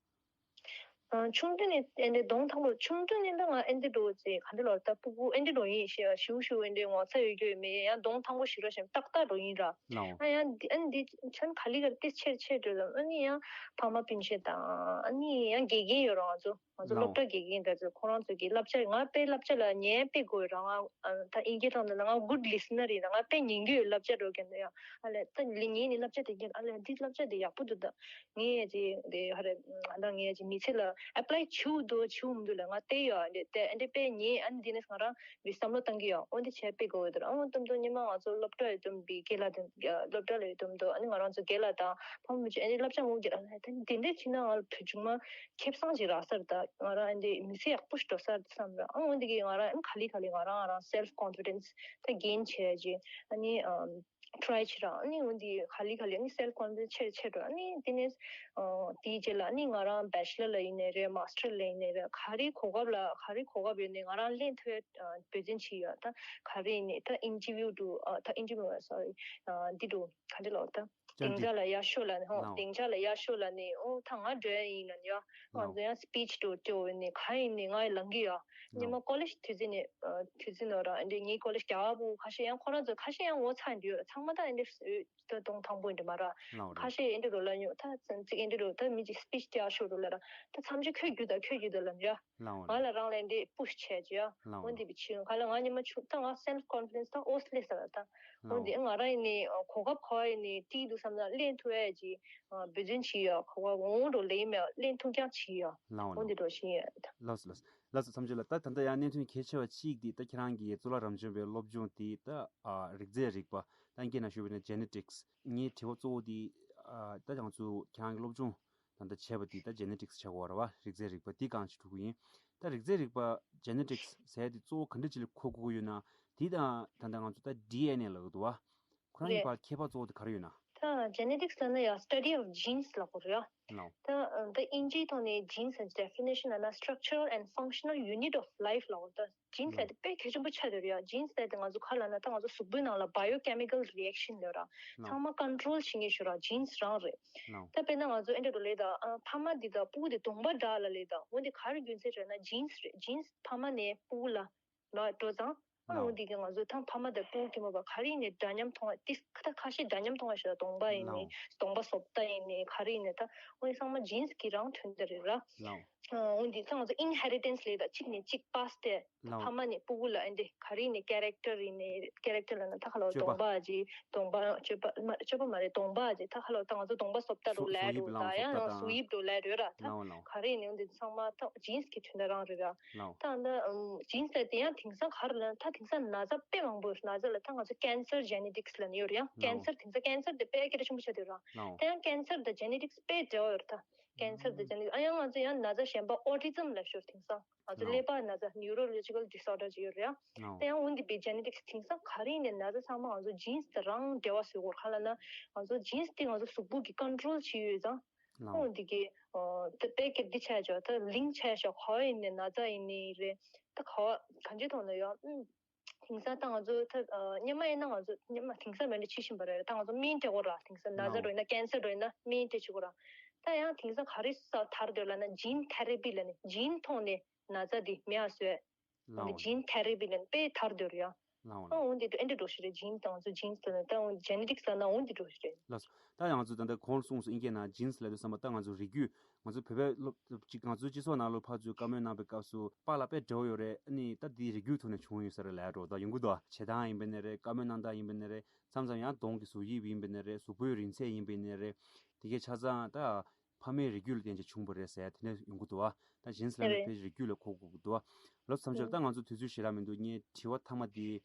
ཨ། ཆུང་དུས་ནས་ཨེ་འདྲའི་གདོང་ཐང་པོ། ཆུང་དུས་ནས་ད་ང་ཨེ་འདྲ་འགྲོ་ཚེ་ག་འདྲ་ལོར་ད་སྤུ་གུ་ཨེ་འདྲ་འགྲོ་ཡིན་ཤེས། ཞུ་ཞུ་ཨེ་འདྲའི་ངོ་ཚ་ཡོད་རྒྱུ་ཡོད་མེད། ཡང་གདོང་ཐང་པོ་ཞིག་རོ་ཞེས་ཏག་ཏག་འགྲོ་ཡིན་ར། ལའོ། ཨ་ཡང་འདི་ཨ་འདི་ཆན་ག་ལི་གར་ཏི་ཆེར་ཆེར་འགྲོ་ལ། ཨ་ནི་ཡང་ཕ་མ་སྤུན་མཆེད་དང་། ཨ་ནི་ཡང་དགེ་རྒན་ཡོད་ར། ང་ཚོ་ང་ཚོ་ལའོ། སློབ་གྲྭ་དགེ་རྒན་འདྲ་ཚོ་ཁོ་རང་ཚོ་གི་བསླབ་བྱ། ང་དཔེ་བསླབ་བྱ་ལ་ཉན་དཔེ་དགོས་ར། ང་ཨ་ད་ཨིན་སྐད་ཐོག་ནས་ལ་ང་good listener ཡིན་ར། ང་དཔེ་ཉན་རྒྱུ་ཡོད། བསླབ་བྱ་འགྲོ་མཁན་དེ་ཡང་ཨ་ལས་ད་ལི་ཉན་ནི་བསླབ་བྱ་དེ་རྒྱབ། ཨ་ལས་འདི་བསླབ་བྱ་དེ་ཡག་པོ་འདུག་ད་ངས་ཅི་དེ་ཧ་རེ་ཨ་ད་ངས་ཅི་མི་ཚེ་ལ་apply བྱེད་འདུག་བྱེད་མི་འདུག་ལ་ང་བལྟས་ཡོད། ཨ་འདྲེ་དེ་ཨ་འདྲེ་དཔེ་ཉན། ཨ་ནི་འདི་ནས་ང་རང་བི་བསམ་བློ་བཏང་གི་ཡོད། འོན་ཏེ་བྱས་དཔེ་དགོས་འདུག་ཨ་འོན་ཏམ་དུ་ཉི་མ་ང་ཚོ་སློབ་གྲྭ་ཡོད་དམ་བི་དགེ་ལ་དེ་སློབ་གྲྭ་ལ་ཡོད་དམ་དུ་ཨ་ནི་ང་རང་ཚོ་དགེ་ལ་དང་ཕ་མ་མི་ཚོས་ཨ་འདྲེ་བསླབ་བྱ་ངོ་རྒྱལ། ཨ་ལས་ད་འདི་འདྲེ་བྱས་ན་ང་ལ་བུ་ཆུང་མ་ཁེ་བཟང་ཅིག་རག་ས་རེད། ད་ང་རང་ཨ་འདྲེ་མི་ཚེ་ཡག་པོ་ཞིག་འགྲོ་ས་རེད་བསམ་ར། ཨ་འོན་ཏེ་གི་ང་རང་ཨ་ནི་ག་ལེ་ག་ལེ་ང་རང་ང་རང་self confidence ད་gain བྱས་ཅིག་ཨ་ནི་ཨམ་try བྱེད་ར། ཨ་ནི་འོན་ཏེ་ག་ལེ་ག་ལེ་ཨ་ནི་self confidence ཆེར་ཆེར་འགྲོ། ཨ་ནི་དེ་ནས་ཨ་དེའི་རྗེས་ལ་ཨ་ནི་ང་རང་bachelor ལ་ཡིན་ནའི་རེད། master ལ་ཡིན་ནའི་རེད། ག་རེ་གོ་སྐབས་ལ་ག་རེ་གོ་སྐབས་ཡོད་ནའི་ང་རང་ལེན་ཐུབ་ཡ་ཨ་འབད་བརྩོན་བྱེད་ཡོད། ད་ག་རེ་ཡིན་ནའི་ད་interview དུ་ཨ་ད་interview sorry ཨ་འདི་དུ་ག་འདྲ་ལབ་ད་སྡིངས་ཆ་ལ་ཡར་ཤོག་ལབ་ནས། ཧོ། ལའོ། སྡིངས་ཆ་ལ་ཡར་ཤོག་ལབ་ནས། ཨོ་ད་ང་འགྲོ་ཡ་ཡིན་ལབ་ནས་ཡ། ང་ལའོ། ཚོ་ཡང་speech དུ་སྤྲོ་ཡིན་ནའི་ག་ཡིན་ནའི་ང་ཡི་ལང་གི་ཡ། ཉི་མ་ལའོ། college དུས་ཚོད་ནས་ཨ་དུས་ཚོད་ནོ་ར་འདི་ངའི་college རྒྱ་བོ་ཁ་ཤས་ཡང་ཁོ་རང་ཚོ་ཁ་ཤས་ཡང་ངོ་ཚ་འདུག་ཚང་མ་ད་འདི་ད་གདོང་ཐང་པོ་འདི་མ་ར། ལའོ་ར། ཁ་ཤས་འདི་རུ་ལ་ཉོ་ད་ཚིག་འདི་རུ་ད་མི་གཅིག་speech དེ་ཡར་ཤོག་རུ་ལ་ར། ད་མཚམས་ཅིག་ཁོས་རྒྱུ་ད་ཁོས་རྒྱུ་ད་ལབ་ཡ། ལའོ་ང་ལ་རང་ལ་འདི་push བྱས་ཀྱི་ཡ། ལའོ་འོན་ཏེ་བི་ཆི་ཡོང་ག་ལ་ང་ཉི་མ་ཆུང་ད་ང་self confidence ད་ཨོ་སླེ་ས་ལ་ད། འོན་ཏེ་ང་རང་ཡིན་ནི་གོ་སྐབས་ག་བ་ཡིན་ནི་ཏི་འདུག་བསམ་ན་ལེན་ཐུབ་ཡ་ཅི་འབད་བརྩོན་བྱེད་ཡ། གོ་སྐབས་འོང་འགྲོ་ལེ་མེ་ལེན་ཐུབ་ཀྱང་བྱེད་ཡ། ལའོ་འོན་ཏེ་འགྲོ་བཞིན་ཡ། ལགས་སོ་ལགས་སོ་ལགས་སོ། མཚམས་ཅིག་ལ་ད་ད་ལྟ་ཡང་གནད་དོན་གལ་ཆེ་བ་གཅིག་འདི་ད་ཁྱེད་རང་གིས་གཙུག་ལག་རབ་འབྱམས་པའི་སློབ་སྦྱོང་འདི་ད་རིགས་རྫས་རིག་པ་ད་ཨིན་སྐད་ནང་ཞུས་པ་ཡིན་ན་genetics ངའི་དྲི་བ་གཙོ་བོ་འདི་ད་ང་ཚོ་ཁྱེད་རང་གི་སློབ་སྦྱོང་ད་ལྟ་བྱས་པ་འདི་ད་genetics བྱ་དགོས་རེད་བ། རིགས་རྫས་རིག་པ་འདི་གང་ཞིག་འགྲོ་གི་ཡིན། ད་རིགས་རྫས་རིག་པ་genetics ཟེར་ཡ་འདི་གཙོ་བོ་ག་འདྲ་ཅིག་ལ་གོ་དགོས་ཀྱི་ཡོད་ན། འདི་དང་ད་ལྟ་ང་ཚོ་ད་ཌི་ཨེན་ཨེ་ལབ་ཀྱི་འདུག་བ། ཁོ་རང་གི་རེད། བར་ཁྱད་པར་གཙོ་བོ་དེ་ག་རེ་ཡོད་ན། ད་genetics ལབ་ན་ཡང་study of genes ལབ་དགོས་རེད་ཡ། ལའོ། ད་ད་ཨིན་ཇིའི་ཐོག་ནས་genes ལ་definition ལབ་ན་structural and functional unit of life ལབ་དགོས། ད་genes ལབ་དེ་དཔེ་གལ་ཆེན་པོ་ཆགས་བསྡད་རེད་ཡ། genes ལབ་དེ་ང་ཚོ་ག་ལབ་ན་ད་ང་ཚོ་གཟུགས་པོའི་ནང་ལ་biochemical reaction ལབ་ར། ལའོ། ཚང་མ་control བྱེད་མཁན་ཞིག་ར་genes རང་རེད། ལའོ། ད་དཔེར་ན་ང་ཚོ་ཨེ་འདྲ་རུ་ལས་ད་ཨ་ཕ་མ་འདི་དང་སྤུ་གུ་འདི་གདོང་པ་འདྲ་ལ་ལས་ད། འོན་ཏེ་ག་རེ་རྒྱུ་མཚན་རེད་ན་genes རེད། genes ཕ་མ་ནས་སྤུ་གུ་ལ་ལ་འགྲོ་ཙང་། ཨ་ལའོ། འོ་འདི་གི་ང་ཚོ་ཐང་ཕ་མ་དང་སྤུ་གུ་མ་པ་ག་རེ་ཡིན་ནའི་འདྲ་མཉམ་མཐོང་བ་ཏིས་ཁ་ད་ཁ་ཤས་འདྲ་མཉམ་མཐོང་བ་ཞིག་ལ་གདོང་པ་ཡིན་ནའི་ལའོ། གདོང་པ་བཟོ་ལྟ་ཡིན་ནའི་ག་རེ་ཡིན་ནའི་ད་འོ་ཚང་མ་genes གི་རང་མཐུན་ད་རེད་ར། ལའོ། ཨ་འོ་འདི་ཚང་ང་ཚོ་inheritance ལས་ད་གཅིག་ནས་གཅིག་pass དེ་ལའོ། ཕ་མ་ནས་སྤུ་གུ་ལ་ཨེ་འདི་ག་རེ་ཡིན་ནའི་character ཡིན་ནའི་character ལ་ན་ད་ཁ་ལོ་སྤྱོད་པ། གདོང་པ་ཅི་གདོང་པ་སྤྱོད་པ་མ་སྤྱོད་པ་མ་རེད་གདོང་པ་ཅི་ད་ཁ་ལོ་ད་ང་ཚོ་གདོང་པ་བཟོ་ལྟ་རུ་གཟུགས་ལས་གཟུགས་དབྱིབས་རུ་ལའོ་ད་ཡང་གཟུགས་ཡང་ལྟ་གཟུགས་དང་དབྱིབས་རུ་ལས་རུ་ར་ད་ལའོ་ལའོ། ག་རེ་ཡིན་ནའི་འོ་འདི་ཚང་མ་ད་genes གི་མཐུན་ད་རང་རེད་ར། ལའོ། ད་ཨ་ནི་ཨམ་genes ལབ་དེ་ཡང་དེང་སང་ག་རེ་ལབ་ན་ད་དེང་སང་ན་ཚ་དཔེ་མང་པོ་ཡོད། ན་ཚ་ལ་ད་ང་ཚོ་cancer genetics ལབ་ནི་ཡོད་རེད་ཡ། ལའོ། cancer དེང་སང་cancer དེ་དཔེ་སྐད་གྲགས་ཆེན་པོ་ཆགས་བསྡད་ཡོད་ར། ལའོ། ད་ཡང་cancer དང་genetics དཔེ་འབྲེལ་བ་ཡོད་རེད་ད། cancer དང་genetics ཨ་ཡང་ང་ཚོ་ཡང་ན་ཚ་གཞན་པ་autism ལབ་ཤོར་དེང་སང་ང་ཚོ་ལའོ། ཀླད་པ་ན་ཚ་neurological disorder ཅིག་ཡོད་རེད་ཡ། ལའོ། ད་ཡང་འོ་འདི་པའི་genetics དེང་སང་ག་རེ་ཡིན་ནའི་ན་ཚ་ཚང་མ་ང་ཚོ་genes དང་རང་འབྲེལ་བ་བཟོ་དགོས་ག་ལབ་ན་ང་ཚོ་genes དེ་ང་ཚོ་གཟུགས་པོ་གི་control བྱེད་ཡོད་ཙང་། ལའོ། ཨོ་འདི་གི་ཨོ་ད་དཔེ་སྐད་འདི་ཆ་ཆོག་ད་ལིང་ཆ་ཆོག་ག་བ་ཡིན་ནའི་ན་ཚ་ཡིན་ནའི་རེད། ད་ག་བ་གང་ཅི་ཐོག་ནས་ཡོད། ཨུམ། དེང་སང་ད་ང་ཚོ་ད་ཨ་སྔོན་མ་ཡིན་ན་ང་ཚོ་སྔོན་མ་དེང་སང་མེད་འདྲ་ཅིག་ཤེས་པ་རེད། ད་ང་ཚོ་སྨན་སྤྲད་དགོས་ར། དེང་སང་ན་ཚ་ལའོ། འགྲོ་ཡིན་ན་cancer འགྲོ་ཡིན་ན་སྨན་སྤྲད་བྱེད་དགོས་ར། ད་ཡང་དེང་སང་ག་རེ་ས་དར་འདོད་ལབ་ན་ཇིན་ཐེ་རེ་པི་ལབ་ནས་ཇིན་ཐོག་ནས་ན་ཚ་འདི་མེད་ཨ་བཟོས། ལའོ་ལ། ཇིན་ཐེ་རེ་པི་ལབ་ནས་དཔེ་དར་འདོད་རེད་ཡ། ལའོ་ལ། ཨ་འོན་ཏེ་དུ་ཨེ་འདྲ་འགྲོ་ཞིག་རེད། ཇིན་དང་ཚོ་ཇིན་ལབ་ནས་ད་འོན་ཇེ་ནེ་ཊིག་ལབ་ན་འོན་ཏེ་འགྲོ་ཞིག་རེད། ལགས་སོ། ད་ཡང་ང་ཚོ་ད་ལྟ་གོང་གསུངས་སོ་ཨིན་སྐད་ནང་ཇིན་ལབ་དུས་ཙམ་པ་ད་ང་ཚོ་རིགས་རྒྱུད་ང་ཚོ་བོད་པའི་སློབ་ཅིག་ང་ཚོའི་སྤྱི་ཚོགས་ནང་ལོ་ཕར་ཚུར་བཀའ་མོལ་གནང་པའི་སྐབས་སུ་པཱ་ལགས་དཔེ་འབྲེལ་བ་ཡོད་རེད། ཨ་ནི་ད་འདི་རིགས་རྒྱུད་ཐོག་ནས་བྱུང་ཡོད་ས་རེད་ལབ་འགྲོ་ད་ཡོང་གི་འདུག་བྱེད་སྟངས་ཡིན་པ་ནི་རེད། བཀའ་མོལ་གནང་སྟངས་ཡིན་པ་ནི་རེད། མཚམས་མཚམས་ཡང་གདོང་གི་གཟུགས་དབྱིབས་ཡིན་པ་ནི་རེད། གཟུགས་པོའི་རིང་ཚད་ཡིན་པ་ནི་རེད། དེ་གའི་ཆ་ཚང་ད་ཕ་མའི་རིགས་རྒྱུད་ལ་བརྟེན་བྱས་བྱུང་བ་རེད་ཟེར་དེ་འདྲ་ཡོང་གི་འདུག་བ། ད་ཇིན་ལབ་ན་རེད། ཕའི་རིགས་རྒྱུད་ལ་གོ་དགོས་ཀྱི་འདུག་བ། ལོ་མཚམས་སྦྱོར་ད་ང་ཚོ་དུས་ཚོད་ཞེ་དྲག་མི་འདུག་ངའི་དྲི་བ་མཐའ་མ་དེ།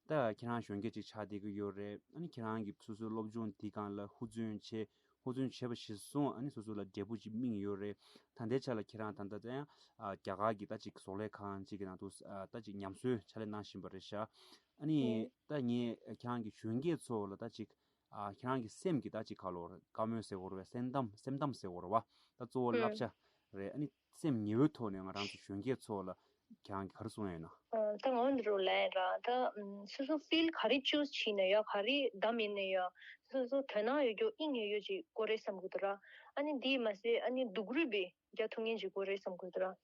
ད་ཁྱེད་རང་གཞོན་སྐྱེས་ཅིག་ཆགས་བསྡད་ཀྱི་ཡོད་རེད། ཨ་ནི་ཁྱེད་རང་གིས་སོ་སོའི་སློབ་སྦྱོང་འདི་སྒང་ལ་ཧུར་བརྩོན་བྱས། ཧུར་བརྩོན་བྱས་པ་གཞིར་བཟུང་ཨ་ནི་སོ་སོ་ལ་འབྲས་བུ་ཅིག་སྨིན་ཡོད་རེད། ད་ལྟའི་ཆ་ལ་ཁྱེད་རང་ད་ལྟ་ད་ཡང་ཨ་རྒྱ་གར་གྱི་ད་ཅིག་བཟོ་ལས་ཁང་ཅིག་གི་ནང་དུ་ཨ་ད་ཅིག་ཉམས་གསོའི་ཕྱག་ལས་གནང་བཞིན་པ་རེད་ཤག་ཨ་ནི་ཨེ། ད་ངས་ཁྱེད་རང་གི་གཞོན་སྐྱེས་ཚོ་ལ་ད་ཅིག་ཨ་ཁྱེད་རང་གི་སེམས་ཀྱི་ད་ཅིག་ག་ལོར་བཀའ་མོལ་ཟེར་དགོས་རེད་པས། སེམས་གཏམ་སེམས་གཏམ་ཟེར་དགོས་རེད་པ། ད་གཙོ་བོ་ཨེ། བསླབ་བྱ་རེད། ཨ་ནི་སེམས་ཉེ་བོའི་ཐོག་ནས་ང་རང་ཚོ་གཞོན་སྐྱེས་ཚོ་ལ་ཁྱེད་རང་གིས་ག་རེ་གསུང་ཡ་ཡོད་ན། ཨ། ད་ང་འདི་རུ་ལན་ར་ད་ཨམ། སོ་སོ་ཕིལ་ག་རེ་ཅུས་བྱས་ནས་ཡ་ག་རེ་བདམས་ཡིན་ནས་ཡ་སོ་སོ་དོ་སྣང་ཡོད་རྒྱུ་དབྱིངས་ཡོད་རྒྱུ་ཅིག་དགོས་རེད་བསམ་གི་འདུག་ར། ཨ་ནི་འདི་མ་ཟད་ཨ་ནི་སྡུག་རུས་པའི་རྒྱག་ཐུབ་མཁན་ཅིག་དགོས་རེད་བསམ་གི་འདུག་ར།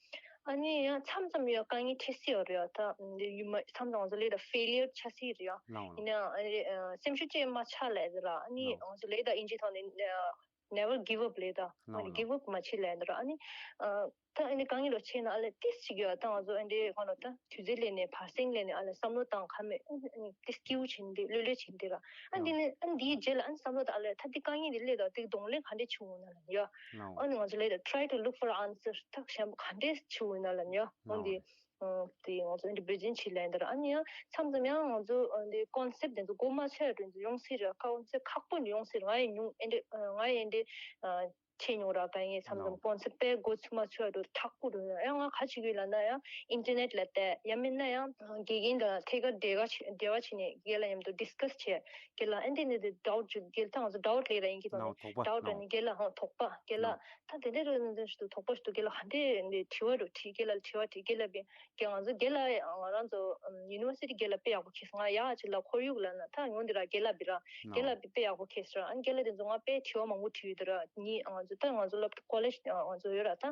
ཨ་ནི་ཡང་མཚམས་མཚམས་ཡང་དཀའ་ངལ་འཕྲད་སྲིད་ཡོད་རེད་ཡ། ད་འདི་ཡུ་མ་མཚམས་མཚམས་ང་ཚོ་ལས་ད་ཕེ་ལི་ཡར་ཆགས་སྲིད་རེད་ཡ། ལའོ་ཡིན་ནའང་ཨ་ནི་ཨ། སེམས་ཤུགས་ཅིག་མ་ཆག་ལབ་ཟེར་ར། ཨ་ནི་ལའོ་ང་ཚོ་ལས་ད་ཨིན་ཇི་ཐོག་ནས་ཨ། never give up ལབ་ད། ལའོ་ཨ་ནི་ལའོ། give up མ་བྱེད་ལབ་ད་ར། ཨ་ནི་ཨ། ད་ཨ་ནི་དཀའ་ངལ་ལོ་ཆེ་ན་ཨ་ལས་ཏིས་ཅིག་ཡོད་ད་ང་ཚོ་ཨ་འདྲའི་གང་ལོ་ད་དུས་ཚོད་ལས་ནས་བར་སེང་ལས་ནས་ཨ་ལས་བསམ་བློ་བཏང་ཁ་མེད་ཨ་ནི་ཏིས་སྐྱིད་པོ་བྱེད་འདི་ལྷོད་ལྷོད་བྱེད་འདི་ར། ཨ་འདི་ལའོ་ནི་ཨ་འདིའི་རྗེས་ལ་ཨ་ནི་བསམ་བློ་ད་ཨ་ལས་ད་འདི་དཀའ་ངལ་འདི་སླེབས་ད་འདི་གདོང་ལེན་ག་འདྲས་བྱུང་ན་ལ་ཡ། ལའོ། ཨ་ནི་ང་ཚོ་ལས་ད་try to look for answer ད་གཞན་པ་ག་འདྲས་བྱུང་ན་ལ་ཡ། ཨ་ལའོ་འདི། ཨ། དེ་ང་ཚོ་འདི་འབད་བརྩོན་བྱེད་ལན་འདིར་ཨ་ནི་ཡང་མཚམས་མཚམས་ཡང་ང་ཚོ་འདི་ཀོན་སེབ་དེ་ཚོ་གོ་མ་ཆོད་དེ་ཚོ་ཡོང་སྲིད་ར། ཀོན་སེབ་ཁག་པོ་ནི་ཡོང་སྲིད། ང་ཡི་ཉུང་ཨེ་འདྲི་ང་ཡི་ཨེ་འདྲི་ཆེ་མྱོང་ར། ག་ཡིན་མཚམས་མཚམས་ཀོན་སེབ་དཔེ་གོ་ཚུལ་མ་ཆོད་དེ་ཁག་པོ་རེད། ཡང་ང་ག་བྱེད་ཀྱི་ཡོད་ལབ་ན་ཡང་ཨིན་ཊར་ནེཊ་ལ་བལྟས་ཡང་མིན་ན་ཡང་དགེ་རྒན་དང་ཐད་ཀར་འབྲེལ་བ་བྱེད་འབྲེལ་བ་བྱས་ནས་རྒན་ལགས་མཉམ་དུ་ཌིས་ཀ་སི་བྱས། རྒན་ལགས་ཨེ་འདྲི་འདི་འདི་ཌའུཊ་ཅིག་རྒན་ལགས་ད་ང་ཚོ་ཌའུཊ་ལས་ར་ཡིན་གྱི་ནའོ་དོགས་པ་ཌའུཊ་ནའོ་ནི་རྒན་ལགས་ཧང་དོགས་པ་རྒན་ལགས་ནའོ། ད་དེ་འདྲ་རུ་ནི་འདི་ཞིག་ཏུ་དོགས་པ་ཞིག་ཏུ་རྒན་ལགས་ག་འདྲས་འདི་དྲི་བ་རུ་དྲིས་རྒན་ལགས་དྲི་བ་དྲིས་རྒན་ལགས་པས་རྒན་ང་ཚོ་རྒན་ལགས་ང་རང་ཚོ་ཡུ་ནི་ཝར་སི་ཊི་རྒན་ལགས་དཔེ་ཡག་པོ་ཁེལ་སོང་། ང་ཡག་ཅིག་ལ་ཁོར་ཡུག་ལ་ན་ད་ཡོང་འདི་ར་རྒན་ལགས་པི་ར་རྒན་ལགས་པི་དཔེ་ཡག་པོ་ཁེལ་སོང་། ཨ་རྒན་ལགས་དེ་ཚོ་ང་དཔེ་དྲི་བ་མང་པོ་དྲིས་ཡོད་དེ་ར། ཉིད་ང་ཚོ་ད་ང་ཚོ་སློབ་ཀོ་ལེཇ་ང་ཚོ་ཡོད་ར། ད་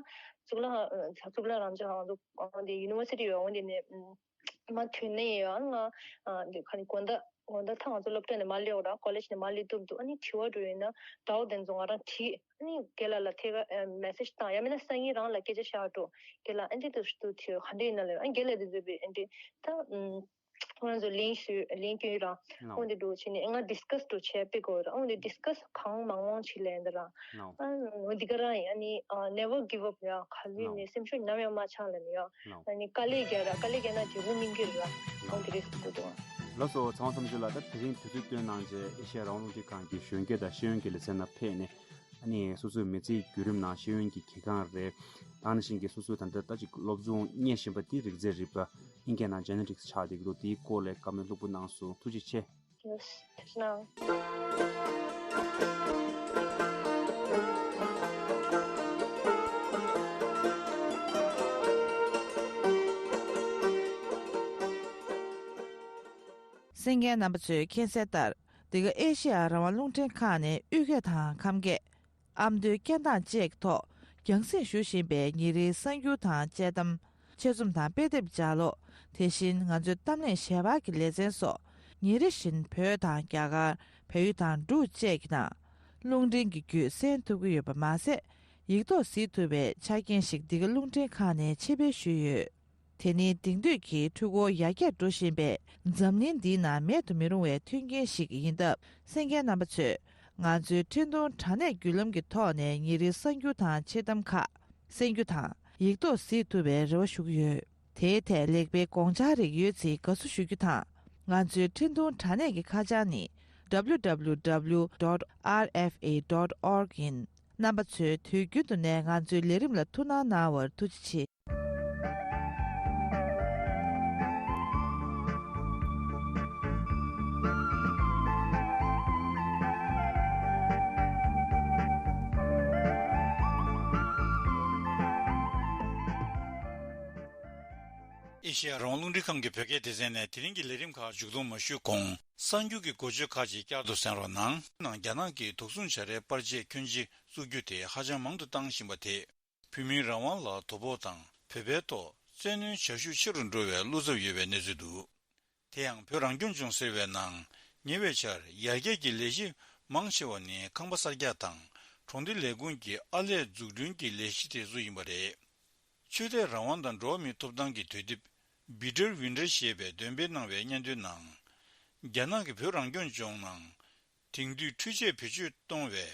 གཙུག་ལག་གཙུག་ལག་རང་ཚོ་ང་ཚོ་འདི་ཡུ་ནི་ཝར་སི་ཊི་ཡོད་འོང་འདི་ནས། མ་ཐུན་ནས་ཡང་ང་འདི་ཁ་ནི་དགོང་དག་དགོང་དག་ཐ་ང་ཚོ་སློབ་གྲྭ་ནས་མ་སླེབས་ར་ཀོ་ལེཇ་ནས་མ་སླེབས་དུས་དུ་ཨ་ནི་དྲི་བ་འགྲོ་ཡོད་ན་ཌའུཊ་དེ་ཚོ་ང་རང་དྲིས། ཨ་ནི་རྒན་ལགས་ལ་ཐད་ཀར་མེ་སེཇ་བཏང་ཡང་མིན་ན་སང་ཉིན་རང་ལ་སྐད་ཆ་བཤད་འགྲོ། རྒན་ལགས་ཨ་འདི་དུ་དུ་དྲི་ག་འདྲ་ཡིན་ན་ལབ་ཨ་རྒན་ལགས་དེ་ཚོ་བས་ཨ་འདི་ད་ང་ཚོ་ལིང་ཞུ་ལིང་སྐྱོན་ར་ཨོ་འདི་འགྲོ་བྱས་ནས་ང་ཌིས་ཀ་སི་འགྲོ་བྱས་པི་གོ་ར་ཨོ་འདི་ཌིས་ཀ་སི་གང་མང་མང་བྱས་ལས་འདི་ར། ཨ་འོ་འདི་ག་རང་ཡིན། ཨ་ནི་never give up ཡ། ག་ལུས་ནས་སེམས་ཤུགས་ནམ་ཡང་མ་ཆག་ལབ་ནས་ཡ། ཨ་ནི་དཀའ་ལས་རྒྱག་ར་དཀའ་ལས་རྒྱག་ན་འབྲས་བུ་སྨིན་གྱི་རེད་ར། ཨོ་འདི་རེད་ཟེར་གོ་འདུག་ལགས་སོ། ཚང་མ་བསམ་ཚུལ་ལ་ད་དེ་རིང་དུས་ཚོད་བཏོན་གནང་རྗེས་ཨེ་ཤེ་ཡ་རང་དབང་རླུང་འཕྲིན་ཁང་གི་གཞོན་སྐྱེས་དང་ཤེས་ཡོན་གྱི་ལེ་ཚན་ནང་ཕེབས་ནས་ཨ་ནི་སོ་སོའི་མི་ཚེའི་བརྒྱུད་རིམ་ནང་ཤེས་ཡོན་གྱི་གལ་འགངས་རེད། ད་ནང་བཞིན་གྱི་སོ་སོའི་ད་ལྟ་ད་ཅིག་སློབ་སྦྱོང་གཉེར་བཞིན་པ་དེ་རིགས་རྫས་རིག་པ་ཨིན་སྐད་ནང་ཇེ་ནེ་ཊིག་སི་ཆགས་བསྡད་ཀྱི་འདུག་དེའི་སྐོར་ལ་བཀའ་མོལ་ལྷུག་པོ་གནང་སོང་། ཐུགས་རྗེ་ཆེ། ཡོས། ཐུགས་རྗེ་གནང་། གསན་མཁན་རྣམ་པ་ཚོས་མཁྱེན་གསལ་ལྟར། འདི་ག་ཨེ་ཤེ་ཡ་རང་དབང་རླུང་འཕྲིན་ཁང་ནས་དབུས་སྐད་དང་ཁམས་སྐད། ཨ་མདོའི་སྐད་གདངས་བཅས་ཀྱི་ཐོག་རྒྱང་སྲིང་ཞུ་བཞིན་པའི་ཉིན་རེའི་གསར་འགྱུར་དང་དཔྱད་གཏམ། ཆེད་རྩོམ་དང་དཔེ་དེབ་ལྗགས་ཀློག་དེ་བཞིན་ང་ཚོའི་གཏམ་གླེང་ཞལ་པར་གྱི་ལེ་ཚན་སོགས་ཉིན་རེ་བཞིན་བོད་དང་རྒྱ་གར། བལ་ཡུལ་དང་འབྲུག་བཅས་ཀྱི་ནང་རླུང་འཕྲིན་གྱི་བརྒྱུད་གསན་ཐུབ་ཀྱི་ཡོད་པ་མ་ཟད། ཡིག་ཐོག་གཟིགས་ཐུབ་པའི་ཆ་རྐྱེན་ཞིག་འདི་ག་རླུང་འཕྲིན་ཁང་ནས་ཆེད་སྤེལ་ཞུས་ཡོད། དེ་ནི་དེང་དུས་ཀྱི་འཕྲུལ་འཁོར་ཡར་རྒྱས་འགྲོ་བཞིན་པའི་འཛམ་གླིང་འདིའི་ནང་མེད་དུ་མི་རུང་བའི་མཐུན་རྐྱེན་ཞིག་ཡིན་སྟབས། གསན་མཁན་རྣམ་པ་ཚོས་ང་ཚོའི་འཕྲིན་གཏོང་དྲ་གནས་བརྒྱུད་ལམ་གྱི་ཐོག་ནས་ཉིན་རེའི་གསར་འགྱུར་དང་ཆེད་གཏམ་ཁག་གསན་རྒྱུ་དང་ཡིག་ཐོག་གཟིགས་ཐུབ་པའི་རེ་བ་ཞུ་གི་ཡོད། དེའི་ཐད་ལེགས་སྤེལ་དགོངས་འཆར་རིགས་ཡོད་ཚེ་དགའ་བསུ་ཞུ་རྒྱུ་དང་། ང་ཚོའི་འཕྲིན་གཏོང་དྲ་གནས་ཀྱི་ཁ་བྱང་ནི། W W W dot R F A dot org ཡིན། རྣམ་པ་ཚོས་དུས་རྒྱུན་དུ་ནས་ང་ཚོའི་ལས་རིམ་ལ་ཐུགས་སྣང་གནང་བར་ཐུགས་རྗེ་ཆེ། ཨེ་ ཨེ་ཤེ་ཡ་རང་དབང་རླུང་འཕྲིན་ཁང་གི་བོད་སྐད་སྡེ་ཚན་ནས་དེ་རིང་གི་ལས་རིམ་ཁག་མཇུག་སྡོམ་མ་ཞུས་གོང་། གསར་འགྱུར་གྱི་འགོ་བརྗོད་ཁག་ཅིག་བསྐྱར་དུ་གསན་རོགས་གནང་། ནང་རྒྱ་ནག་གིས་དོགས་ཟོན་བྱ་རའི་པར་ཆས་ཁྱོན་ཆེ་བཙུགས་རྒྱུ་དེ་ཧ་ཅང་མང་དུ་བཏང་བཞིན་པ་དེས། བོད་མིའི་རང་དབང་ལ་དོ་ཕོག་དང་། བོད་པའི་ཐོག་བཙན་གནོན་བྱ་ཤུགས་ཆེ་རུ་འགྲོ་བའི་བློ་འཚབ་ཡོད་པའི་གནས་ཚུལ་འདུག། དེ་ཡང་བོད་རང་སྐྱོང་ལྗོངས་ཟེར་བའི་ནང་། ཉེ་བའི་ཆར་ཡར་རྒྱས་ཀྱི་ལས་གཞི་མང་ཆེ་བ་ནི་ཁང་པ་གསར་རྒྱག་དང་། གྲོང་སྡེ་ལས་ཁུངས་ཀྱི་ཨར་ལས་འཛུགས་སྐྲུན་གྱི་ལས་གཞི་དེ་ཚོ་ཡིན་པ་རེད། ཆོས་དད་རང་དབང་དང་འགྲོ་བ་མིའི་ཐོབ་ཐང་གི་དུས་དེབ། བི་ཊར་ཝིན་ཊར་ཞེས་པས་འདོན་སྤེལ་གནང་བའི་སྙན་ཐོའི་ནང་། རྒྱ་ནག་གིས་བོད་རང་སྐྱོང་ལྗོངས་ནང་། དེང་དུས་འཕྲུལ་ཆས་བེད་སྤྱོད་གཏོང་བའི་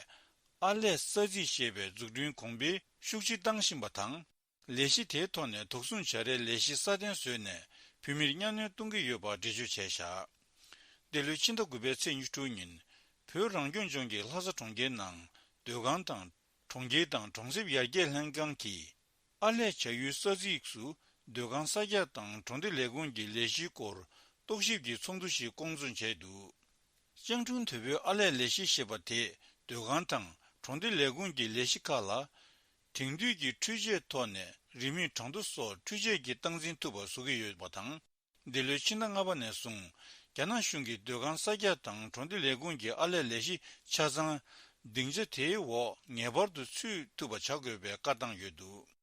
ཨར་ལས་ས་ཚིགས་ཞེས་པའི་འཛུགས་སྐྲུན་གོང་འཕེལ་ཤུགས་ཆེ་བཏང་བཞིན་པ་དང་། ལས་གཞི་དེའི་ཐོག་ནས་དོགས་ཟོན་བྱ་རའི་ལས་གཞི་སྲ་བརྟན་བཟོས་ནས་བོད་མིར་གཉའ་གནོན་གཏོང་གི་ཡོད་པ་འགྲེལ་བརྗོད་བྱས་བཞག། འདི་ལོའི་ཕྱི་ཟླ་དགུ་པའི་ཚེས་ཉི་ཤུ་དྲུག་ཉིན། བོད་རང་སྐྱོང་ལྗོངས་ཀྱི་ལྷ་ས་གྲོང་ཁྱེར་ནང་སྡོད་ཁང་དང་། གྲོང་ཁྱེར་དང་གྲོང་གསེབ་ཡར་རྒྱས་ལྷན་ཁང་གིས། ཨར་ལས་བྱ་ཡུལ་ས་ཚིགས་སུ་སྡོད་ཁང་གསར་རྒྱག་དང་གྲོང་སྡེ་ལས་ཁུངས་ཀྱི་ལས་གཞིའི་སྐོར་རྟོག་ཞིབ་ཀྱི་ཚོགས་འདུ་ཞིག་བསྐོང་ཚོགས་བྱས་འདུག། སྤྱང་གྲུང་དོད་པོའི་ཨར་ལས་ལས་གཞི་ཞེས་པ་དེས་སྡོད་ཁང་དང་གྲོང་སྡེ་ལས་ཁུངས་ཀྱི་ལས་གཞི་ཁག་ལ། དེང་དུས་ཀྱི་འཕྲུལ་ཆས་ཐོག་ནས་རིན་མེད་གྲངས་ཐོ་སོགས་འཕྲུལ་ཆས་ཀྱིས་སྟངས་འཛིན་ཐུབ་པ་བཟོ་གི་ཡོད་པ་དང་། འདི་ལོའི་ཕྱི་ཟླ་ལྔ་པ་ནས་བཟུང་། རྒྱ་ནག་གཞུང་གིས་སྡོད་ཁང་གསར་རྒྱག་དང་གྲོང་སྡེ་ལས་ཁུངས་ཀྱི་ཨར་ལས་ལས་གཞི་ཆ་ཚང་སྡིངས་ཆ་དེའི་འོག་ངེས་པར་དུ་ཚུད་ཐུབ་པ་བྱ་དགོས་པའི་བཀའ་བཏང་ཡོད་འདུག།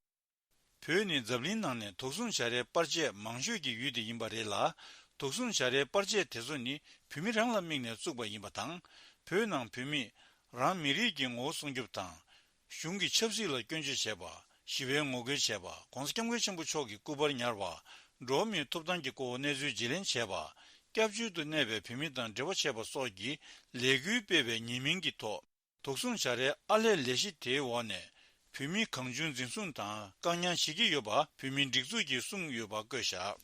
བོད་ནི་འཛམ་གླིང་ནང་ནས་དོགས་ཟོན་བྱ་རའི་པར་ཆས་མང་ཤོས་ཀྱི་ཡུལ་དེ་ཡིན་པ་རེད་ལ། དོགས་ཟོན་བྱ་རའི་པར་ཆས་དེ་ཚོ་ནི་བོད་མི་རང་ལ་དམིགས་ནས་བཙུགས་པ་ཡིན་པ་དང་། བོད་ནང་བོད་མིས་རང་མི་རིགས་ཀྱི་ངོ་བོ་སྲུང་སྐྱོབ་དང་། གཞུང་གི་ཆབ་སྲིད་ལ་སྐྱོན་བརྗོད་བྱས་པ། ཞི་བའི་ངོ་རྒོལ་བྱས་པ། ༸གོང་ས་༸སྐྱབས་མགོན་ཆེན་པོ་མཆོག་གི་སྐུ་པར་ཉར་བ། འགྲོ་བ་མིའི་ཐོབ་ཐང་གི་སྐོར་གནས་ཚུལ་བརྗེ་ལེན་བྱས་པ། སྐྱབས་བཅོལ་དུ་གནས་པའི་བོད་མི་དང་འབྲེལ་བ་བྱས་པ་སོགས་ཀྱི་ལས་འགུལ་སྤེལ་བའི་ཉེས་མིང་གི་ཐོག། དོགས་ཟོན་བྱ་རའི་ཨར་ལས་ལས་གཞི་དེའི་འོག་ནས་བོད་མི་གང་བྱུང་འཛིན་བཟུང་དང་བཀག་ཉར་བྱེད་ཀྱི་ཡོད་པ་བོད་མིའི་སྒྲིག་འཛུགས་ཀྱིས་གསུངས་ཡོད་པ་བཀོད་བཞག།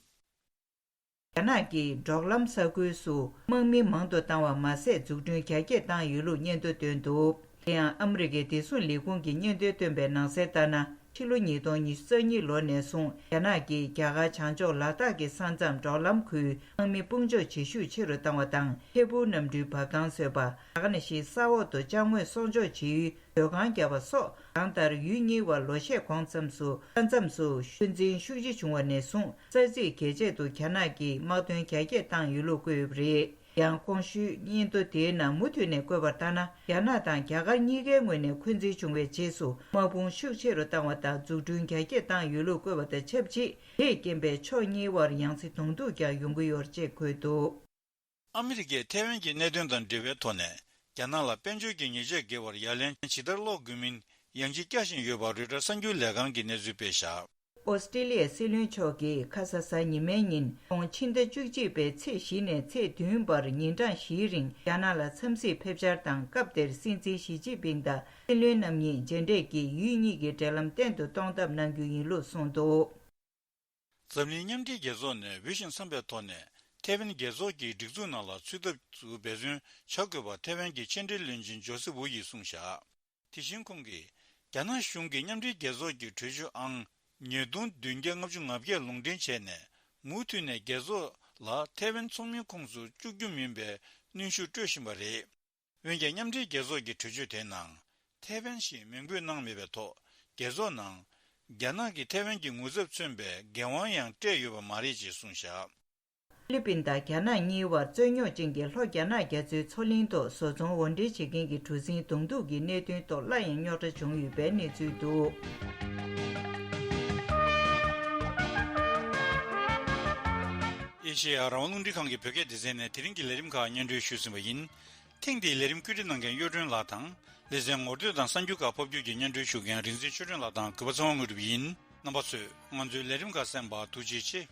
རྒྱ་ནག་གིས་འབྲོག་ལམ་ས་ཁུལ་སུ་དམག་མི་མང་དུ་བཏང་བ་མ་ཟད། འཛུགས་སྐྲུན་རྒྱ་སྐྱེད་བཏང་ཡོད་ལུགས་སྙན་ཐོ་བཏོན་འདུག། དེ་ཡང་ཨ་མི་རི་ཀའི་བདེ་སྲུང་ལས་ཁུངས་ཀྱི་སྙན་ཐོའི་བཏོན་པའི་ནང་གསལ་ལྟར་ན། ཕྱི་ལོ་ཉིས་སྟོང་ཉི་ཤུ་རྩ་གཉིས་ལོ་ནས་བཟུང་རྒྱ་ནག་གིས་རྒྱ་གར་བྱང་ཕྱོགས་ལ་དྭགས་ཀྱི་ས་མཚམས་འབྲོག་ལམ་ཁུལ་དམག་མི་སྤུངས་འཇོག་བྱེད་ཤུགས་ཆེ་རུ་བཏང་བ་དང་། ཐད་འཕུར་གནམ་གྲུའི་བབས་ཐང་བཟོས་པ། ད་ག་ནང་བཞིན་ས་འོག་ཏུ་ཅ་དངོས་གསོག་འཇོག་བྱེད་ཡུལ་སྡོད་ཁང་བརྒྱབ་པ་སོགས། གང་ལྟར་ཡུལ་གཉིས་བར་ལོ་ཤས་གོང་ཙམ་སུ་ས་མཚམས་སུ་འཁོན་འཛིན་ཤུགས་ཆེ་བྱུང་བ་ནས་བཟུང་ས་ཚིགས་རྒྱ་ཆེ་དུ་རྒྱ་ནག་གིས་དམག་དོན་རྒྱ་སྐྱེད་བཏང་ཡོད་ལུགས་བཀོད་ཡོད་པ་རེད། ཡང་གོང་ཞུས་སྙན་ཐོ་དེའི་ནང་མུ་མཐུད་ནས་བཀོད་པ་ལྟར་ན། རྒྱ་ནག་དང་རྒྱ་གར་གཉིས་ཀའི་ངོས་ནས་འཁོན་འཛིན་བྱུང་བའི་རྗེས་སུ་དམག་དཔུང་ཤུགས་ཆེ་རུ་བཏང་བ་དང་འཛུགས་སྐྲུན་རྒྱ་སྐྱེད་བཏང་ཡོད་ལུགས་བཀོད་པ་དང་ཆབས་ཅིག་དེས་རྐྱེན་པས་ཕྱོགས་གཉིས་དབར་ཡང་སེ་གདོང་ཐུག་ཀྱང་ཡོང་གི་ཡོད་ཅེས་འཁོད་འདུག། ཨ་མི་རི་ཀས་ཐའེ་ཝན་གྱི་གནད་དོན་དང་འབྲེལ་བའི་ཐོག་ནས། རྒྱ་ནག་ལ་དཔལ་འབྱོར་གྱི་ཉེས་ཆད་འགེལ་བར་ཡ་ལན་ཇི་ལྟར་སློག་དགོས་མིན་ཡང་ཅིག་བསྐྱར་བཞེངས་ཡོད་པ་རོའི་ཊར་གསར་འགྱུར་ལས་ཁང་གིས་གནས་ཚུལ་སྤེལ་བཞག། ཨོ་སི་ཀྲི་ལི་ཡའི་སྲིད་བློན་མཆོག་གིས་ཁ་ས་གཟའ་ཉི་མའི་ཉིན་ཁོང་ཕྱི་ཟླ་བཅུ་གཅིག་པའི་ཚེས་བཞི་ནས་ཚེས་བདུན་བར་ཉིན་གྲངས་བཞིའི་རིང་རྒྱ་ནག་ལ་འཚམས་གཟིགས་ཕེབས་འཆར་དང་། སྐབས་དེར་སྲིད་འཛིན་ཞི་ཅིན་ཕིང་དང་སྲིད་བློན་རྣམ་གཉིས་མཇལ་འཕྲད་ཀྱིས་ཡུལ་གཉིས་ཀྱི་འབྲེལ་ལམ་བརྟན་དུ་གཏོང་ཐབས་གནང་རྒྱུ་ཡིན་ལུགས་གསུངས་འདུག། འཛམ་གླིང་མཉམ་འབྲེལ་རྒྱལ་ཚོགས་ནས་འོས་ཤིང་འཚམས་པའི་ཐོག་ནས་ཐའེ་ཝན་རྒྱལ་ཚོགས་ཀྱི་སྒྲིག་འཛུགས་ནང་ལ་ཚུད་ཐབས་སུ་འབད་བརྩོན་བྱ་དགོས་པ་ཐའེ་ཝན་གྱི་ཕྱི་འབྲེལ་བློན་ཆེན་ཇོ་སེབ་ཝུ་ཡིས་གསུངས་བཞག། དེ་བཞིན་ཁོང་གིས། རྒྱ་ནག་གཞུང་གིས་མཉམ་འབྲེལ་རྒྱལ་ཚོགས་ཀྱི་གྲོས་ཆོད་ཨང་ཉིས་སྟོང་བདུན་བརྒྱ་ལྔ་བཅུ་ང་བརྒྱད་ལུང་འདྲེན་བྱས་ནས། མུ་མཐུད་ནས་རྒྱལ་ཚོགས་ལ་ཐའེ་ཝན་ཚོགས་མིའི་ཁོངས་སུ་བཅུག་རྒྱུ་མིན་པའི་གནོན་ཤུགས་སྤྲོད་བཞིན་པ་རེད། འོན་ཀྱང་། མཉམ་འབྲེལ་རྒྱལ་ཚོགས་ཀྱི་གྲོས་ཆོད་དེའི་ནང་། ཐའེ་ཝན་ཞེས་མིང་འབོད་གནང་མེད་པའི་ཐོག་རྒྱལ་ཚོགས་ནང་། རྒྱ་ནག་གིས་ཐའེ་ཝན་གྱི་ངོ་ཚབ་མཚོན་པའི་འགན་དབང་ཡང་སྤྲད་ཡོད་པ་མ་རེད་ཅེས་གསུངས་བཞག། ཧྥི་ལི་པིན་དང་རྒྱ་ནག་གཉིས་བར་རྩོད་རྙོག་ཅན་གྱི་ལྷོ་རྒྱ་ནག་རྒྱ་མཚོའི་མཚོ་གླིང་ཐོག་བཟོ་ཚོང་དབོར་འདྲེན་བྱེད་མཁན་གྱི་གྲུ་གཟིངས་གདོང་ཐུག་གི་གནད་དོན་ཐོག་སླར་ཡང་རྙོག་དྲ་བྱུང་ཡོད་པའི་གནས་ཚུལ་འདུག། ཨེ་ཤེ་ཡ་རང་དབང་རླུང་འཕྲིན་ཁང་གི་བོད་སྐད་སྡེ་ཚན་ནས་དེ་རིང་གི་ལས་རིམ་ཁག་སྙན་སྒྲོན་ཞུས་ཟིན་པ་ཡིན། ཐེངས་འདིའི་ལས་རིམ་བཀོད་སྒྲིག་གནང་མཁན་གཡུ་སྒྲོན་ལགས་དང་། ལེ་ཚན་ངོ་སྤྲོད་དང་གསར་འགྱུར་ཁག་ཕབ་སྒྱུར་གྱིས་སྙན་སྒྲོན་ཞུ་མཁན་རིག་འཛིན་ཆོས་སྒྲོན་ལགས་དང་གུས་པ་ཚེ་དབང་དངོས་གྲུབ་ཡིན། རྣམ་པ་ཚོས་ང་ཚོའི་ལས་རིམ་ཁག་གསན་པར་ཐུགས་རྗེ་ཆེ།